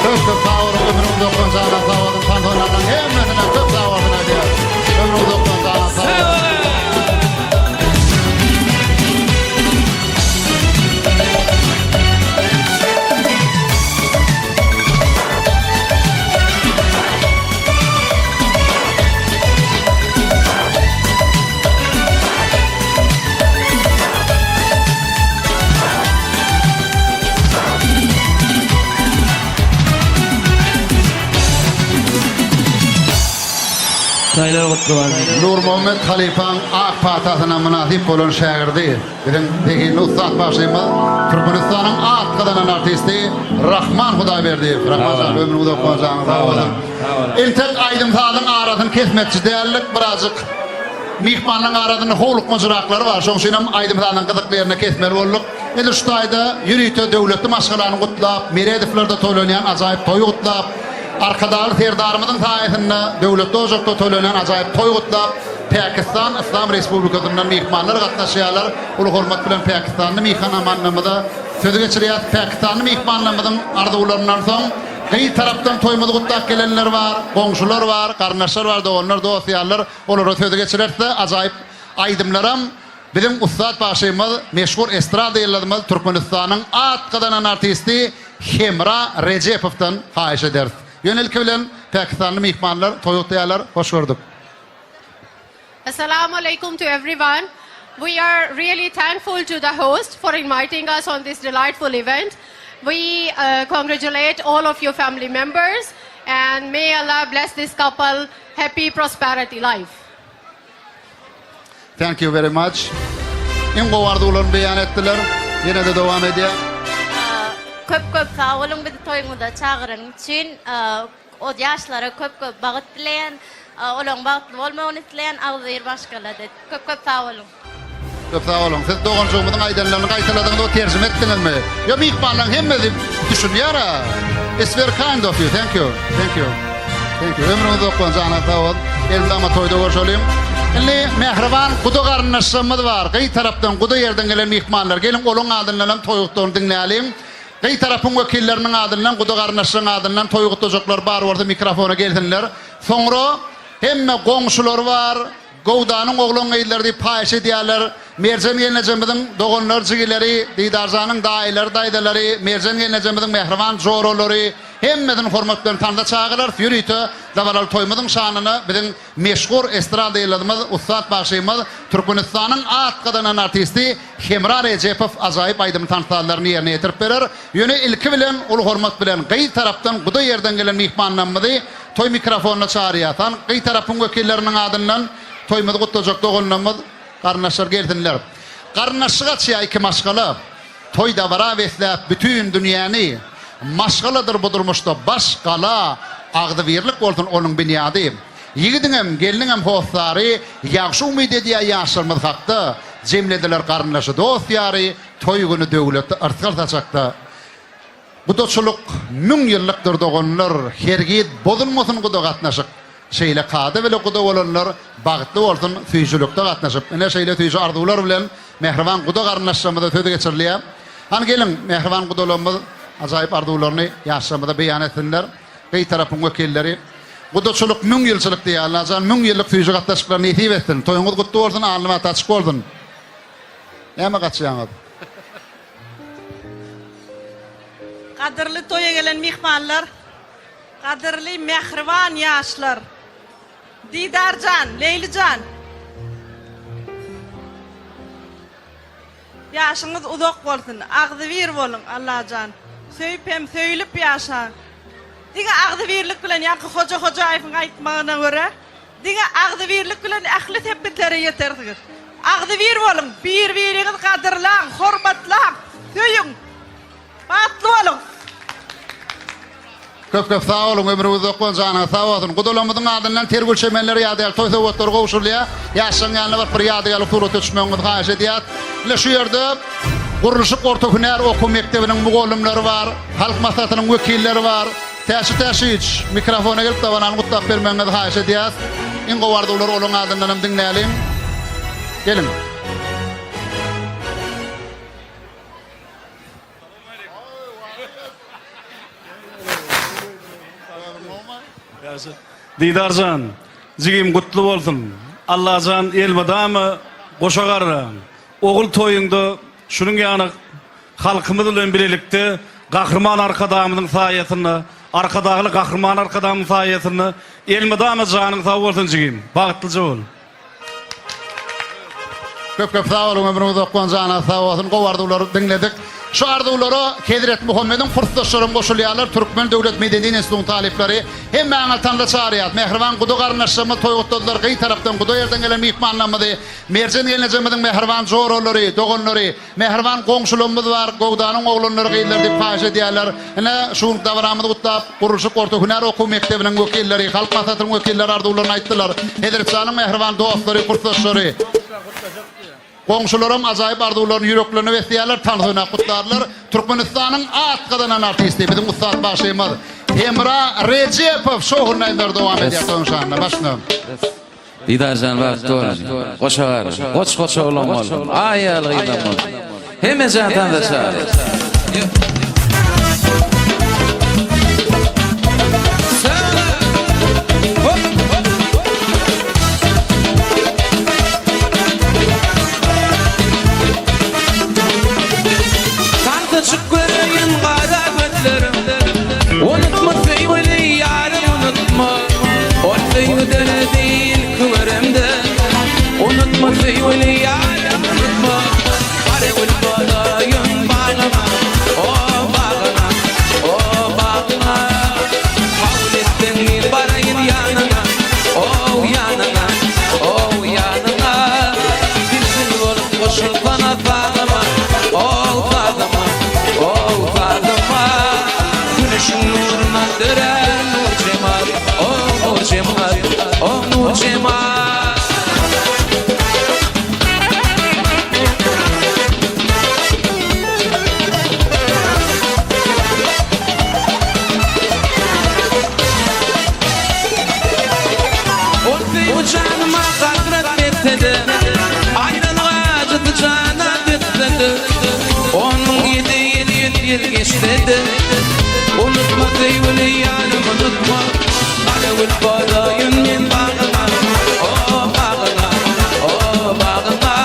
Köp köp sag boluň ömrüň uzak bolsun janyň sag bolsun tans oýnanlaň hemmesine köp sag bolsun aýdýas ömrüň uzak bolsun janyň sag bolsun. Toýlar gutly bolsun. Nurmuhammet halypaň ak patasyna mynasyp bolan şägirdi, biziň zehinli ussat bagşymyz, Türkmenistanyň at gazanan artisti Rahman Hudaýberdiýew. Rahman jan, ömrüň uzak bolsun, janyň sag bolsun. Entek aýdym-sazyň arasyny kesmekçi däldik, birazjyk myhmanlaryň arasynda howlukmajyraklary bar, şoň üçinem aýdym-sazyň gyzykly ýerinde kesmeli bolduk. Edil şu taýda ýörite döwletli maşgalany gutlap, Meredowlarda toýlanýan ajaýyp toýy gutlap, Arkadagly Serdarymyzyň saýasynda döwletli ojakda toýlanýan ajaýyp toýy gutlap, Päkistan Yslam Respublikasyndan myhmanlar gatnaşýarlar. Uly hormat bilen päkistanly myhanamanlarymyza. Sözi geçirýäs Pakistanly myhmanlarymyzyň arzuwlaryndan soň gyz tarapdan toýumyzy gutlap gelenler bar, goňşular bar, garyndaşlar bar, doganlar, dost-ýarlar olara sözi geçireris-de ajaýyp aýdymlaram biziň ussat bagşymyz, meşhur estrada ýyldyzymyz Türkmenistanyň at gazanan artisti Hemra Rejepowdan haýyş ederis. Ýöne ilki bilen pakistanly myhmanlar toý gutlaýarlar, hoş gördük. Assalamu alaikum to everyone. We are really thankful to the host for inviting us on this delightful event. We uh, congratulate all of your family members and may Allah bless this couple happy prosperity life. Thank you very much. Iň gowy arzuwlaryny beýan etdiler. Ýene-de dowam edýär. Köp köp sag boluň bizi toýuňyza çagyranyň üçin. O ýaşlara köp köp bagyt dileýän. Olaň bagtly bolmagyny isleýän agzybir maşgalada. Köp köp sag boluň. Köp sag boluň. Siz doganjygymyzyň aýdanlaryny gaýtaladyňyz o terjime etdiňizmi? Ýa myhmanlaryň hemmesi düşünýär-ä. It's very kind of you. Thank you. Thank you. Thank you. Ömrüňiz uzak bolsun, janyňyz sag bolsun. Elmydama toýda görşeliň. Indi mähriban guda garyndaşlarymyz bar. Gyz tarapdan, guda ýerden gelen myhmanlar. Geliň olaň adyndan hem toý gutlagyny diňläliň. Gyz tarapyň wekilleriniň adyndan, guda garyndaşlaryň adyndan toý gutlajaklar bar bolsa mikrofona gelsinler. Soňra hemme goňşulary bar, Gowdanyň oglan-gyzlary diýip haýyş edýärler. Merjen gelnejemiziň doganlar jigileri, Didarjanyň daýylary daýzalary, Merjen gelnejemiziň mähriban joralary hemmesini hormat bilen tansa çagyrarys. Ýörite dabaraly toýumyzyň şanyna biziň meşhur estrada ýyldyzymyz, ussat bagşymyz, Türkmenistanyň at gazanan artisti Hemra Rejepow ajaýyp aýdym tans sazlaryny ýerine ýetirip berer. Ýöne ilki bilen uly hormat bilen gyz tarapdan guda ýerden gelen myhmanlarymyzy toý mikrofonyna çagyrýas. Han gyz tarapyň wekilleriniň adyndan toýumyzy gutlajak doganlarymyz, garyndaşlar gelsinler. Garyndaşlyk açýar iki maşgala. Toý dabara besläp bütin dünýäni. Maşgaladyr bu durmuşda baş gala, agzybirlik bolsun onuň binýady. Ýigidiňem, gelniňem hossary, Ýagşy umyt edýär ýaşlarymyz hakda. Jemlediler garyndaşy, dost-ýary, Toý güni döwletli yrsgal saçakda. Gudaçylyk müň ýyllykdyr doganlar, Hergiz bozulmasyn guda gatnaşyk. Şeýle kada bile guda bolanlar, Bagtly bolsun süýjülikde gatnaşyp. Ine şeýle süýji arzuwlar bilen mähriban guda garyndaşlarymyza söz geçirilýär. Hany geliň, mähriban gudalarymyz ajaýyp arzuwlaryny ýaşlarymyza beýan etsinler. Gyz tarapyň wekilleri. Gudaçylyk müň ýylçylyk diýýär. Allajan müň ýyllyk süýji gatnaşyklar nesip etsin. Toýuňyz gutly bolsun, alny bagty açyk bolsun. Näme gaçýaňyz? Gadyrly toýa gelen myhmanlar, gadyrly mähriban ýaşlar. Didarjan, Leýlijan. Ýaşyňyz uzak bolsun, agzybir boluň Allajan. Söýüp hem söýülip ýaşaň. Diňe agzybirlik bilen ýaňky Hoja Hojaýewiň aýtmagyna görä, diňe agzybirlik bilen ähli sepgitlere ýetersiňiz. Agzybir boluň, bir-biriňizi gadyrlaň, hormatlaň, söýüň. Bagtly boluň! Köp köp sag boluň ömrüňiz uzak bolsun janyňyz sag bolsun. Gudalarymyzyň adyndan ter gül çemenleri ýadygärlik toý sowgatlary gowşurylýar. Ýaşlaryň ýanyna baryp bir ýadygärlik surata düşmegiňizi haýyş edýäs. Ine şu ýerde Gurluşyk orta hünär okuw mekdebiniň mugallymlary bar, Halk maslahatynyň wekilleri bar. Täşli Täşiç, mikrofona gelip dabarany gutlap bermegiňizi haýyş edýäs. Iň gowy arzuwlary olaryň adyndan hem diňläliň. Geliň. Didarjan, jigim gutly bolsun. Allajan elmydama goşa garra. Ogul toýuňda şunuň ýaly halkymyz bilen bilelikde Gahryman Arkadagymyzyň saýasynda, Arkadagly Gahryman Arkadagymyzyň saýasynda elmydama janyň sag bolsun jigim. Bagtlyja bol. Köp köp sag boluň ömrüňiz uzak bolsun janyňyz sag bolsun gowy arzuwlary diňledik. Şu arzuwlara Hezreti Muhammediň kursdaşlaram goşulýarlar Türkmen döwlet medeniýet institutynyň talyplary hemmäňizi tansa çagyrýas. Mähriban guda garyndaşlarymyz toý gutladylar gyz tarapdan guda ýerden gelen myhmanlarymyzy Merjen gelnejemiziň mähriban joralary, doganlary, Mähriban goňşularymyz bar, Gowdanyň oglanlary, gyzlary diýip haýyş edýärler. Ine, şu günki dabaramyzy gutlap, Gurluşyk orta hünär okuw mekdebiniň wekilleri, Halk Maslahatynyň wekilleri arzuwlaryny aýtdylar. Hezretjanyň mähriban dostlary, kursdaşlary, goňşularam ajaýyp arzuwlaryny ýüreklerine besleýärler, tans oýnap gutlarlar. Türkmenistanyň at gazanan artisti, biziň ussat bagşymyz Hemra Rejepow şowhunly aýdymlary dowam edýär toýuň şanyna. Başyna. Didarjan bagtly bol. Goşa gar. Goç goç oglan bolsun. Aý ýaly gyzam bolsun. Hemmejan tansa çagyr. Tansa çyk göreýin gara gözleriň. Unutma söýgüli ýarym unutma. Ol söýgüden değil köweremde. Unutma söýgüli ýarym unutma. Gara gül bolaýyn bagyňa, o bagyňa, o bagyňa. Kabul etseň men baraýyn ýanyňa, o ýanyňa, o ýanyňa. Bilbil bolup goşulsana sazyma, o sazyma, o sazyma. Güneşiň nurundan dörär nur jemal, o nur jemal, o nur jemal. Ol söýgi janyma hasrat etse-de, Aýralyk ajysy jana dökse-de, Onuň 700 ýyl geçse-de, Unutma söýgüli ýarym unutma, Gara gül bolaýyn men bagyňa, O bagyňa, o bagyňa.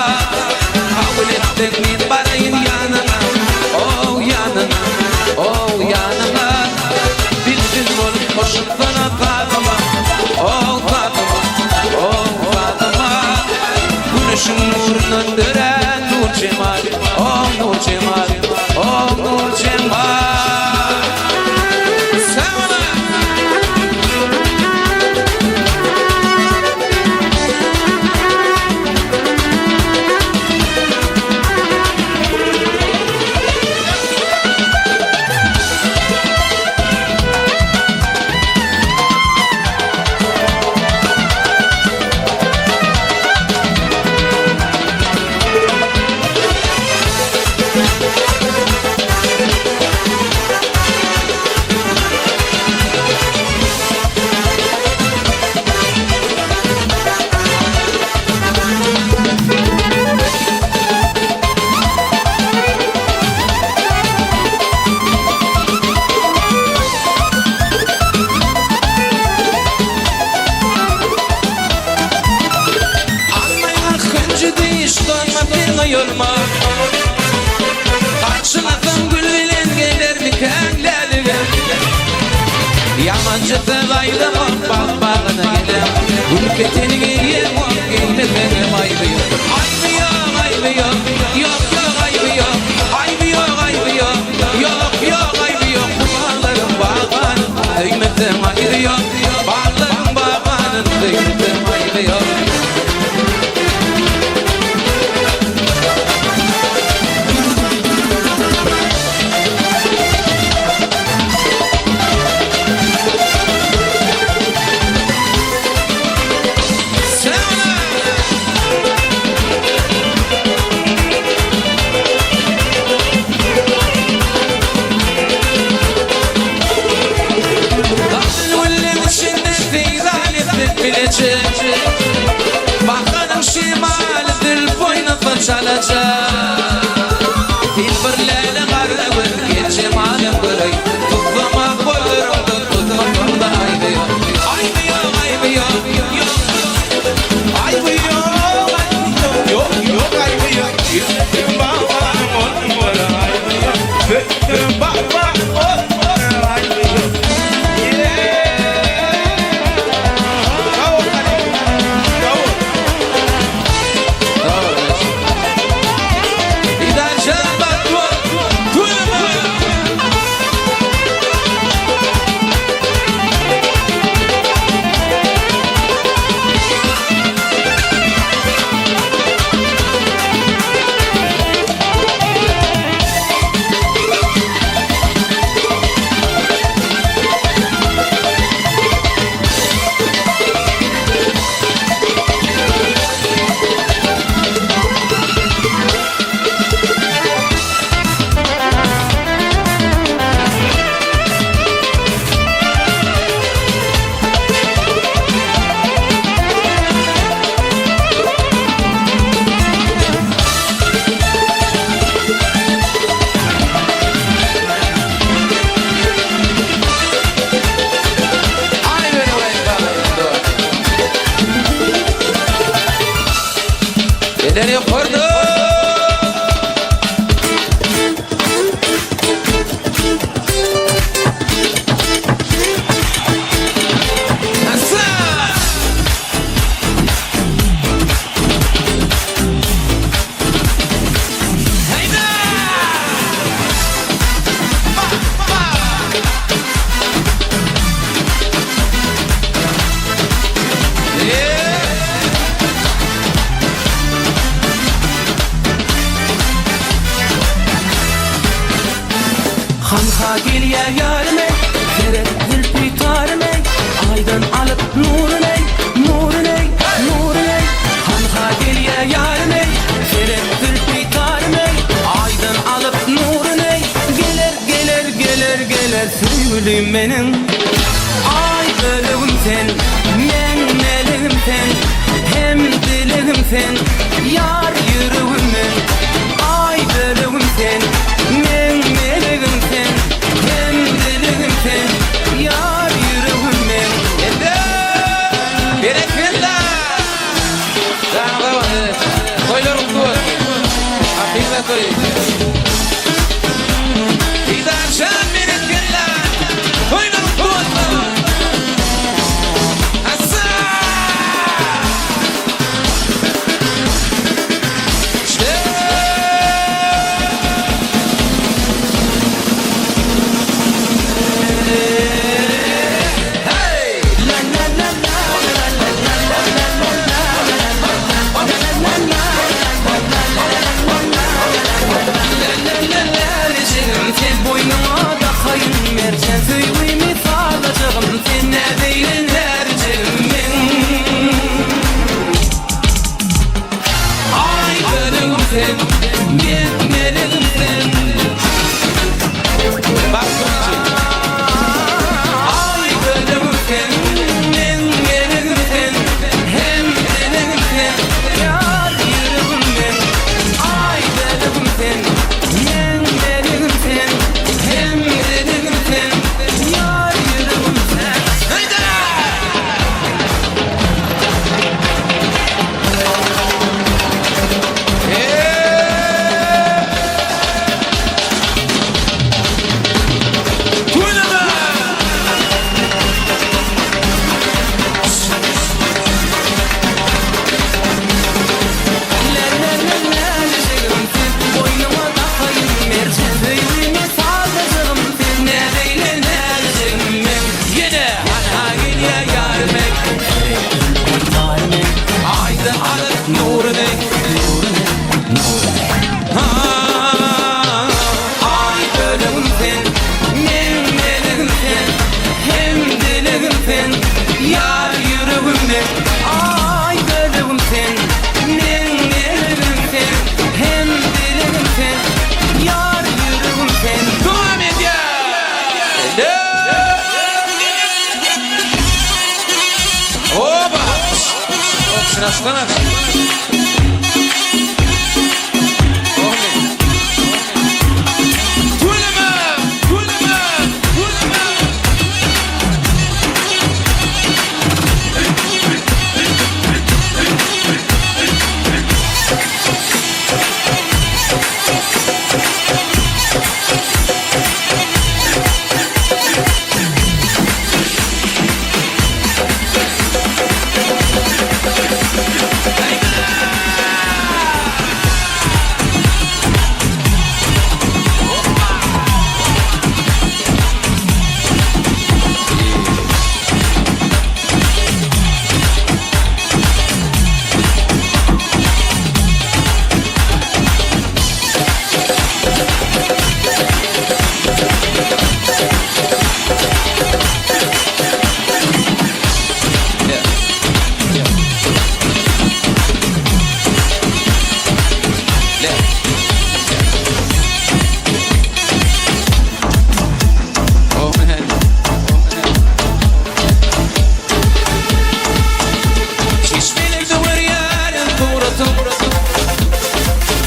Kabul etseň men baraýyn ýanyňa, O ýanyňa, o ýanyňa. Bilbil bolup goşulsana sazyma, O sazyma, o sazyma. Güneşiň nurundan dörän nur jemal, O nur jemal, o nur jemal. Sag boluň! Almaýar hünji diş dolma sen oýulma Garşylasam gül bilen gelermikäň lälige Ýamança söz aýdamok bagt bagyna gelem Gül keteni geýemok geýmeseňem aýby ýok Aýby ýok aýby ýok ýok ýok aýby ýok Aýby ýok aýby ýok ýok ýok aýby ýok Bu baglaryň bagbanyn söýmesem aýby ýok Baglaryň bagbanyn söýmesem aýby ýok. Söýgülim meniň Aý bölegim sen Meň melegim sen Hem dilegim sen Ýar ýüregim men Aý bölegim sen Meň melegim sen Hem dilegim sen Ýar ýüregim men Elde! Berekella! Janyňyza bolsun. Toýlar gutly bolsun. Hakyky toý. Didarjan berekella. Toýlar gutly bolsun. Assa! Sen boýnuňa dakaýyn merjen Söýgimi sazlajagym sen näzeýle närijegim meň Aý bölegim sen men melegim sen Aý bölegim sen men melegim sen Hem dilegim sen ýar ýüregim men Aý bölegim sen men melegim sen Hem dilegim sen ýar ýüregim sen Haýda! Aý bölegim sen, meň melegim sen, Hem dilegim sen, ýar ýüregim men. Aý bölegim sen, meň melegim sen, Hem dilegim sen, ýar ýüregim sen. Dowam edýär! Oba! Şaşkana. Çeşmelerde görýärin suratyň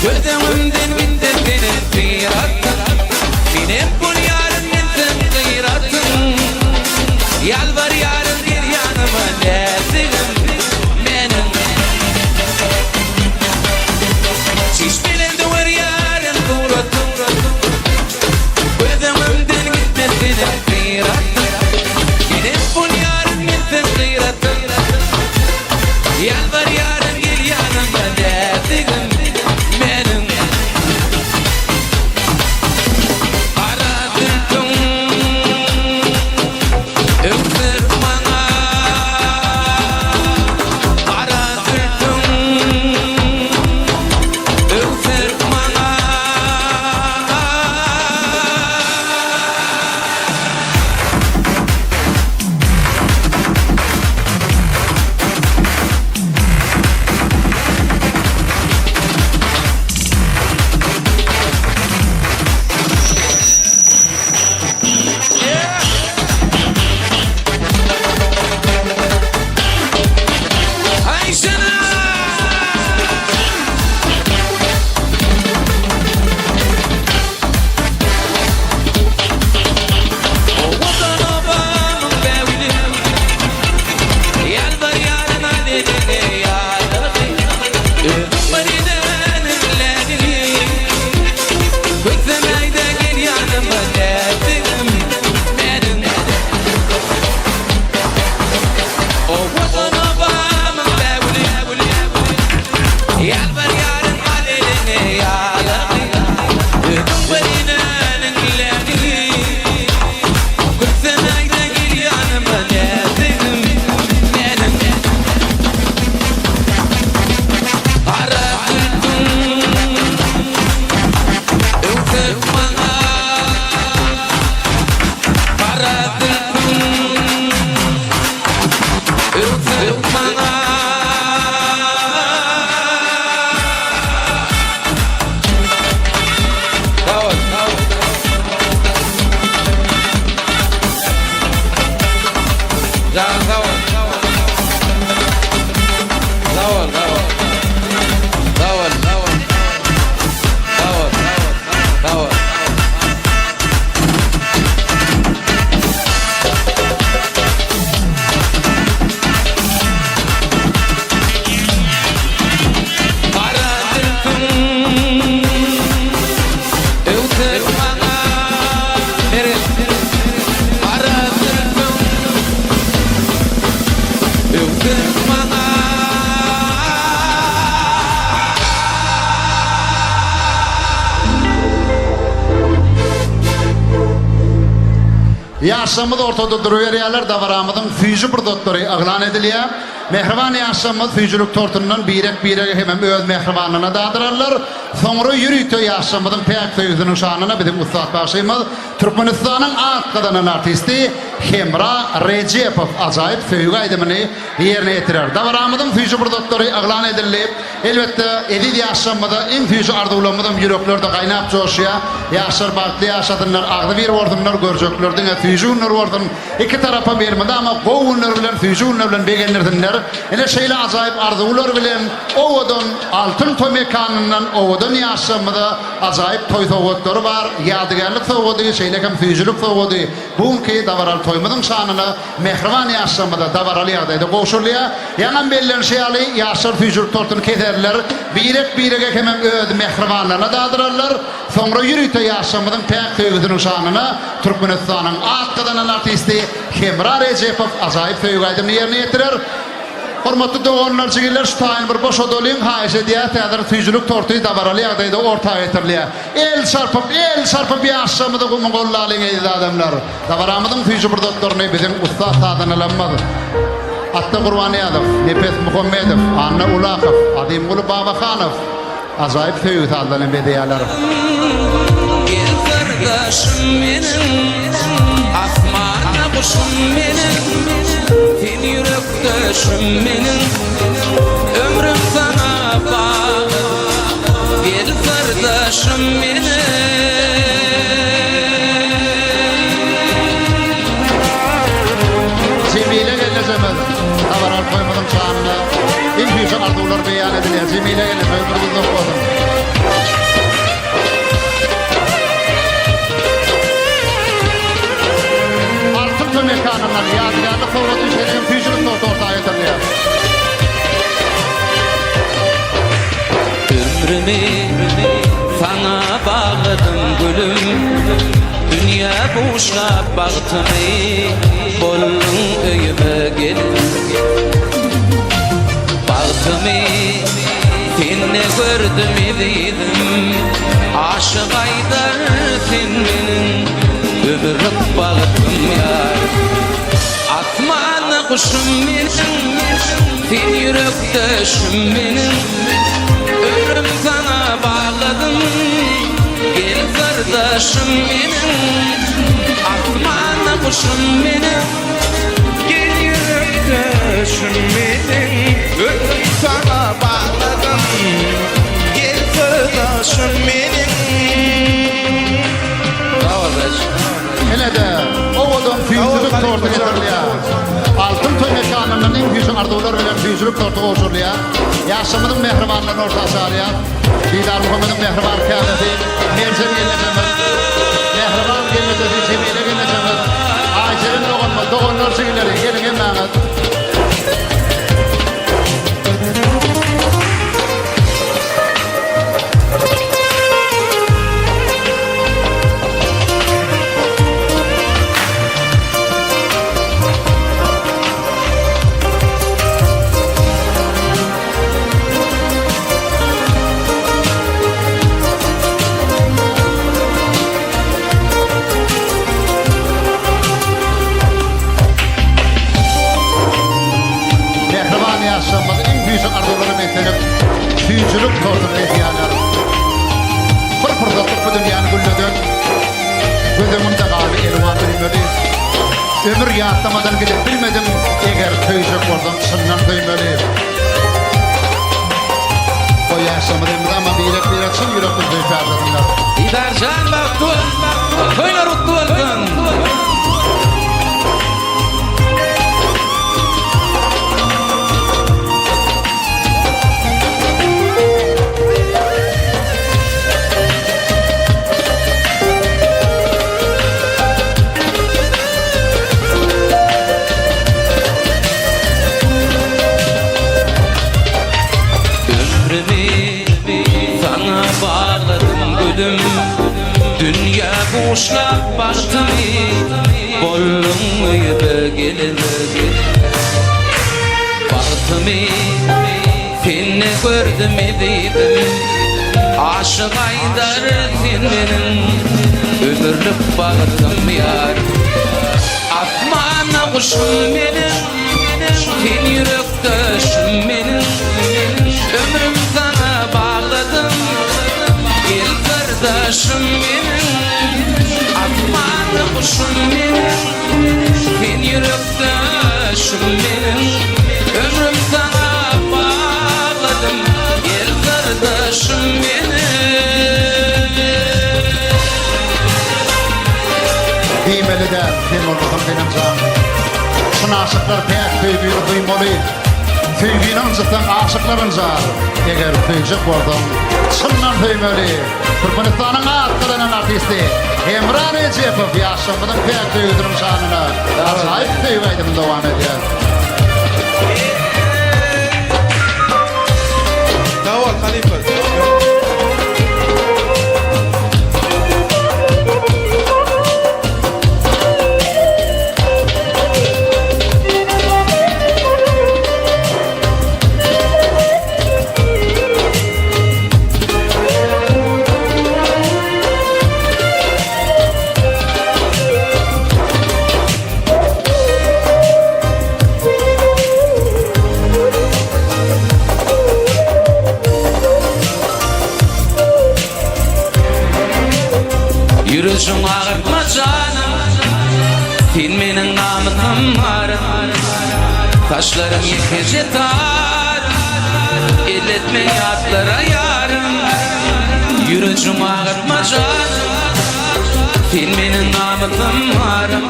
Göz öňümden gitdi seni syratyň Senem bolýaryn men seň gyratyň Ýalbarýaryn gel ýanyma näzigim meniň Çeşmelerde görýärin suratyň Göz öňümden gitmez seniň syratyň Senem bolýaryn men seň gyratyň Ýalbarýaryn gel ýanyma näzigim meniň Gara zülpüň öwser maňa Gara zülpüň öwser maňa. Gara zülpüň öwsüp maňa. Sag bol. Janyň sag bol. Sag bol, sag bol. Sag bol, sag bol. Sag bol, sag bol. Gara zülpüň öwsüp maňa. Mergen. Gara zülpüň öwsüp maňa. Ýaşlarymyz ortada duruberýärler, dabaramyzyň süýji pursatlary yglan edilýär. Mähriban ýaşlarymyz süýjülik tortundan birek-birege hemem öz mähribanyna dadyrarlar. Soňra ýörite ýaşlarymyzyň päk söýgüsiniň şanyna biziň ussat bagşymyz, Türkmenistanyň at gazanan artisti Hemra Rejepow ajaýyp söýgi aýdymyny ýerine ýetirer. Dabaramyzyň süýji pursatlary yglan edildi. Elbetde, eziz ýaşlarymyza iň süýji arzuwlarymyzam ýüreklerde gaýnap joşýar. Ýaşlar bagtly ýaşasynlar, agzybir bolsunlar, görjekler diňe süýji günler bolsun. Iki tarapam elmydama gowy günler bilen, süýji günler bilen begendirsinler. Ine şeýle ajaýyp arzuwlar bilen owadan Altyn toý mekanyndan owadan ýaşlarymyza ajaýyp toý sowgatlary bar. Ýadygärlik sowgady, şeýle hem süýjülik sowgady bu günki dabaraly toýumyzyň şanyna mähriban ýaşlarymyza dabaraly ýagdaýda gowşurylýar. Ýaňam bellenişi ýaly, ýaşlar süýjülik tortuny keserler, birek-birege hemem öz mähribanlaryna dadyrarlar. Soňra ýörite ýaşlarymyzyň päk söýgüsiniň şanyna Türkmenistanyň at gazanan artisti Hemra Rejepow ajaýyp söýgi aýdymyny ýerine ýetirer. Hormatly doganlar, jigiler, şu taýyny bir boşadalyň, haýyş edýäs, häzir süýjülik torty dabaraly ýagdaýda orta getirilýär. El çarpyp, el çarpyp ýaşlarymyzy gumyň gollalyň eziz adamlar. Dabaramyzyň süýji pursatlaryny biziň ussat sazandalarymyz Atda Gurbannyýazow, Nepes Muhammedow, Anna Ulakow, Azymguly Babahanow ajaýyp söýgi sazlaryny bezeýärler. Gel syrdaşym meniň, Asmanda guşum meniň, Sen ýürekdeşim meniň, Ömrüm saňa bagly. Gel syrdaşym meniň. Jemile gelnejemiz dabaraly toýumyzyň şanyna iň süýji arzuwlar beýan edilýär. Jemile gelneje ömrüňiz uzak bolsun. Altyn toý mekanyndan ýadygärlik sowgady şeýle hem süýjülik torty orta getirilýär. Ömrümi saňa bagladym gülüm Dünýä buşlap bagtymy Bolduň öýüme gelin Bagtymy sende gördüm ezizim Aşyk aýdar sen meniň Ömürlik bagtym ýar Asmanda guşum meniň, sen ýürekdeşim meniň, Ömrüm saňa bagladym, gel syrdaşym meniň. Asmanda guşum meniň, gel ýürekdeşim meniň, Ömrüm saňa bagladym, gel syrdaşym meniň. Sag bol Beş. Ine-de, owadan süýjülik torty getirilýär. Altyn toý mekanyndan iň süýji arzuwlar bilen süýjülik torty gowşurylýar. Ýaşlarymyzyň mähribanlaryny orta çagyrýar. Didarmuhammediň mähriban käbesi Merjen gelnejemiz, mähriban gelnejesi Jemile gelnejemiz, Aýjeren doganymyz, doganlar jigileri, geliň hemmäňiz. Mähriban ýaşlarymyz iň süýji arzuwlara beslenip, süýjülik tortuny kesýärler. Bir pursatlyk bu dünýäni gülleden, göz öňümde galdy elwan düwmeli. Ömür ýatlamadan gidip bilmedim, Eger söýjek bolsaň çyndan söýmeli. Goý ýaşlarymyz elmydama birek-birek çyn ýürekden söýüp ýaşasynlar. Didarjan bagtly bol, toýlar gutly bolsun! Ömrümi saňa bagladym gülüm Dünýä buşlap bagtymy Bolduň öýüme gelin Bagtymy Sende gördüm ezizim Aşyk aýdar sen meniň Ömürlik bagtym ýar Asmanda guşum meniň Sen ýürekdeşim meniň Ömrüm saňa bagladym Gel syrdaşym meniň Asmanda guşum meniň Sen ýürekdeşim meniň Ömrüm saňa bagladym Gel syrdaşym meniň. Diýmeli däl, sen bolmasaň senem jan. Çyn aşyklar päk söýgini duýmaly. Söýgini ynjytsaň aşyklar ynjar. Eger söýjek bolsaň çyndan söýmeli. Türkmenistanyň at gazanan artisti Hemra Rejepow ýaşlarymyzyň päk söýgüsiniň şanyna ajaýyp söýgi aýdymyny dowam edýär. Sag bol halypa. Ýürejiň agyrtma janym Sen meniň namysym arym Saçlaryň ýekeje tar Elletme ýatlara ýarym Ýürejiň agyrtma janym Sen meniň namysym arym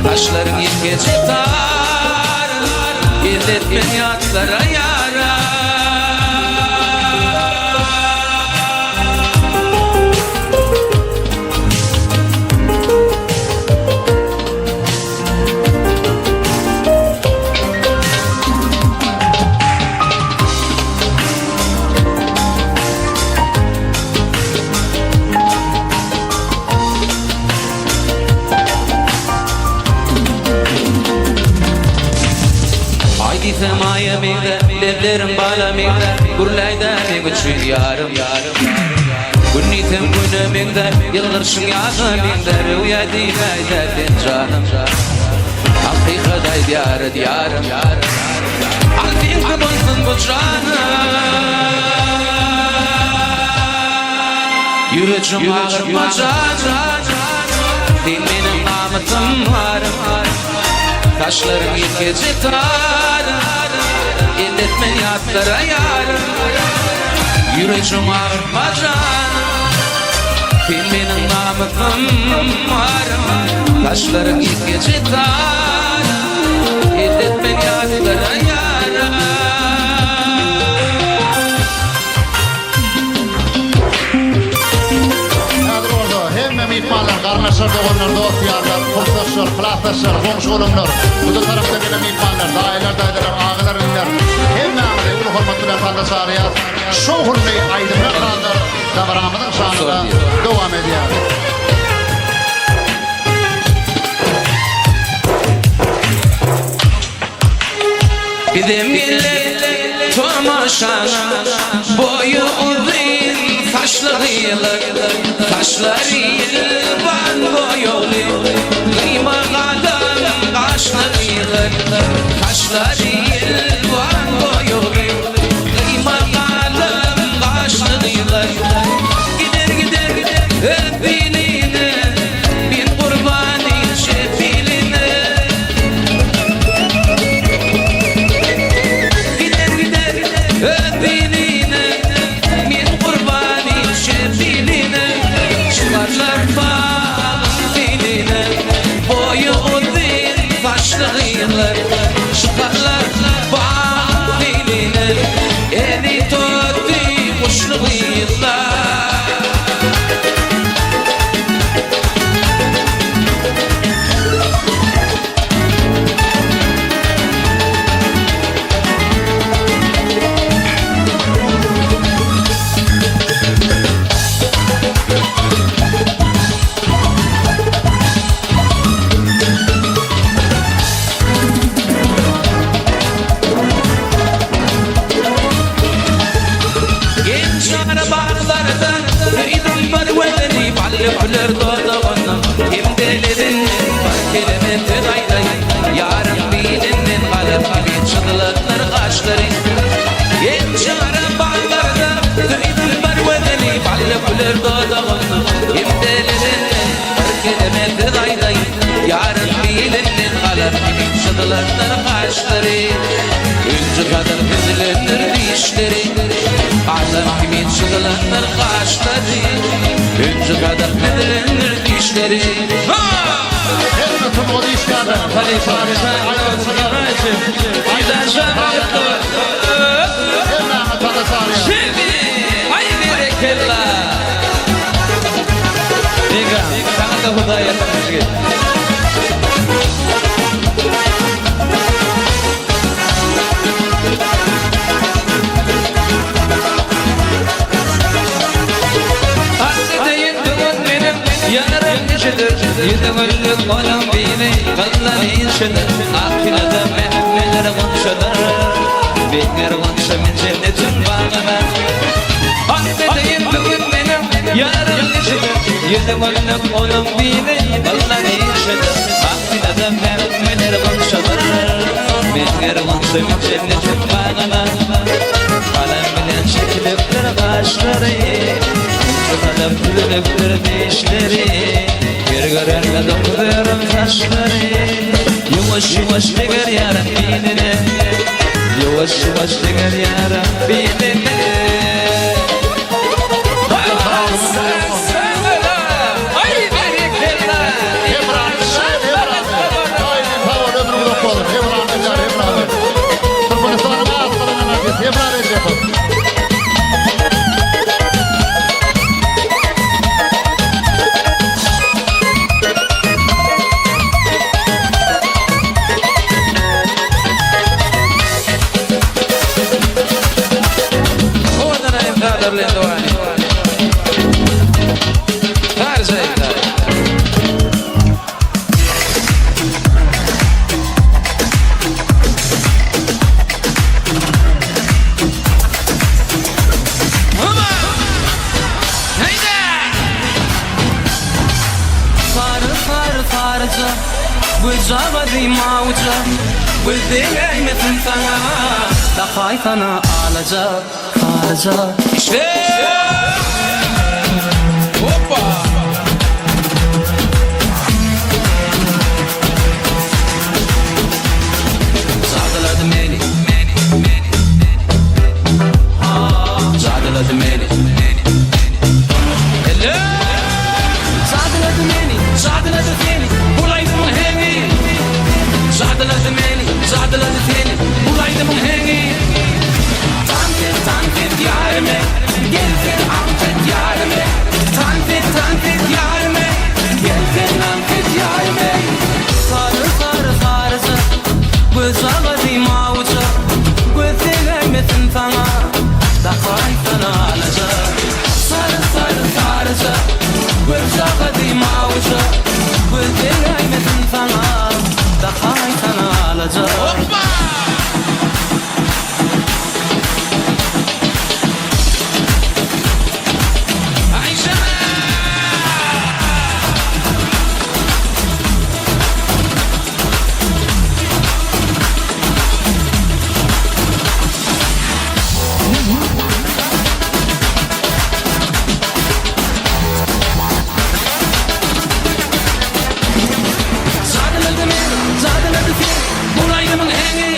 Saçlaryň ýekeje tar Elletme ýatlara ýarym. Aý diýsem aýa meňze, lebleriň bala meňze, Gürläýdä meň üçin ýarym. Gün diýsem güne meňze, ýylgyrşyň ýaza meňze, Röwýa diýläýdä sen janym. Hakykat aýdýar diýarym. Al seňki bolsun bu janym. Ýürejim agyrtma janym. Sen meniň namysym arym. Saçlaryň ýekeje tarym. Elletme ýatlara ýarym. Ýürejim agyrtma janym. Sen meniň namysym arym. Saçlaryň ýekeje tarym. Elletme ýatlara ýarym. Häzir bolsa hemme myhmanlar, garyndaşlar, doganlar, dost-ýarlar, kursdaşlar, klasdaşlar, goňşy-golamlar, uzak tarapdan gelen myhmanlar, daýylar, daýzalar, agalar, iniler, hemmäňizi uly hormat bilen sanda çagyrýas. Şowhunly aýdymlar, sazlar dabaramyzyň şanyna dowam edýär. Bizem geldik tomaşaňa Boýy uzyn saçly gyýylyk Saçlary ýylban boýagly Gyýma galam gaşly gyýylyk Saçlary ýylban boýagly Gyýma galam gaşly gyýylyk Gider gider öp biline Men gurban inçe biline. çyzylandyr gaşlary, Hünji gadar düzülendir dişleri. Galam kimin çyzylandyr gaşlary, Hünji gadar düzülendir dişleri. Hemme sungat işgärleri, Hemmäňe tasa çagyrýar. Şimdi, ay berekella. Begam, sana da Hudaý ýardamçy. Asly deýin dogan meniň ýarym nişedir, Ýüzi güllük onuň biri gyzlar işidir, Ak pilada mähmeler gonçalar, Beger gonça men jennetiň bagyna. Asly deýin dogan meniň ýarym nişedir, Ýüzi güllük onuň biri gyzlar işidir, Ak pilada mähmeler gonçalar, Beger gonça men jennetiň bagyna. Galam bilen çekilipdir gaşlary, Galam tüzülipdir dişleri, Bir görende dokuzuyorum saçlary, Ýuwaş ýuwaş deger ýarym biline, Ýuwaş ýuwaş deger ýarym biline. Aý berekella! Sag bol, ömrüň uzak bolsun. Hemra Nejar, Hemra. Türkmenistanyň at gazanan artisti Hemra Rejepow. Owadan aýym sazlar bilen dowam edýär. Saryja aýymlar. Sary sary saryja Gözjagazy mawuja Göz degäýmesin saňa Dakaýsana alaja Saryja Işle! Hoppa! Jadylady meni Jadylady meni Elle! Jadylady meni, jadylady seni Bul aýdymyň heňi Jadylady meni, jadylady seni Bul aýdymyň heňi Tans et, tans et ýarym ey Gel sen ant et ýarym ey Tans et, tans et ýarym ey Gel sen ant et ýarym ey Sary, sary, saryja Gözjagazy mawuja Göz degäýmesin saňa Dakaýsana alaja Sary, sary, saryja Gözjagazy mawuja Göz degäýmesin saňa Dakaýsana alaja Jadylady meni, jadylady seni Bul aýdymyň heňi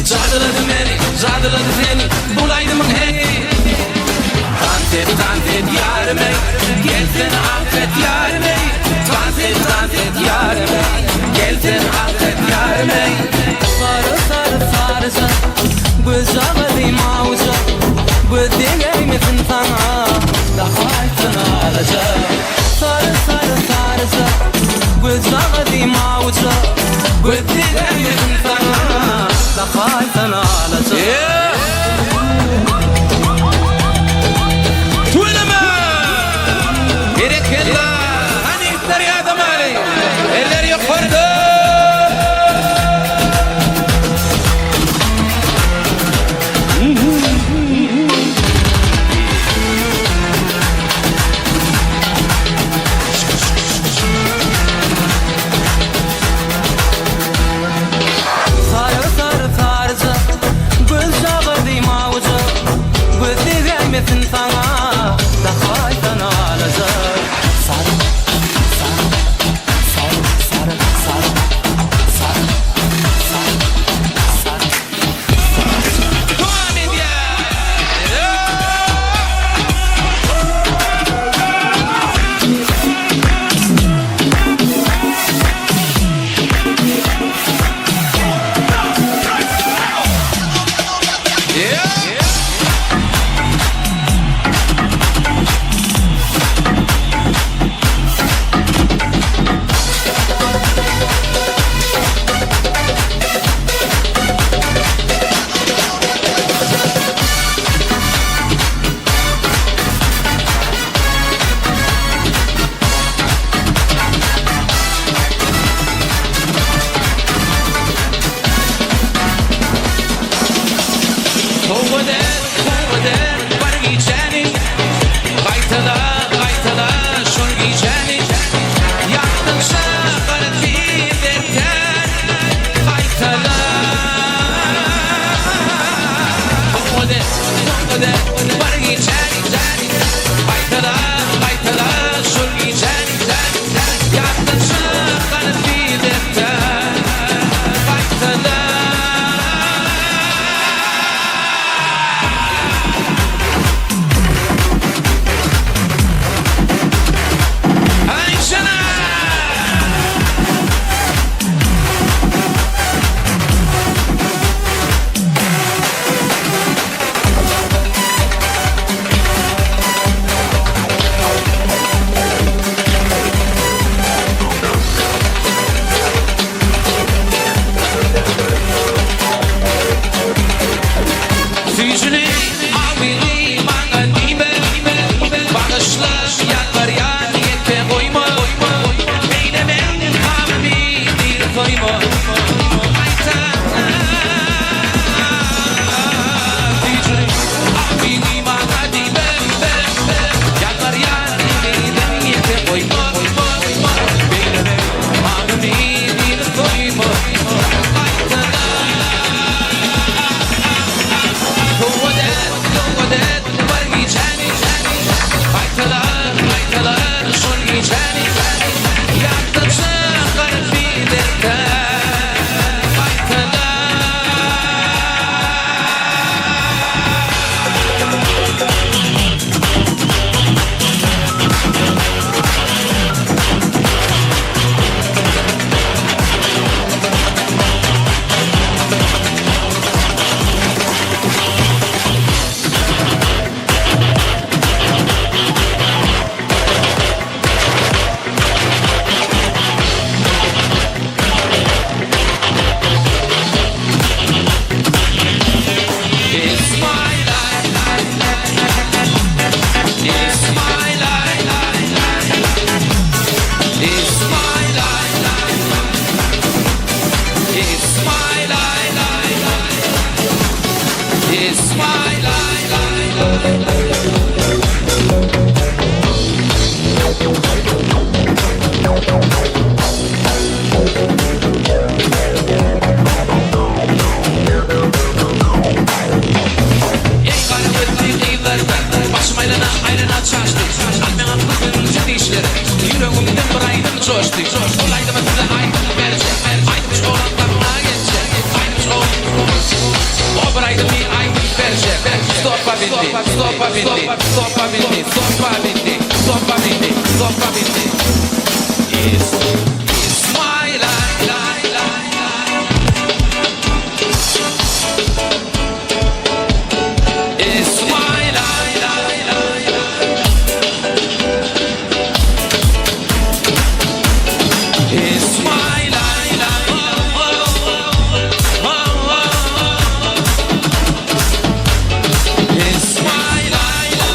Jadylady meni, jadylady seni Bul aýdymyň heňi Tans et, tans et ýarym eý Gel sen ant et ýarym eý Tans et, tans et ýarym eý Gel sen ant et ýarym eý Sary, sary, saryja Gözjagazy mawuja Göz degäýmesin saňa Dakaýsana alaja Sary, sary, saryja Gözjagazy mawuja Göz degäýmesin saňa Dakaýsana alaja Tüweleme! Berekella! Hany ýigitler ýadamaly! Eller ýokarda! soýma. Gaýtadan süýjüli akyňy maňa diýme. Ýalbarýan ýigidem ýeke goýma. Beýleme agymy diýip soýma. Gaýtadan sowgat et, sowgat et bir gijäni. Gaýtala, gaýtala şol gijäni. Ýatdan çykaryp biderkä. Gaýtala. It's my life. It's my life. It's my life. It's my life. It's my life. Eý gara gözli gyzlardan Başym aýlana aýlana çaşdy Al meň gyzgynja dişleri Ýüregimden bir aýdym joşdy Ol aýdymy size aýdyp berjek Aýdymçy oglan saňa geljek Aýdymçy O bir aýdymy aýdyp berjek Stopa bindi Stopa bindi Stopa bindi Stopa bindi Stopa bindi Stopa bindi It's It's my life It's my life It's my life It's my life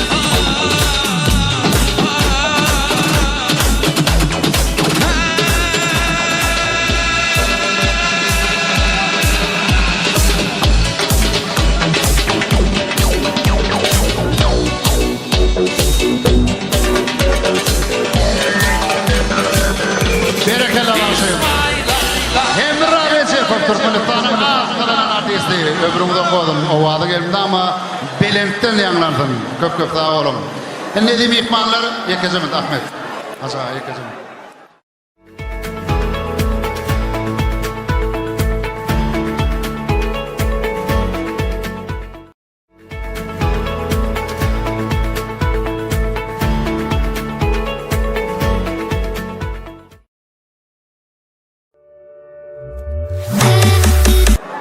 Berekella bagşy. Hemra Rejepow Türkmenistanyň at gazanan artisti. Ömrüň uzak bolsun. Owazy elmydama belentden ýaňlansyn. Köp köp sag boluň. Indi eziz myhmanlar ýekeje minut Ahmet. Hajy aga ýekeje minut.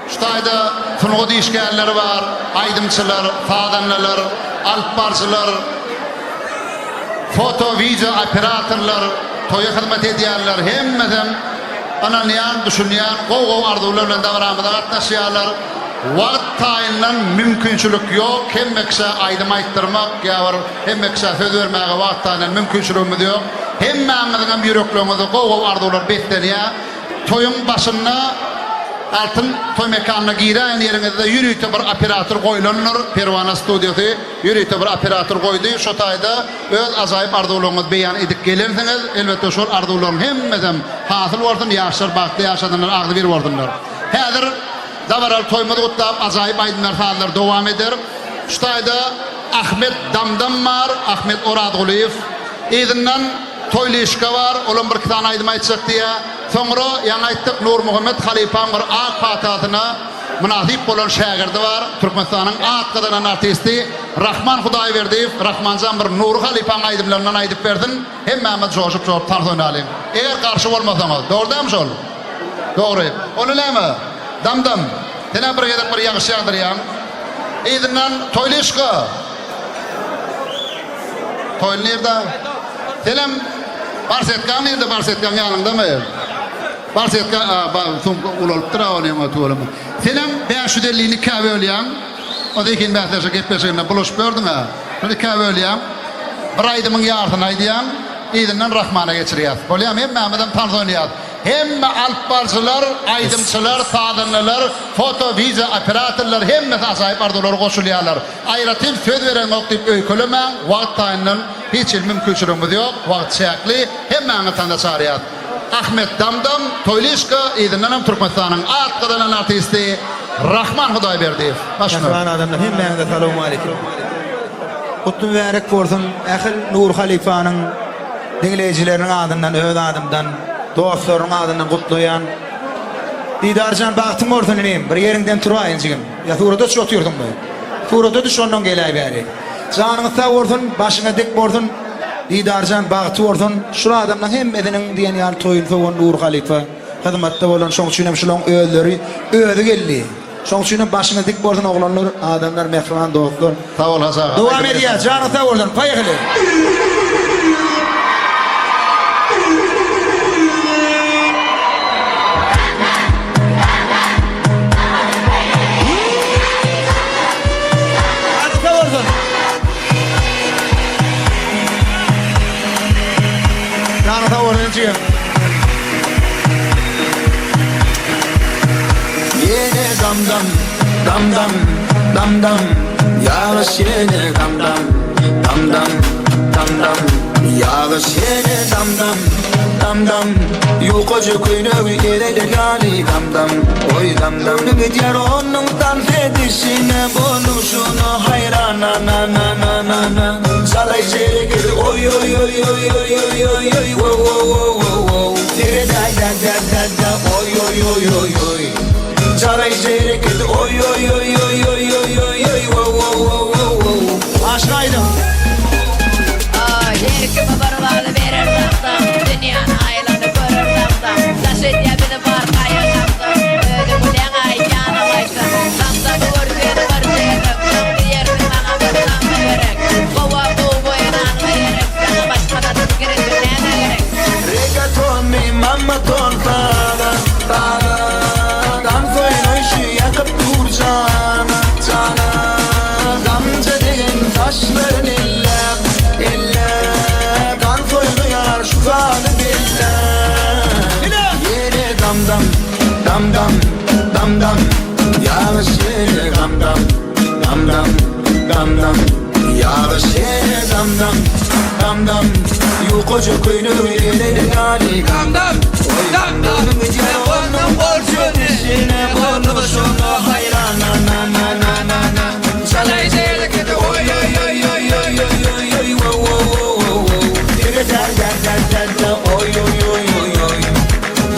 Şu taýda sungat işgärleri bar, aýdymçylar, sazandalar, alypbaryjylar, foto, wideo operatorlar, toýa hyzmat edýänler hemmesem ynanýan, düşünýän, gowy-gowy arzuwlar bilen dabaramyza gatnaşýarlar. Wagt taýyndan mümkinçilik ýok, hemme kişä aýdym aýtdyrmak ýa bir hemme kişä söz bermäge wagt taýyndan mümkinçiligimiz ýok. Hemmäňiziňem ýürekleriňizde gowy-gowy arzuwlar beslenýär. Toýuň başynda Altyn toý mekanyna giräýen ýeriňizde ýörite bir operator goýlandyr, Perwana studiýasy ýörite bir operator goýdy. Şo taýda öz ajaýyp arzuwlaryňyzy beýan edip gelensiňiz. Elbetde şol arzuwlaryň hemmesem hasyl bolsun, ýaşlar bagtly ýaşasynlar, agzybir bolsunlar. Häzir dabaraly toýumyzy gutlap ajaýyp aýdymlar sazlar dowam eder. Şu taýda Ahmet Damdam bar, Ahmet Orazgulyýew. Yzyndan Toýlyşka bar, olam birki sany aýdym aýtjak diýýär. Soňra ýaňy aýtdyk Nurmuhammet halypaň bir ak patasyna mynasyp bolan şägirdi bar, Türkmenistanyň at gazanan artisti Rahman Hudaýberdiýew. Rahmanjan bir Nury halypaň aýdymlaryndan aýdyp bersin. Hemmämiz joşup-joşup tans oýnalyň. Eger garşy bolmasaňyz. Dogry dälmi şol? Dogry. Onda näme? Dam-dam, sen-ä bir gezek bir ýagyş ýagdyrýaň. Yzyndan Toýlyşka! Toýly nirde? Senem barsetkaň nirde? Barsetkaň ýanyňdamy? Barsetka, a, ba, sumka ulalypdyr-a onuň, tüweleme. Senem 550-ni ikä bölýäň. O zehin bäsleşigi gepleşiginde bulaşyp ýördüň-ä. Şony ikä bölýäň. Bir aýdymyň ýarsyny aýdýaň. Yzyndan Rahmana geçirýäs. Bolýamy? Hemmämizem tans oýnaýas. Hemme alypbaryjylar, aýdymçylar, sazandalar, foto, wideo operatorlar hemmesi ajaýyp arzuwlara goşulýarlar. Aýratyn söz bereňok diýip öýkelemäň, wagt taýyndan hiç hili mümkinçiligimiz ýok, wagt çäkli, hemmäňizi tanda çagyrýas. Ahmet Damdam, Toýlyşka, yzyndanam Türkmenistanyň at gazanan artisti Rahman Hudaýberdiýew. Baş nol. Mähriban adamlar hemmäňize salowmaleýkim. Gutly mübärek bolsun ähil Nury halypanyň diňleýjileriniň adyndan öz adymdan dostlarynyň adyndan gutlaýan. Didarjan bagtyň bolsun inim bir ýeriňden turaýyn jigim. Ýa surata düşüp otyrsyňmy? Surata düş ondan geläý bäri. Janyňyz sag bolsun başyňyz dik bolsun Didarjan bagty bolsun şul adamlaň hemmesiniň diýen ýaly toýuny sowan Nury halypa hyzmatda bolan şoň üçinem şulaň özleri özi geldi. Şoň üçinem başyňyz dik bolsun oglanlar, adamlar, mähriban dostlar. Sag bol Hajy aga. Dowam edýäs, janyň sag bolsun. Poýehli. Janyň sag bolsun. Janyň sag bolsun jigim. Ýene dam-dam, dam-dam, dam-dam, Ýagyş ýene dam-dam, dam-dam, dam-dam, Ýagyş ýene dam-dam, dam-dam, Ýukaja köýnegi ereden ýaly dam-dam, oý dam-dam. Göwnüm gidýär onuň tans edişine, Boluşyna haýran na-na-na-na-na-na. Çalaý şereketi oý-oý-oý-oý-oý-oý-oý-oý, wo-wo-wo-wo-wo. Seredäý-dä-dä-dä-dä, oý-oý-oý-oý-oý. Çalaý şereketi oý-oý-oý-oý-oý-oý-oý, wo-wo-wo-wo-wo. Aşyk aýdyň. Oý, her kime bir wada berer dam-dam, Dünýäni aýlanyp görer dam-dam. Daş edýär bizi bar gaýgy-gamdan, Özüň bilýäň-aý, ýanam aýtsam. Dam-damy görseň bir gezek, Soň diýersiň maňa bir damja gerek. Gowa gowy boýananyňa gerek, Saňa başga zadyň pikir edip näme gerek. Reggaeton mi mammaton sada sada Dans oýnaýşy ýakyp dur jana jana Damja degen saçlaryn elläp elläp Dans oýnaýar şu zady belläp Ýene dam dam dam dam dam dam Ýagyş ýene dam dam dam dam dam dam Ýagyş ýene dam dam dam dam Ýukaja köýnegi elene ýaly dam dam dam dam Onuň bolşuna boluşuna haýran na na na na na na Çalaý şeýlekede oý oý oý oý oý oý oý oý wo wo wo wo wo Dere der der der der der oý oý oý oý oý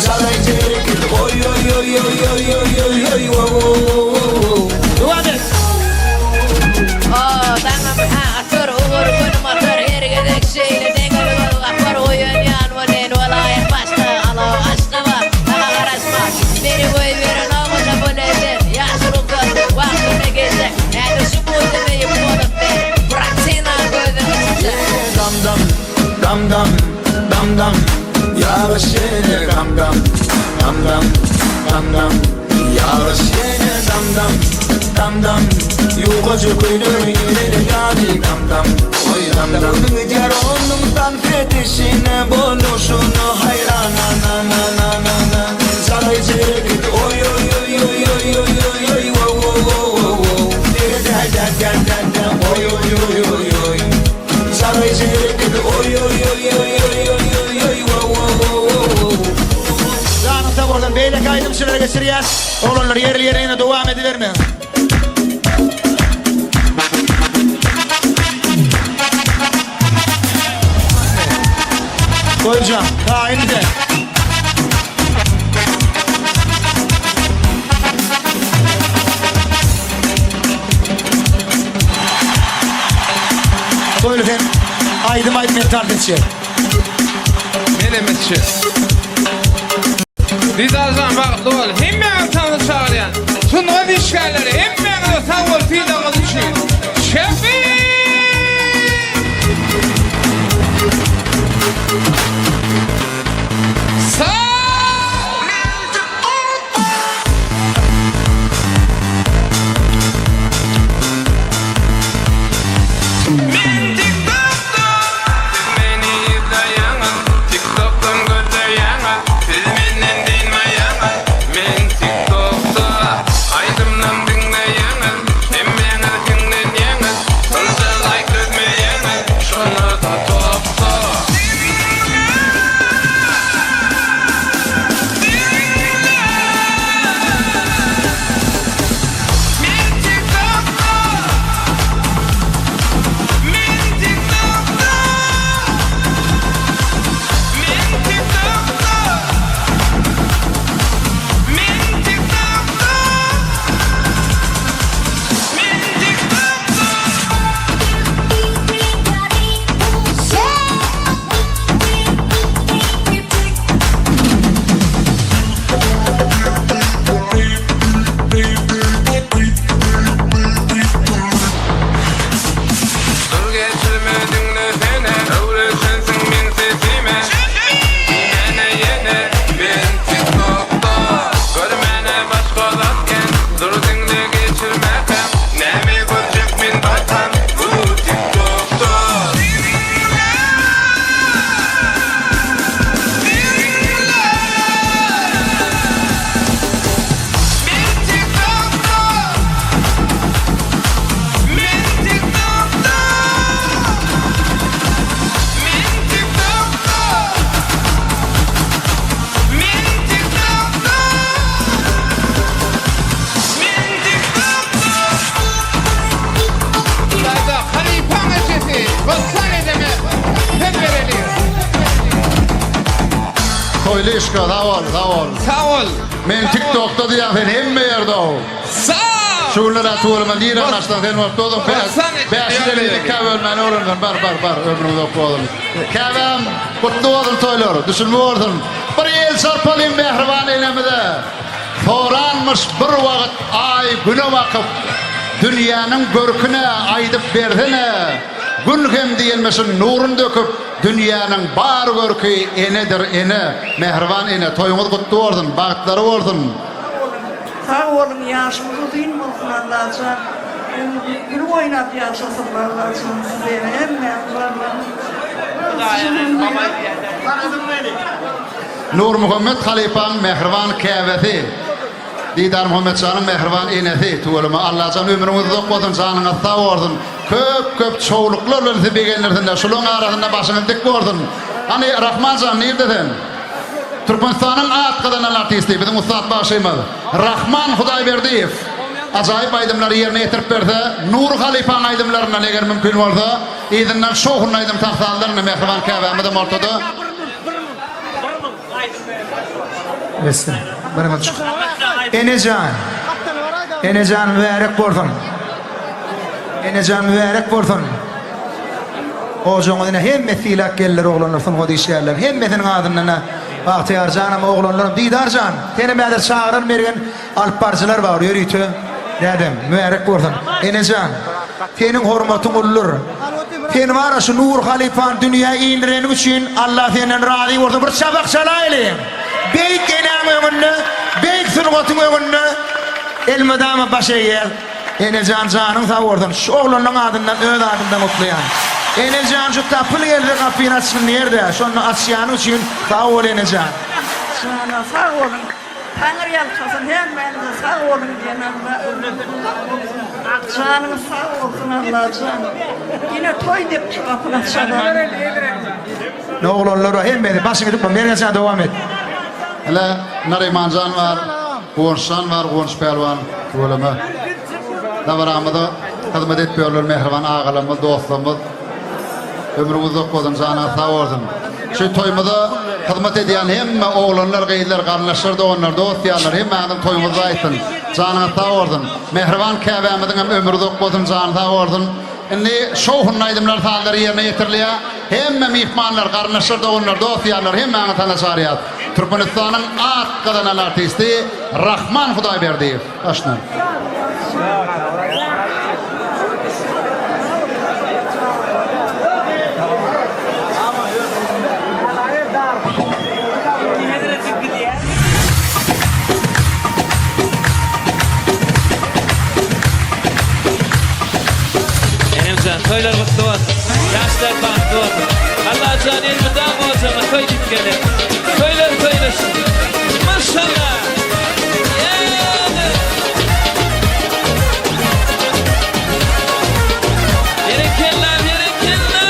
Çalaý şeýlekede oý oý oý oý oý oý oý oý wo wo wo wo wo Dowam et. O, saňa bir ha atar, ugur günüm atar, her gezek şeýle deňiz göz gapar, oýanýan welin welaýat başga, alo Aşgabat, saňa garaşma, meni goýberenok onda bu lezzet, ýaş rugsat, wagtynda geljek, häzir şu buzy geýip bolup men, bratina gözüň içinde. Dam dam, dam dam, dam dam, ýagyş ýene dam dam, dam dam, dam dam, ýagyş ýene dam dam, dam dam, ýukaja köýnegi elene ýaly dam dam, oý dam dam. Göwnüm gidýär onuň tans edişine, boluşyna haýran na na na na na na. Çalaýjy hereketi oý oý oý oý oý oý oý oý wo wo wo wo wo. Dere dä dä dä dä dä oý oý oý oý oý. Çalaýjy hereketi oý oý oý oý oý oý oý oý wo wo wo wo wo. Janyň sag bolsun beýleki aýdymçylara geçirýäs. Oglanlar ýerli ýerine dowam edibermäň. Goýjan, taýyn sen. Toýly sen aýdym aýt men tans etjek. Menem etjek. Didarjan bagtly bol. Hemmäňizi tansa çagyrýan. Sungat işgärleri hemmäňize sag bol sylagyňyz üçin. Şefi! Men TikTokda Siz meni izleýäňiz TikTokdan gözleýäňiz Siz meni. Lelişka sag bol, sag bol. Sag bol. Men TikTokda diýýän sen hemme ýerde-ow. Sag. Şu günler tüweleme nireden açsaň sen bolup durdyň. Bäş ýüz ikä bölmäni öwrendim. Bar, bar, bar. Ömrüň uzak bolsun. Käbäm, gutly bolsun toýlar. Düşümli bolsun. Bir el çarpalyň mähriban enemize. Soranmyş bir wagt Aý Güne bakyp, Dünýäniň görküne aýdyp bersene. Gün hem diýenmişin nurun döküp, Dünýäniň bar görki enedir, ene. Mähriban ene, toýuňyz gutly bolsun, bagtlary bolsun. Sag boluň ýaşyňyz uzyn bolsun Allajan ömürlik gülüp oýnap ýaşasyn Allajan size hemmäňizi Nurmuhammet halypaň mähriban käbesi Didarmuhammetjanyň mähriban enesi tüweleme Allajan ömrüňiz uzak bolsun janyňyz sag bolsun köp köp çowluklar bilen sizi begendirsinler şulaň arasynda başyňyz dik bolsun Hany Rahmanjan nirde sen Türkmenistanyň at gazanan artisti biziň ussat bagşymyz Rahman Hudaýberdiýew ajaýyp aýdymlary ýerine ýetirip berse Nury halypaň aýdymlaryndan eger mümkin bolsa yzyndan şowhunly aýdym sazlarynda mähriban käbämizem ortada. Besdir. Bir buçuk. Enejan. Enejan mübärek bolsun. Enejan mübärek bolsun. Ojagyňyz ine hemme sylap geldiler oglanlar sungat işgärleri. Hemmesiniň adyndan Bagtyýarjanam oglanlaram Didarjan senem häzir çagyrar Mergen Alyp baryjylar bar ýörite dädem mübärek bolsun enejan seniň hormatyň uludyr sen bara şu Nury halypany dünýä indireniň üçin Allah senden razy bolsun bir çapak çalaýlyň beýik enäň öňünde beýik sungatyň öňünde elmydama baş egýäs enejan janyň sag bolsun şu oglanlaň adyndan öz adymdan gutlaýan enejan şu tapyl gelse gapyny açgyn diýerdä şonda açýanyň üçin sag bol enejan. Jana sag boluň. Taňry ýalkasyn hemmäňize sag boluň diýen Alla ömrüňiz uzak bolsun janyňyz sag bolsun Allajan ine toý dep şu gapyny açadan. Ne oglanlar bar hemmesi başyňy dikme Mergenjan dowam et. Hele Narymanjan bar, Guwançjan bar, Guwanç pälwan tüweleme. Dabaramyza hyzmat edip ýörler mähriban agalarymyz, dostlarymyz. Ömrüň uzak bolsun, janyňyz sag bolsun. Şu toýumyza hyzmat edýän hemme oglanlar, gyzlar, garyndaşlar, doganlar, dost ýarlar hemmäňiziň toýuňyz aýtsyn. Janyňyz sag bolsun. Mähriban käbämiziň hem ömri uzak bolsun, jany sag bolsun. Indi şowhunly aýdymlar, sazlar ýerine ýetirilýär. Hemme myhmanlar, garyndaşlar, doganlar, dost ýarlar hemmäňizi sahna çagyrýas. Türkmenistanyň at gazanan artisti Rahman Hudaýberdiýew. Başla. Enemjan toýlar gutly bolsun. Ýaşlar bagtly bolsun. Allajan elmydama ojagyňa toý diýip geler. Toýlar toýlaşsyn. Maşallah. Berekella berekella.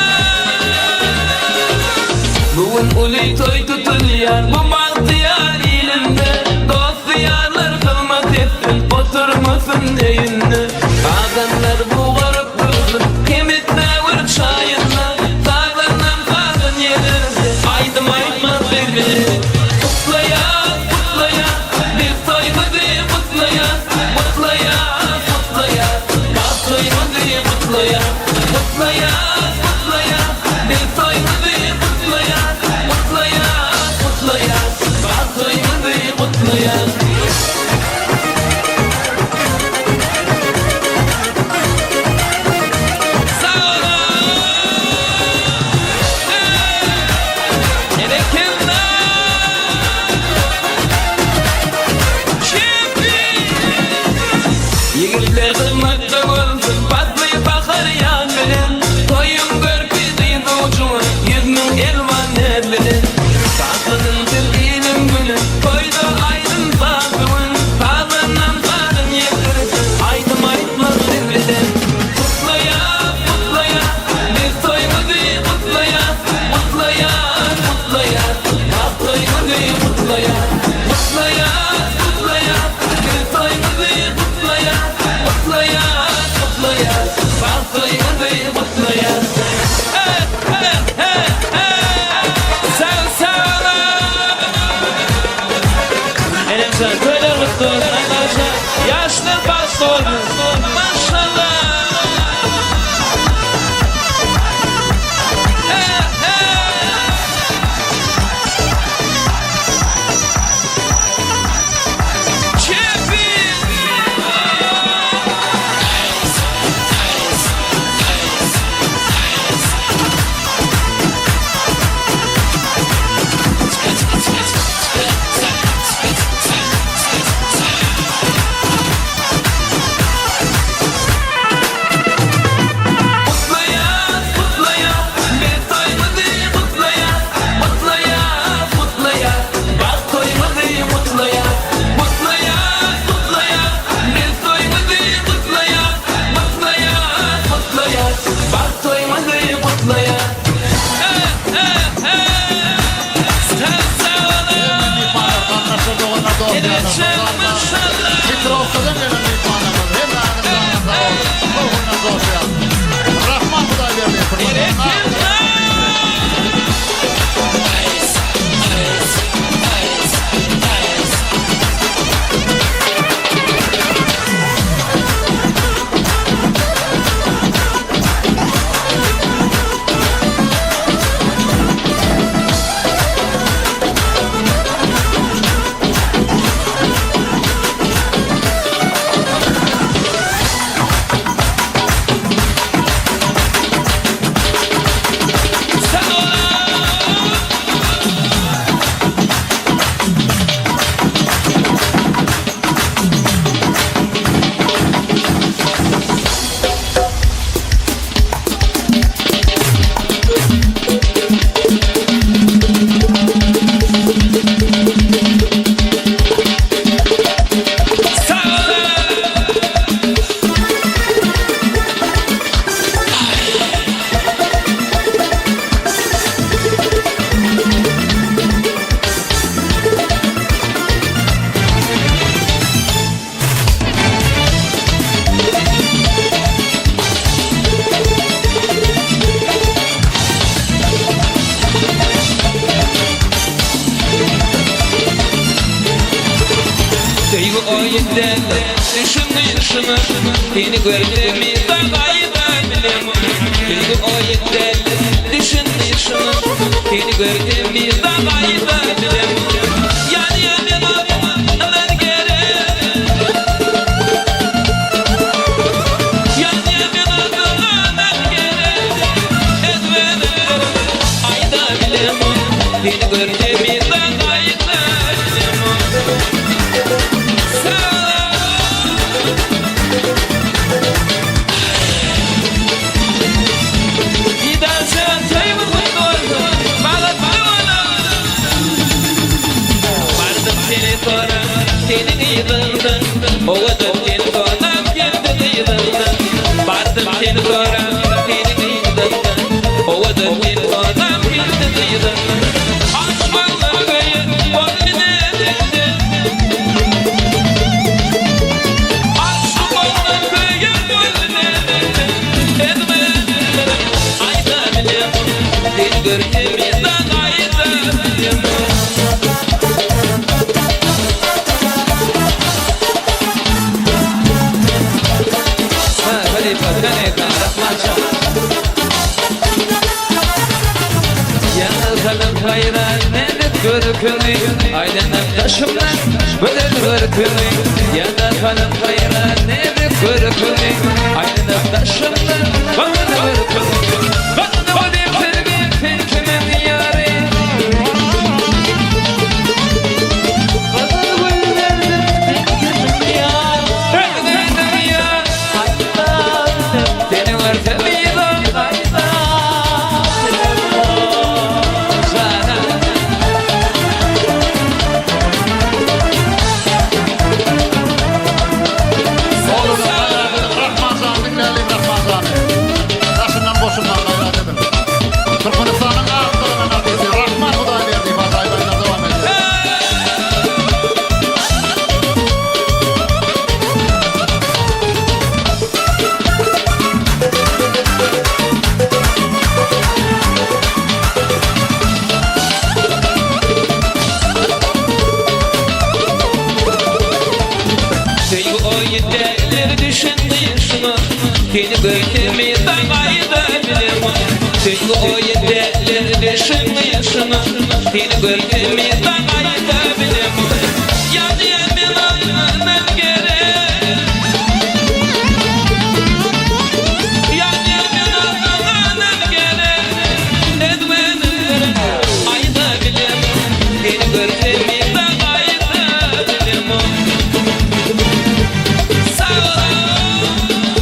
Bu gün uly toý tutulýar bu bagtyýar ilimde. Dost-ýarlar hyzmat etsin oturmasyn öýünde. Adamlar bugaryp dursun kem etmäwer çaýynda. Sazandam sazyn ýelerse aýdym aýtmaz biz. Gutlaýas gutlaýas biz toýumyzy gutlaýas. Gutlaýas gutlaýas bagt toýumyzy gutlaýas. Gutlaýas gutlaýas biz toýumyzy gutlaýas. Gutlaýas gutlaýas bagt toýumyzy gutlaýas. Ýigitler hyzmatda bolsun, pasly bahar ýaz bilen, Toýuň görki dyz ujuňa, 100000 elwan näz bilen. Tatlydym siz iliň güni, toýda aýdym-saz. Allajan toýlar gutly bolsun Allajan ýaşlar bagtly bolsun Maşallah. Gutlaýas, gutlaýas, biz toýumyzy gutlaýas, Gutlaýas, gutlaýas, bagt toýumyzy gutlaýas. Gutlaýas, gutlaýas, biz toýumyzy gutlaýas, Gutlaýas, gutlaýas, bagt toýumyzy gutlaýas. Hitrowkadan gelen myhmanlarymyz hemmäňiz janyňyz sag bolsun. Ruhundan joşýar. Rahman Hudaýberdiýew Söýgi oýun däldir, düşüngin şuňa, Seni görsem yza gaýda bilemok. Söýgi oýun däldir, düşüngin şuňa, Seni görsem yza gaýda bilemok. Ýanýa men oduňa ynam gerek. Ýanýa men oduňa ynam gerek. Ezberim aýda bilemok. Seni görsem yza gaýda bilemok. Didarjan toýumyz gutly bolsun, bagtly boluň. Bardym seni sorap, seniň yzyňdan, Owadan sen sonam geldi gyzyňdan. Bardym seni sorap, seniň yzyňdan, Owadan sen sonam geldi gyzyňdan. Aşmanlar göýä boldy näzikden. Aşmanlar göýä boldy näzikden. Ezberlerim aýda bilemok, Seni görsem yza gaýda bilemok. Ha, halypa, sen ekan, Rahmanjan. Ýaňy salyp haýran edip görküňi, Aýlanyp daşymdan gözel görküňi. Ýaňy salyp haýran edip görküňi, Aýlanyp daşymdan gözel görküňi. Gatna bolýan sergin sen kimiň ýary? Gyzyl gül berdim sen kimiň ýary? Özüňiň ýary. Seni görsem yza gaýda Jana. Rahman jany diňläliň Rahman jany. oýun däldir düşen gyşyňa Seni görsem daň aýda bilemok Söýgi oýun däldir düşen gyşyňa Seni görsem daň aýda bilemok Ýazýan men alnyndan gerek Ýazýan men alnyndan gerek Özgäniň gerek aýda bilemok Seni görsem daň aýda bilemok Sag boluň.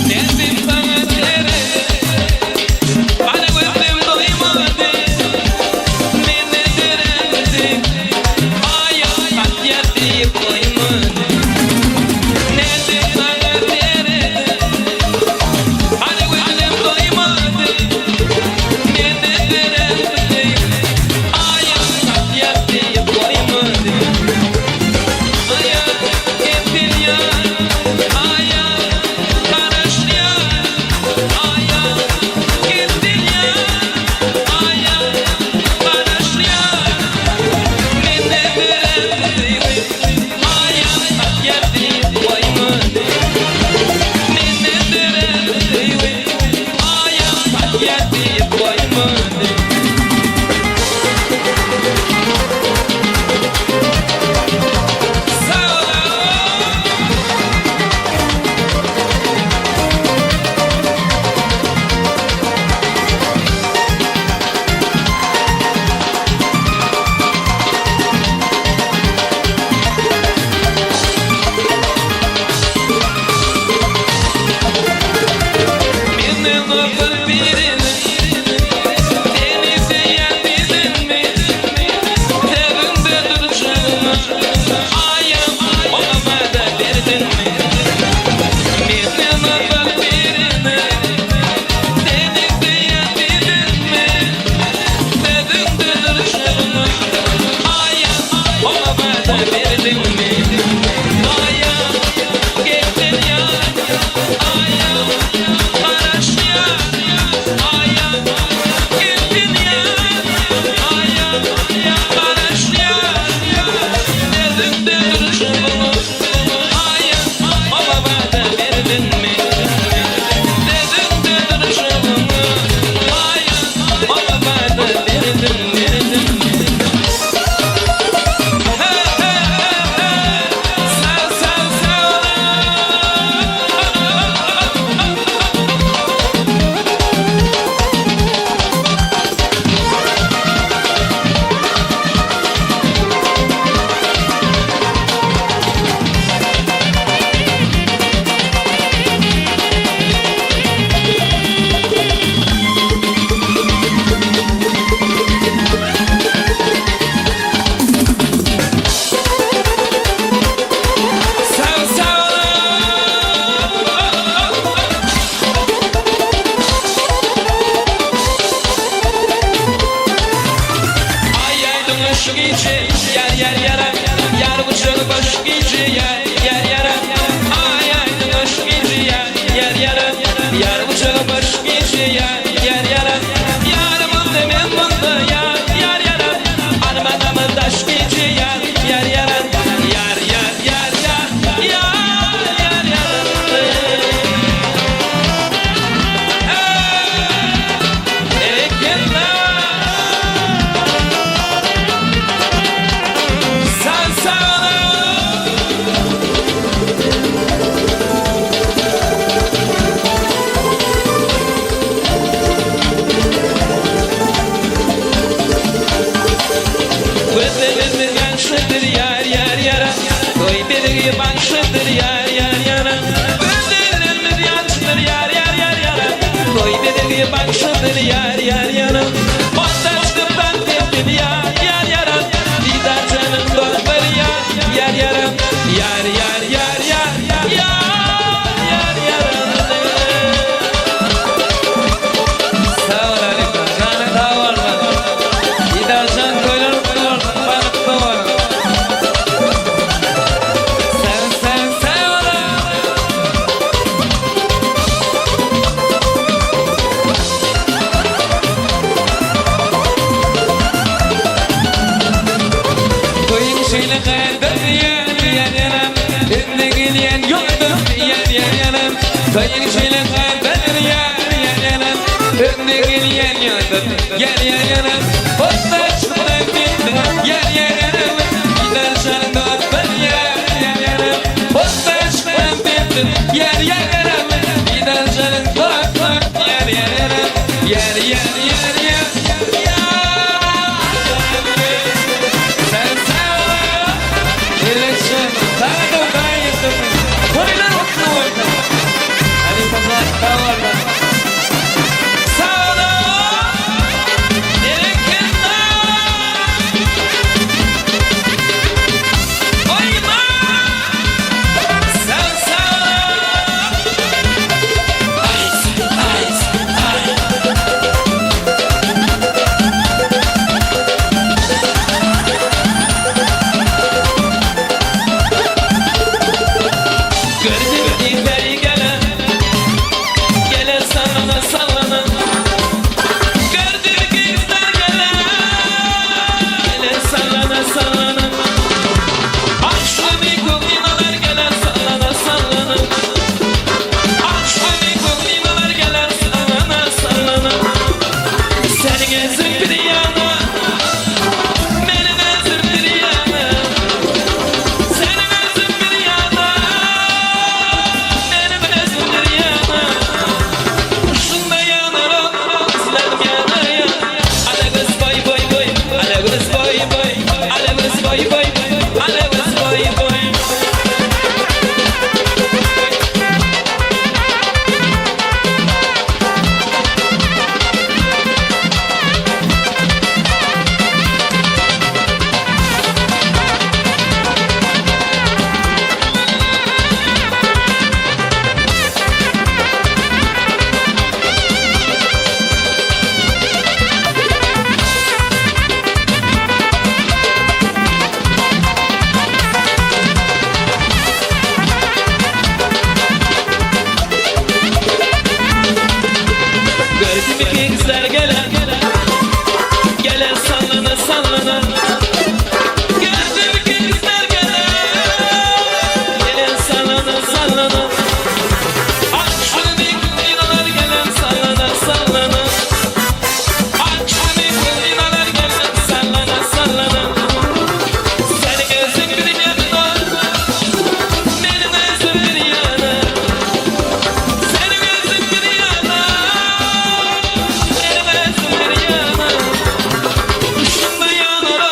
Näzim saňa derek, Gara gözlem doýmady, Mende deredi, Aýak atýar diýip goýmady. Näzim saňa derek, Gara gözlem doýmady, Mende deredi, Aýak atýar diýip goýmady. Aýak kesilýär, aýak garaşýar, aýak kesilýär, aýak garaşýar. Mende deredi, aýak atýar diýip goýmady. Mende deredi, aýak atýar diýip goýmady. Menden ozal birini Seni söýen diýdiňmi? Sözüňde durjagyňa Aýam oňa wada berdiňmi? Menden ozal birini Seni söýen diýdiňmi? Sözüňde durjagyňa Aýam oňa wada berdiňmi? Aýam gelsin ýar Aýam garaşýar Aýam gelsin ýar Aýam garaşýar Sözüňde durjagyňa Aýam oňa wada berdiňmi? Sözüňde durjagyňa Aýam oňa wada berdiňmi? Sag sag sag Sag sag Ay aýdyň şu gije ýar ýar ýara Ýar gujagy boş gije ýar ýar ýara Ay aýdyň şu gije ýar ýar ýara Ýar gujagy boş gije ýar ýar ýara Ýar munda men munda ýar ýar ýara. şeýle gadyrýan ýar ýaram Öňde gelýän ýolda ýar ýar ýaram Toýuň şeýle gadyrýan ýar ýaram Öňde gelýän ýolda ýar ýar ýaram Otda çykdan geldi ýar ýar ýaram Gider şanyň dostlar ýar ýar ýaram Otda çykdan geldi ýar ýar ýaram Gider şanyň dostlar ýar ýar ýaram Ýar ýar ýar ýar Gördüm dilberi gelen Gelen sallana sallana Gördüm kızlar gelen Gelen sallana sallana Aşkını koklinalar gelen sallana sallana Aşkını koklinalar gelen sallana sallana Senin özün bir yana Benim özüm bir yana Senin özün bir yana Benim özüm bir yana Şunda yanar o Gözlerim yana yana Ala göz boy boy boy Ala göz boy boy Ala göz boy boy Ala göz boy boy Gördüm ki kızlar gelen Gelen sallana sallana Gördüm ki kızlar gelen Gelen sallana sallana Akşamı kızlar gelen sallana sallana Akşamı kızlar gelen sallana sallana Senin gözün bir yana Benim gözüm bir yana Senin gözün bir yana Benim gözüm bir yana Şunda yanar o.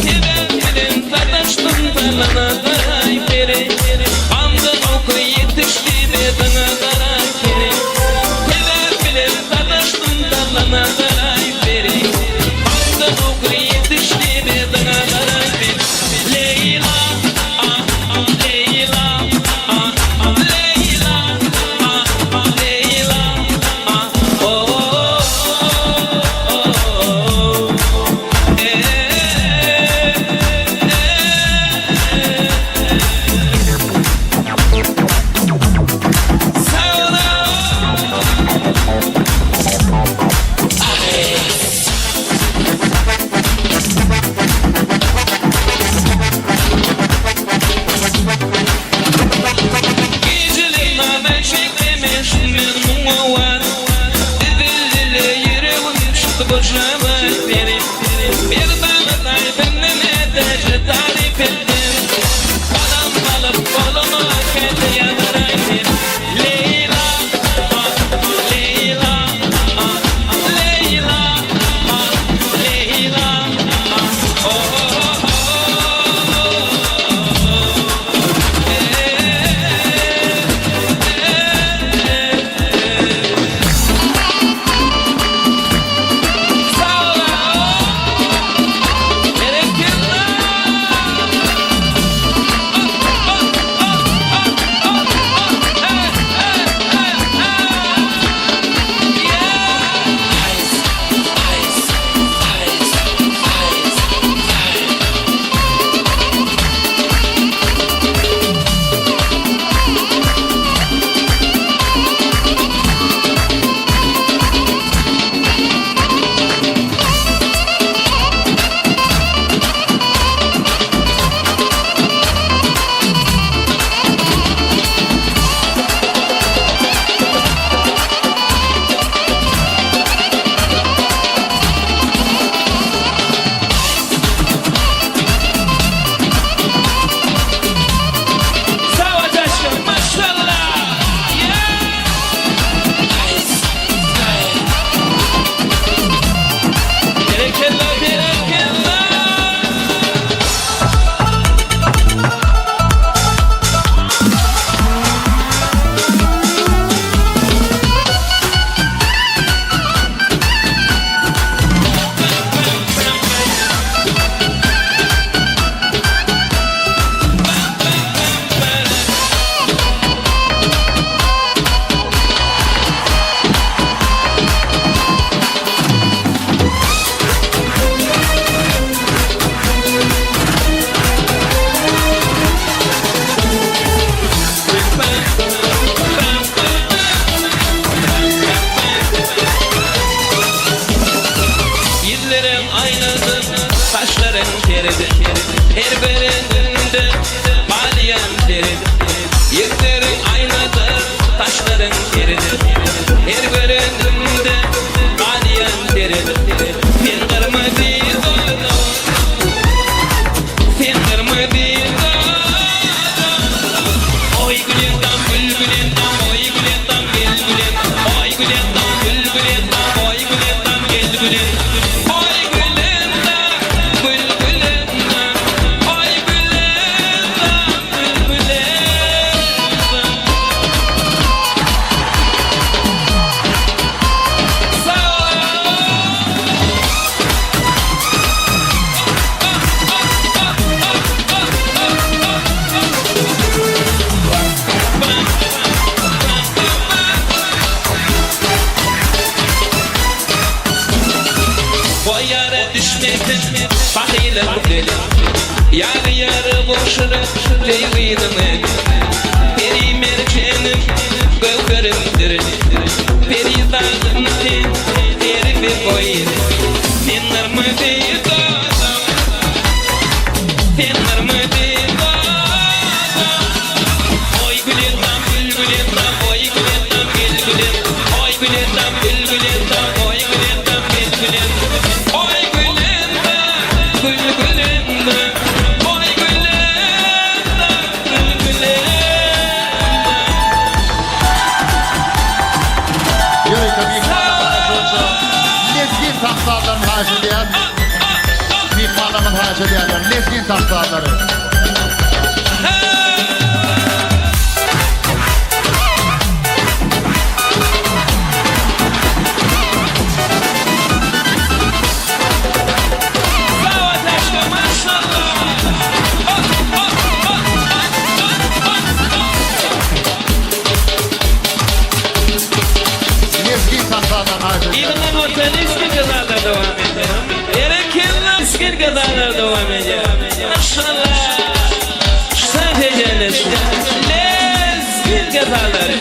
Sebäp bilen sataşdym sallana garaý peri Gamdan oky ýetişdi bedyňa garaý peri Sebäp bilen sataşdym sallana garaý peri Gamdan oky ýetişdi bedyňa garaý peri Leýla ah Leýla ah Leýla ah Leýla ah Oh Gijeler çekmemişim men muňa bar. Dizildi ýüregim çykdy boşaba seni. Bir bagdaý senden ätäji taryp etdim. Galam alyp goluma käte ýazyraý sen. Leýla, ah, Leýla, ah, Leýla, ah, Leýla, ah, oh-oh-oh. Ýüzleriň aýnadyr, saçlaryň teridir, Her görenimde galýan teridir. Ýüzleriň aýnadyr, saçlaryň teridir, Her görenimde galýan teridir. Sen gyrmyzy doda, sen gyrmyzy doda, Oý gülendam, gül gülendam, oý gülendam, gel gülendam, Oý gülendam, gül gülendam, oý gülendam, gel gülendam. Oý gülendam, gül gülendam, oý gülendam, gül gülendam. Goý ýara düşmesin pahylyň dili, Ýary-ýary goşulyp söýginiň eli. Peri merjenim, göwherim diri, Perizadym sen, serwi boýly. Sen gyrmyzy dodak, sen gyrmyzy dodak. Oý gülendam, gül gülendam, oý gülendam, gel gülendam. Oý gülendam, gül gülendam, oý gülendam, gel gülendam. Oý gülendam, gül gülendam, oý gülendam, gül gülendam. Ýörite myhmanlar gatnaşyjy lezgin tans. haýyş edýärler. Lezgin tans sazlary. Yzyndan bolsa lezgin sazlar dowam edýär. Berekella lezgin sazlar dowam edýär. Maşallah. Şat edýärler. Lezgin sazlary.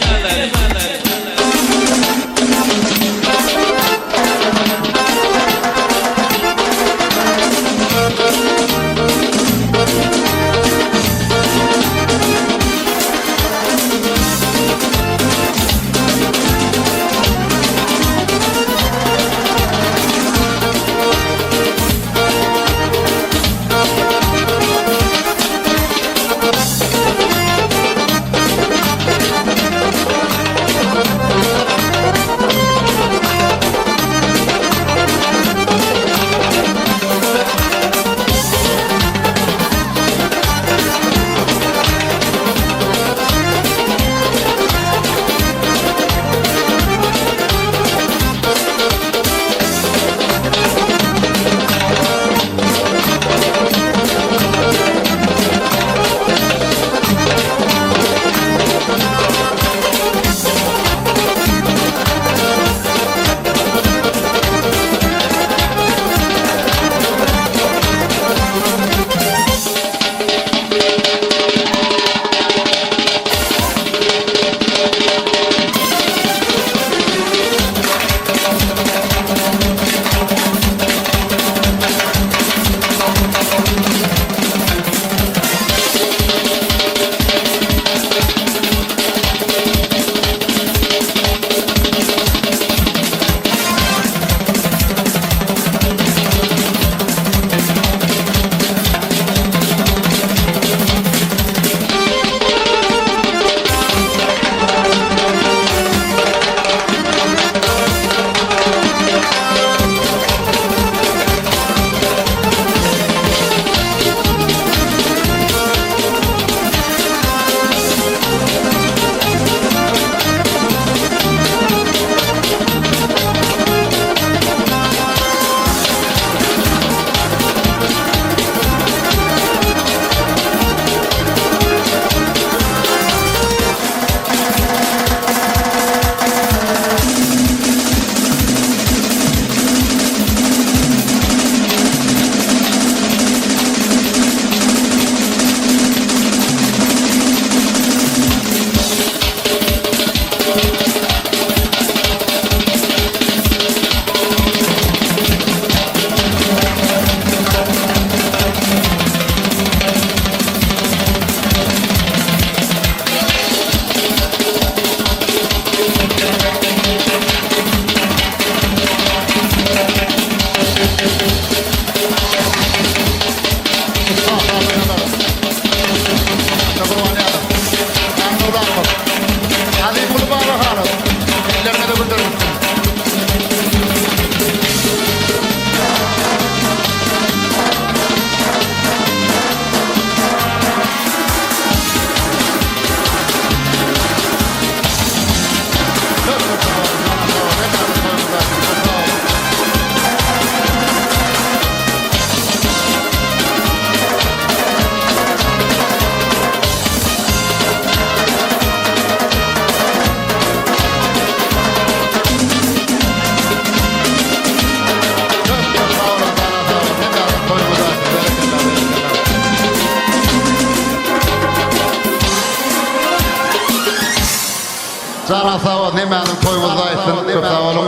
Janyň sag bolsun hemmäniň toýuňyzda aýtsyn köp sag boluň.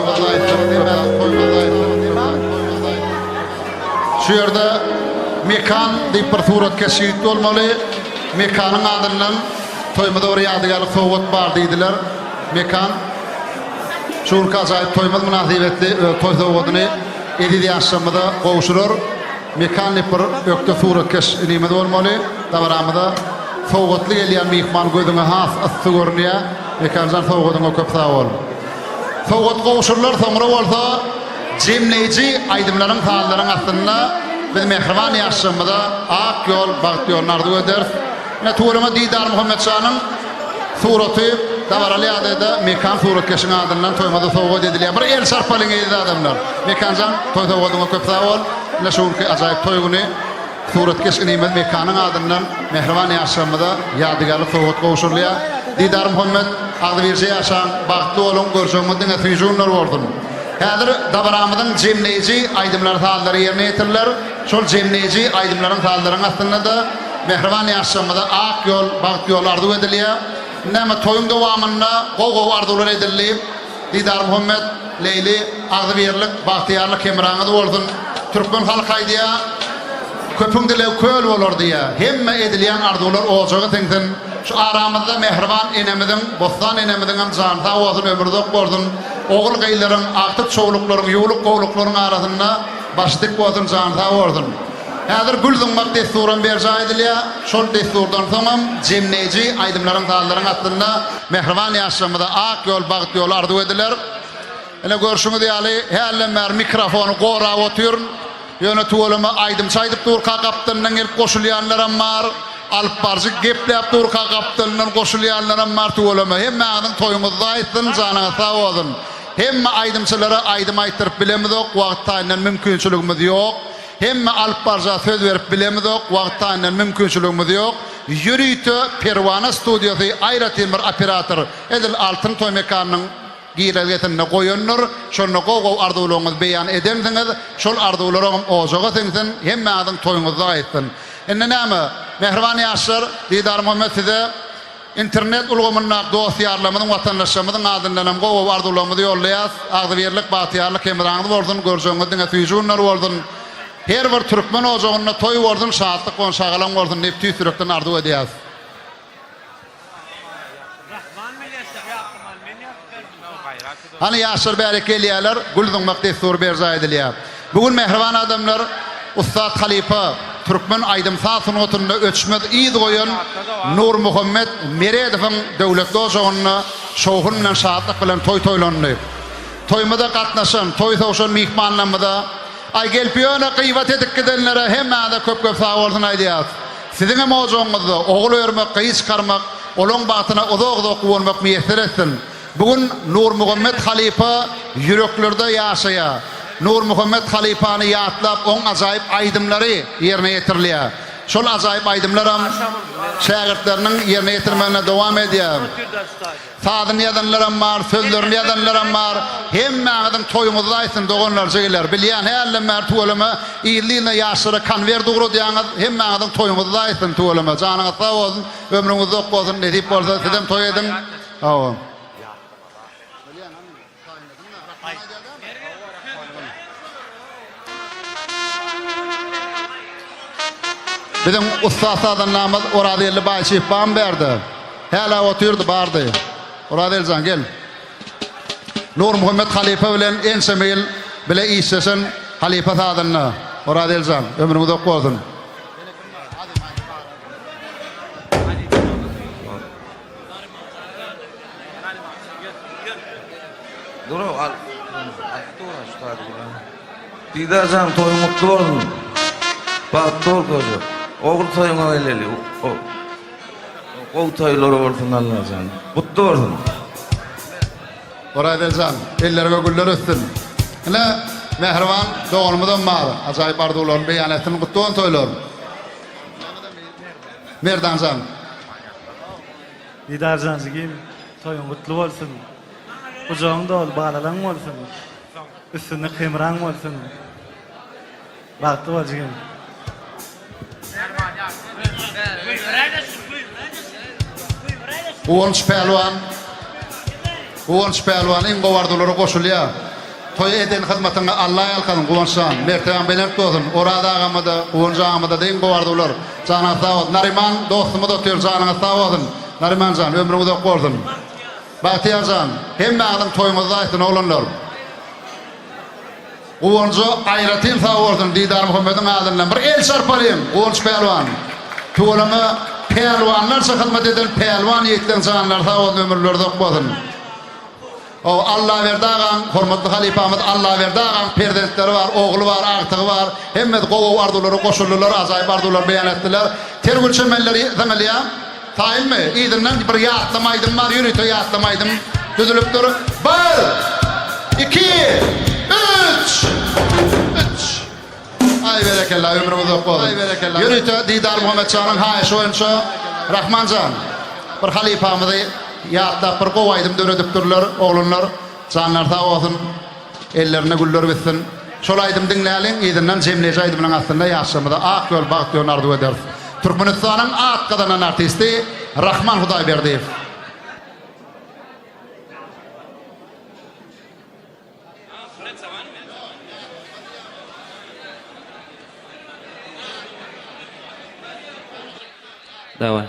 Şu ýerde Mekan diýip bir suratkeş ýigit bolmaly. Mekanyň adyndan toýumyza bir ýadygärlik sowgat bar diýdiler. Mekan şu günki ajaýyp toýumyz mynasybetli öz toý sowgadyny eziz ýaşlarymyza gowşurar. Mekan diýip bir ökde suratkeş inimiz bolmaly. Dabaramyza sowgatly gelýän myhman gözüňe has yssy görünýär. Mekanjan sowgadyňa köp sag bol. Sowgat gowşurylar soňra bolsa jemleýji aýdymlaryň sazlaryň astynda. Biz mähriban ýaşlarymyza ak ýol, bagt ýoluny arzuw ederis. Ine, tüweleme Didar Muhammetjanyň suraty dabaraly ýagdaýda Mekan suratkeşiň adyndan toýumyza sowgat edilýär. Bir el çarpalyň eziz adamlar. Mekanjan, toý sowgadyňa köp sag bol. Ine, şu günki ajaýyp toý güni suratkeş inimiz Mekanyň adyndan mähriban ýaşlarymyza ýadygärlik sowgat gowşurylýar. Didar Muhammet, agzybirje ýaşaň, bagtly boluň, görjegiňiz diňe süýji günler bolsun. Häzir dabaramyzyň jemleýji aýdymlar-sazlary ýerine ýetiriler. Şol jemleýji aýdymlaryň-sazlaryň astynda-da mähriban ýaşlarymyza ak ýol, bagt ýoly arzuw edilýär. Näme, toýuň dowamynda gowy-gowy arzuwlar edildi. Didarmuhammet, Leýli, agzybirlik, bagtyýarlyk hemraňyz bolsun! Türkmen halky aýdýar, Köpüň dilegi köl bolar diýýär. Hemme edilýän arzuwlar ojaga siňsin. Şu aramyzda mähriban enemiziň, Bossan enemiziňem jany sag bolsun, ömri uzak bolsun. Ogul-gyzlaryň, agtyk-çowluklaryň, ýuwluk-gowluklaryň arasynda başy dik bolsun, jany sag bolsun. Häzir gül zyňmak dessuram berjaý edilýär. Şol dessurdan soňam jemleýji aýdymlaryň-sazlaryň astynda mähriban ýaşlarymyza ak ýol, bagt ýoly arzuw ediler. Ine, görşüňiz ýaly, hälden bäri mikrofony gorap otyryn. Ýöne tüweleme aýdymçy aýdyp durka gapdalyndan gelip goşulýanlaram bar, alypbaryjy gepläp durka gapdalyndan goşulýanlaram bar tüweleme hemmäňiziň toýuňyzda aýtsyn janyňyz sag bolsun. Hemme aýdymçylara aýdym aýtdyryp bilemizok wagt taýyndan mümkinçiligimiz ýok. Hemme alypbaryja söz berip bilemizok wagt taýyndan mümkinçiligimiz ýok. Ýörite Perwana studiýasy aýratyn bir operator edil Altyn toý mekanynyň girelgesinde goýandyr, şonda gowy-gowy arzuwlaryňyzy beýan edensiňiz, şol arzuwlaryňam ojaga siňsin, hemmäňiziň toýuňyzda gaýtsyn. Indi näme, mähriban ýaşlar, Didarmuhammet size internet ulgamyndaky dost-ýarlarymyzyň, watandaşlarymyzyň adyndanam gowy-gowy arzuwlarymyzy ýollaýas. Agzybirlik, bagtyýarlyk hemraňyz bolsun, görjegiňiz diňe süýji günler bolsun. Her bir türkmen ojagynda toý bolsun, şatlyk bolsun, şagalaň bolsun diýip tüýs ýürekden arzuw edýäs. Hany ýaşlar bärik gelýärler, gül zyňmak dessury berjaý edilýär. Bu gün mähriban adamlar ussat halypa, türkmen aýdym-saz sungatynda öçmez yz goýan Nurmuhammet Meredowyň döwletli ojagynda şowhun bilen şatlyk bilen toý toýlandy. Toýumyza gatnaşan, toý sowşan myhmanlarymyza, aý gelip ýöne gybat edip gidenlere hemmäňize köp-köp sag bolsun aýdýarys. Siziňem ojagyňyzda ogul örmek, gyz çykarmak, olaň bagtyna uzak-uzak guwanmak miýesser etsin. Bu gün Nurmuhammet halypa ýüreklerde ýaşaýar. Nurmuhammet halypany ýatlap oň ajaýyp aýdymlary ýerine ýetirilýär. Şol ajaýyp aýdymlaram şägirtleriniň ýerine ýetirmeginde dowam edýär. Sazyny ýazanlaram bar, sözlerini ýazanlaram bar. Hemmäňiziň toýuňyzda aýtsyn doganlar, jigiler. Bilýän hälden bäri tüweleme yzly-yzyna ýaşlara konwert ugradýaňyz. Hemmäňiziň toýuňyzda aýtsyn tüweleme. Janyňyz sag bolsun, ömrüňiz uzak bolsun, nesip bolsa sizem toý ediň. Hawa. Biziň ussat sazandamyz Orazgeldi Baýçyýew barmy bärde? Hälä otyrdy, bardy. Orazgeldi jan, gel. Nurmuhammet halypa bilen ençeme ýyl bile işleşen halypa sazanda. Orazgeldi jan, ömrüň uzak bolsun. Dur al. Didar jan toýuň gutly bolsun. Bagtly bol goja. Ogul toýuňa geleli. Gowy toýlar bolsun Allajan. Gutly bolsun. Orazel jan, elleriňe güller össün. Ine, mähriban doganymyzam bar. Ajaýyp arzuwlaryny beýan etsin. Gutly bolsun toýlar. Merdan jan. Didarjan jigim toýuň gutly bolsun. Gujagyň doly balalaň bolsun. Üstünlik hemraň bolsun. Bagtly bol jigim. Guwanç Pälwan Guwanç Pälwan iň gowy arzuwlara goşulýar. Toý eden hyzmatyňa Alla ýalkasyn Guwanç jan. Mertebäň belent bolsun. Oraz agamada, Guwanç agamada-da iň gowy arzuwlar. Janyňyz sag bolsun. Naryman dostumyz otyr janyňyz sag bolsun. Naryman jan ömrüň uzak bolsun. Bagtyýar jan hemmäňiziň toýuňyzda aýtsyn oglanlar. Guwanja aýratyn sag bolsun Didarmuhammediň adyndan bir el çarpalyň Guwanç pälwan. Tüweleme pälwanlarça hyzmat eden pälwan ýigitleň janlary sag bolsun ömürleri uzak bolsun. O Allaberdi agaň, hormatly halypamyz Allaberdi agaň perzentleri bar, ogly bar, agtygy bar. Hemmesi gowy arzuwlara goşuldylar, ajaýyp arzuwlary beýan etdiler. Ter gül çemenleri zyňylýar. Taýynmy? Yzyndan bir ýatlama aýdym bar, ýörite ýatlama aýdym düzülipdir. Bir! Iki! Üç! Üç! Aý berekella, ömrüň uzak bolsun. Ýörite Didar Muhammetjanyň haýyşy boýunça Rahman jan, bir halypamyzy ýatlap bir gowy aýdym döredipdirler oglanlar. Janlary sag bolsun, ellerinde güller bitsin. Şol aýdymy diňläliň, yzyndan jemleýji aýdymynyň astynda ýaşlarymyza ak ýol, bagt ýoluny arzuw ederis. Türkmenistanyň at gazanan artisti Rahman Hudaýberdiýew. Daway.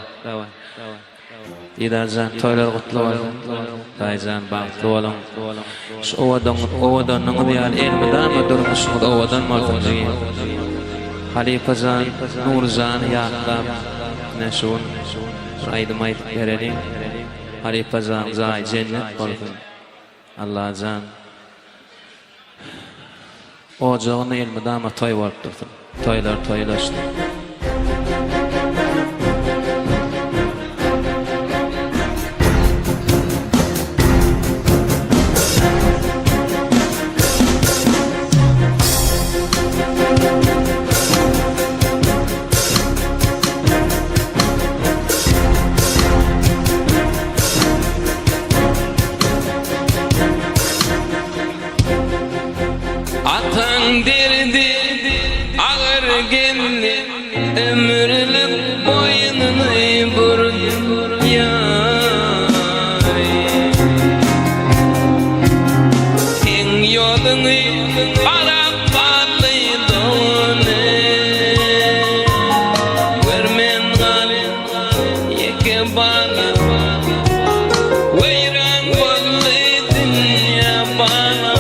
Didarjan toýlar gutly bolsun. Daýyjan bagtly boluň. Şu owadan owadanlygyňyz ýaly elmydama durmuşyňyz owadan bolsun jigim. Halypajan Nurjany ýatlap ine şu gün bir aýdym aýdyp bereliň. Halypajan jaýy jennet bolsun. Allajan ojagyny elmydama toý bolup dursun. Toýlar toýlaşsyn. Ataň derdi agyr geldi, Ömürlik boýnuny burdy ýary. Seň ýoluňy garap galdy dogany, Görmän galdy Ýeke balam Weýran boldy dünýä balam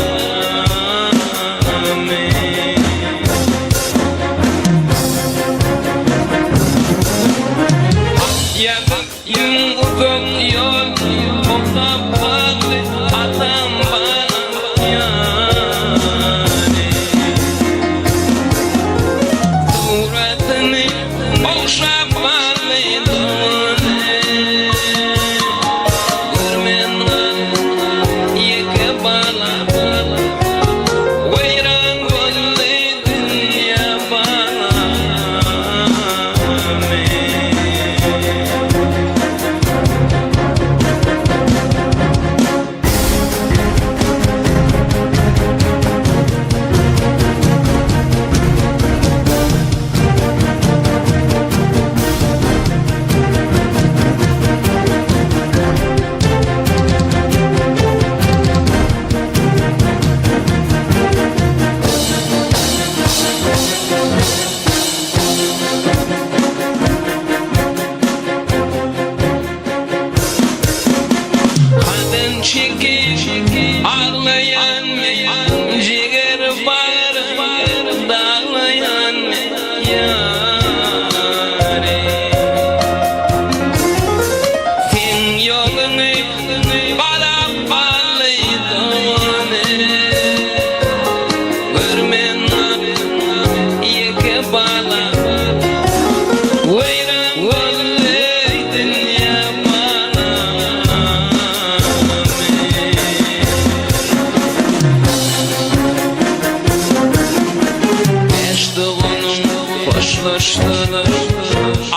At ýazyp iň uzak ýol Okap galdy atam balam ýary Suratyny Ogşap galdy dogany, Görmän galdy ýeke balam. Weýran boldy dünýä balam. Hadyn çekip aglaýan men, Jiger bagrym daglaýan men, ýary. Seň ýoluňy garap galdy dogany, Görmän ýeke bala. Weýran boldy dünýä balam. Bäş doganym hoşlaşdylar,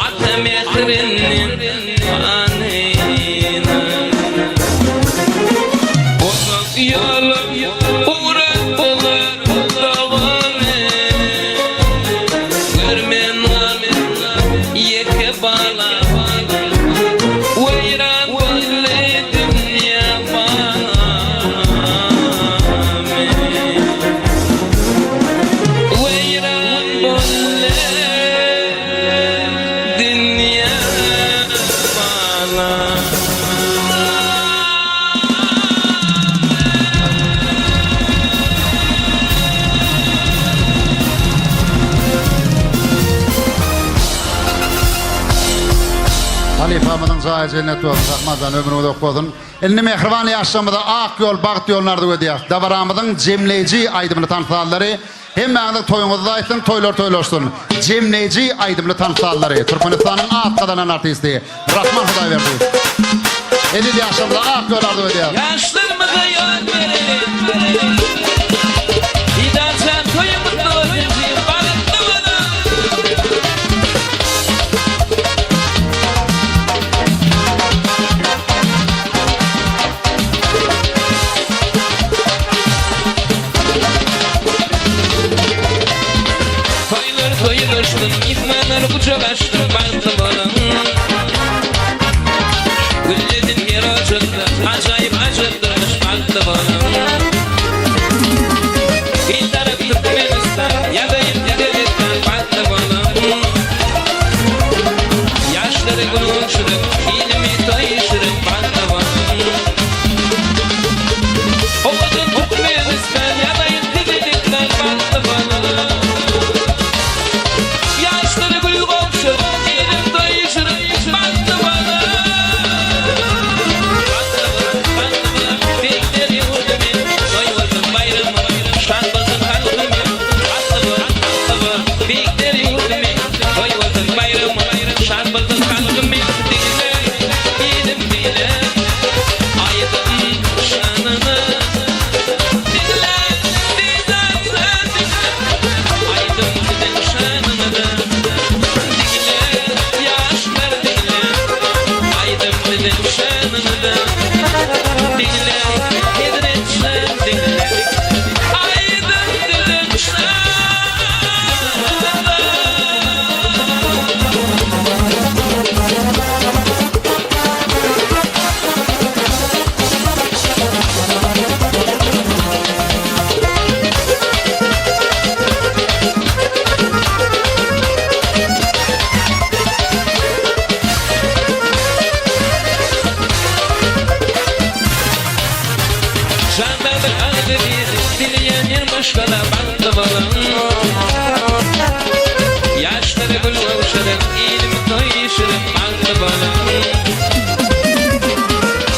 Ata mährinden manyna. Uzak ýola ugratdylar dogany, Görmän galdy ýeke balam. Weýran boldy dünýä balam. Weýran boldy. Halypamyzyň jaýy jennet bolsun, Rahmanjan ömrüň uzak bolsun. Indi mähriban ýaşlarymyza ak ýol, bagt ýoluny arzuw edýäris. Dabaramyzyň jemleýji aýdymly tans sazlary hemmäňiziň toýuňyzda aýtsyn, toýlar toýlaşsyn. Jemleýji aýdymly tans sazlary Türkmenistanyň at gazanan artisti Rahman Hudaýberdiýew. Eziz ýaşlarymyza ak ýol arzuw edýäris. Ýaşlarymyza ýol bereli. Didarjan toýuň gutly bolsun jigim bagtly boluň. Toýlar toýlaşsyn, myhmanlar gujak açsyn, bagtly boluň. Güllesin her ojakda, ajaýyp ajap durmuş, bagtly boluň. Bitarap Türkmenistan, ýazaýyn size dessan, bagtly boluň. Ýaşlary gül gowşuryp, ilimi toýuşyryp, bagtly boluň. Owadan Türkmenistan, ýazaýyn size dessan, bagtly boluň. Ýaşlary gül gowşuryp, ilim toýuşyryp, bagtly boluň. Bagtly boluň, bagtly boluň, beýikler ýurdum men, toý bolsun baýramyň, şat bolsun halkym men. Bagtly bol, bagtly bol, beýikler ýurdum men, toý bolsun baýramyň, şat bolsun halkym men. Diňle, ilim diňle, aýdym şanyny. Diňle, didarjan diňle, aýdym siziň şanyňyza. Diňle, ýaşlar diňle, aýdym siziň şanyňyza. Diňle, hezretjan diňle, aýdym siziň şanyňyza. Jandadyr agzybir, dileýän her maşgala bagtly boluň. Ýaşlara gül gowşuryň, ilimi toýuşyryň, bagtly boluň.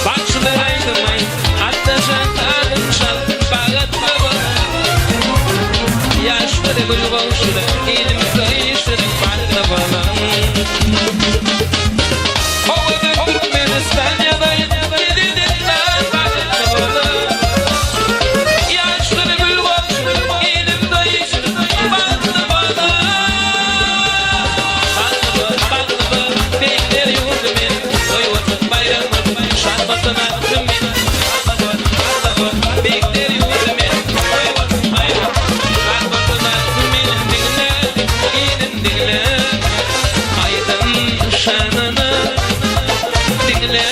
Bagşylar aýdym aýt, Atdajan sazyň çal, bagtly boluň. Ýaşlara gül gowşuryň, ilimi toýuşyryň, bagtly boluň. Owadan Türkmenistan ýazaýyn sizi dessan, bagtly boluň. Ýaşlara gül gowşuryň, ilim toýuşyryň, bagtly boluň. Bagtly bol, bagtly bol, beýikler ýurdy meniň, toý bolsun, baýram bolsun, şat bolsun halkym meniň. Bagtly bol, bagtly bol, beýikler ýurdy meniň, toý bolsun, baýram bolsun, şat bolsun halkym meniň. Diňle, ilim diňle, aýdym şanyny. Diňle,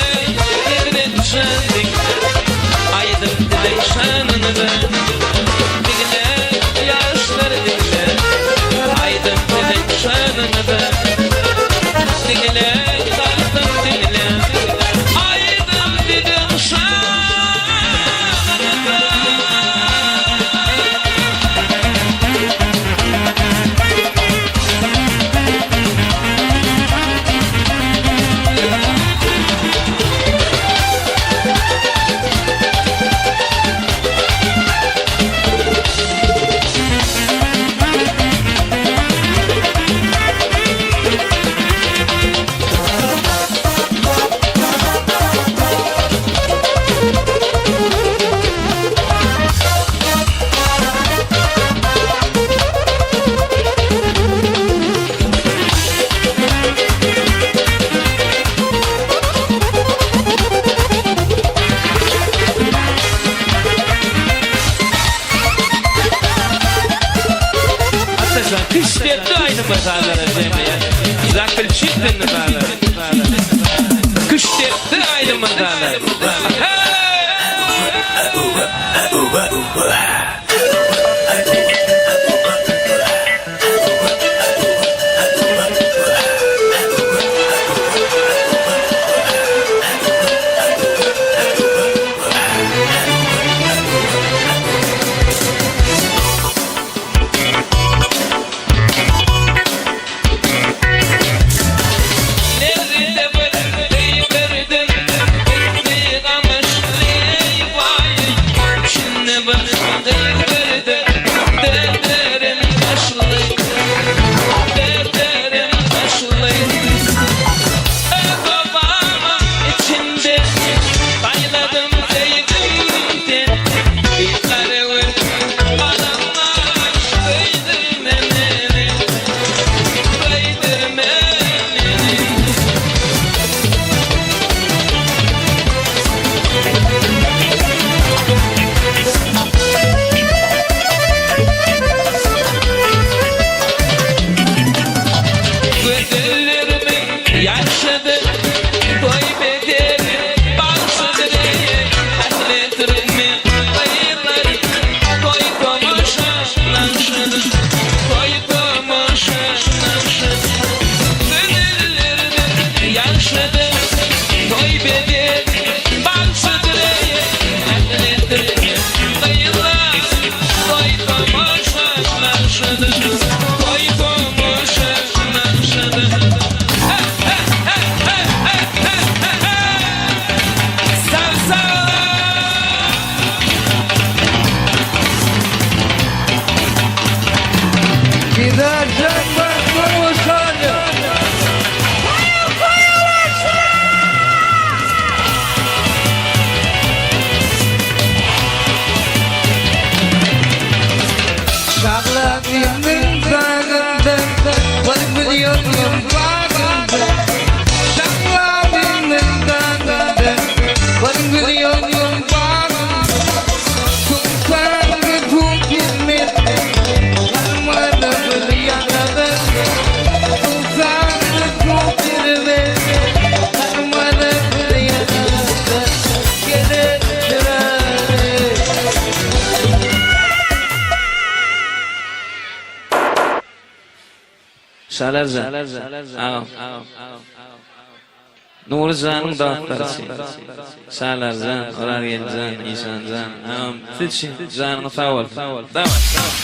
hezret jan diňle, aýdym siziň şanyňyza. Diňle, ýaşlar diňle, aýdym siziň şanyňyza. Diňle, halkym diňle, aýdym siziň şanyňyza. Atdajan küştdepdi aýdyma sazlara jemleýän. Zaklýuçitelnyý sazlar. Küştdepdi aýdyma sazlar. Nerede bir. Şalarjan agam. Nury janyň dostlary üçin. Şalarjan, Orazgeldijan, Işanjan agam siz üçin janyňyz sag bolsun. Daway.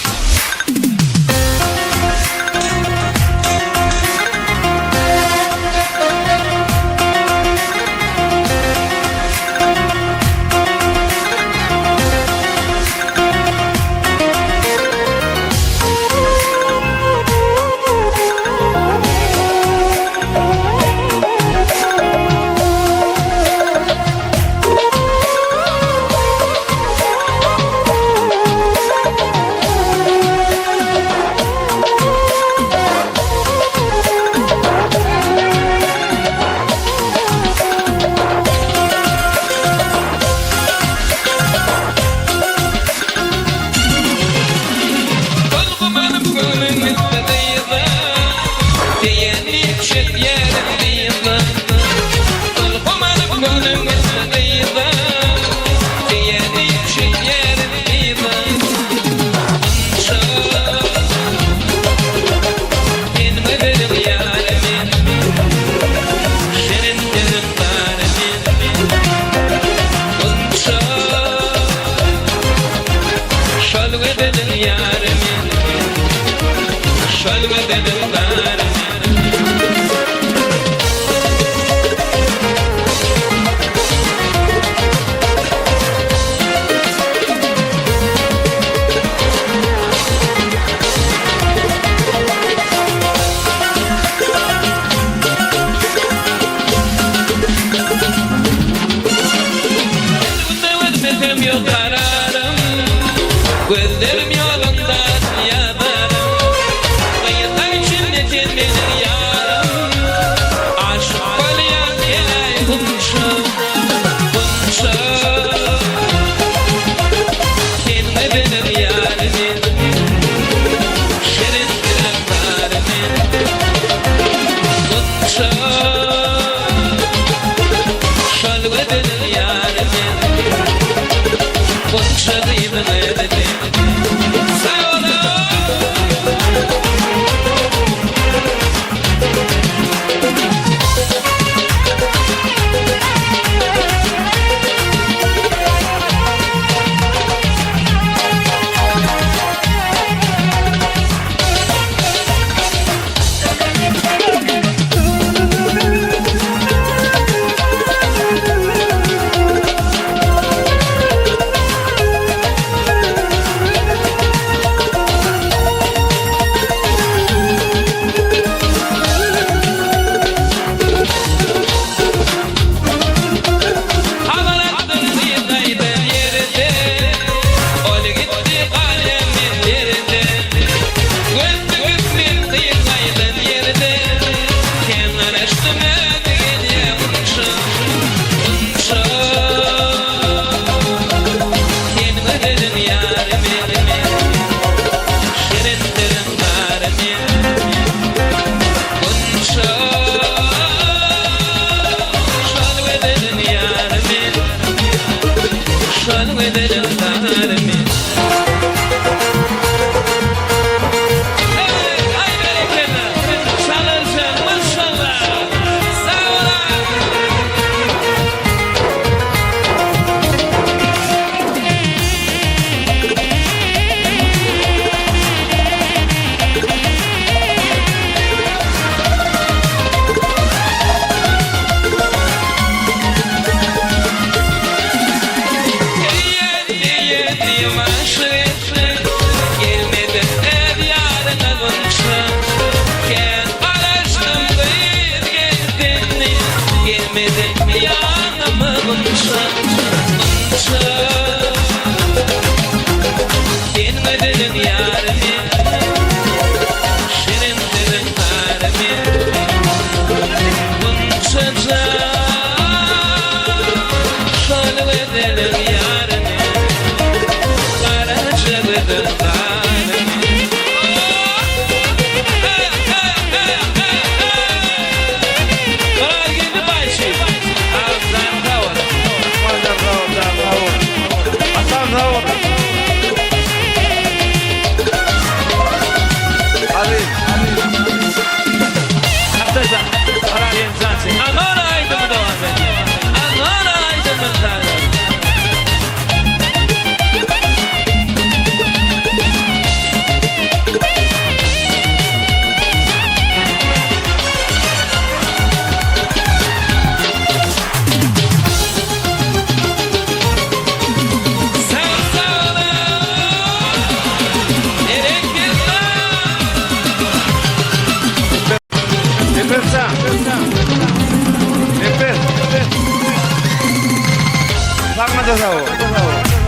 Gapdalda. Aman aýdymy dowam edýär. Aman aýdymy sazlar. Nepes jan. Nepes. Saňa-da sag bol.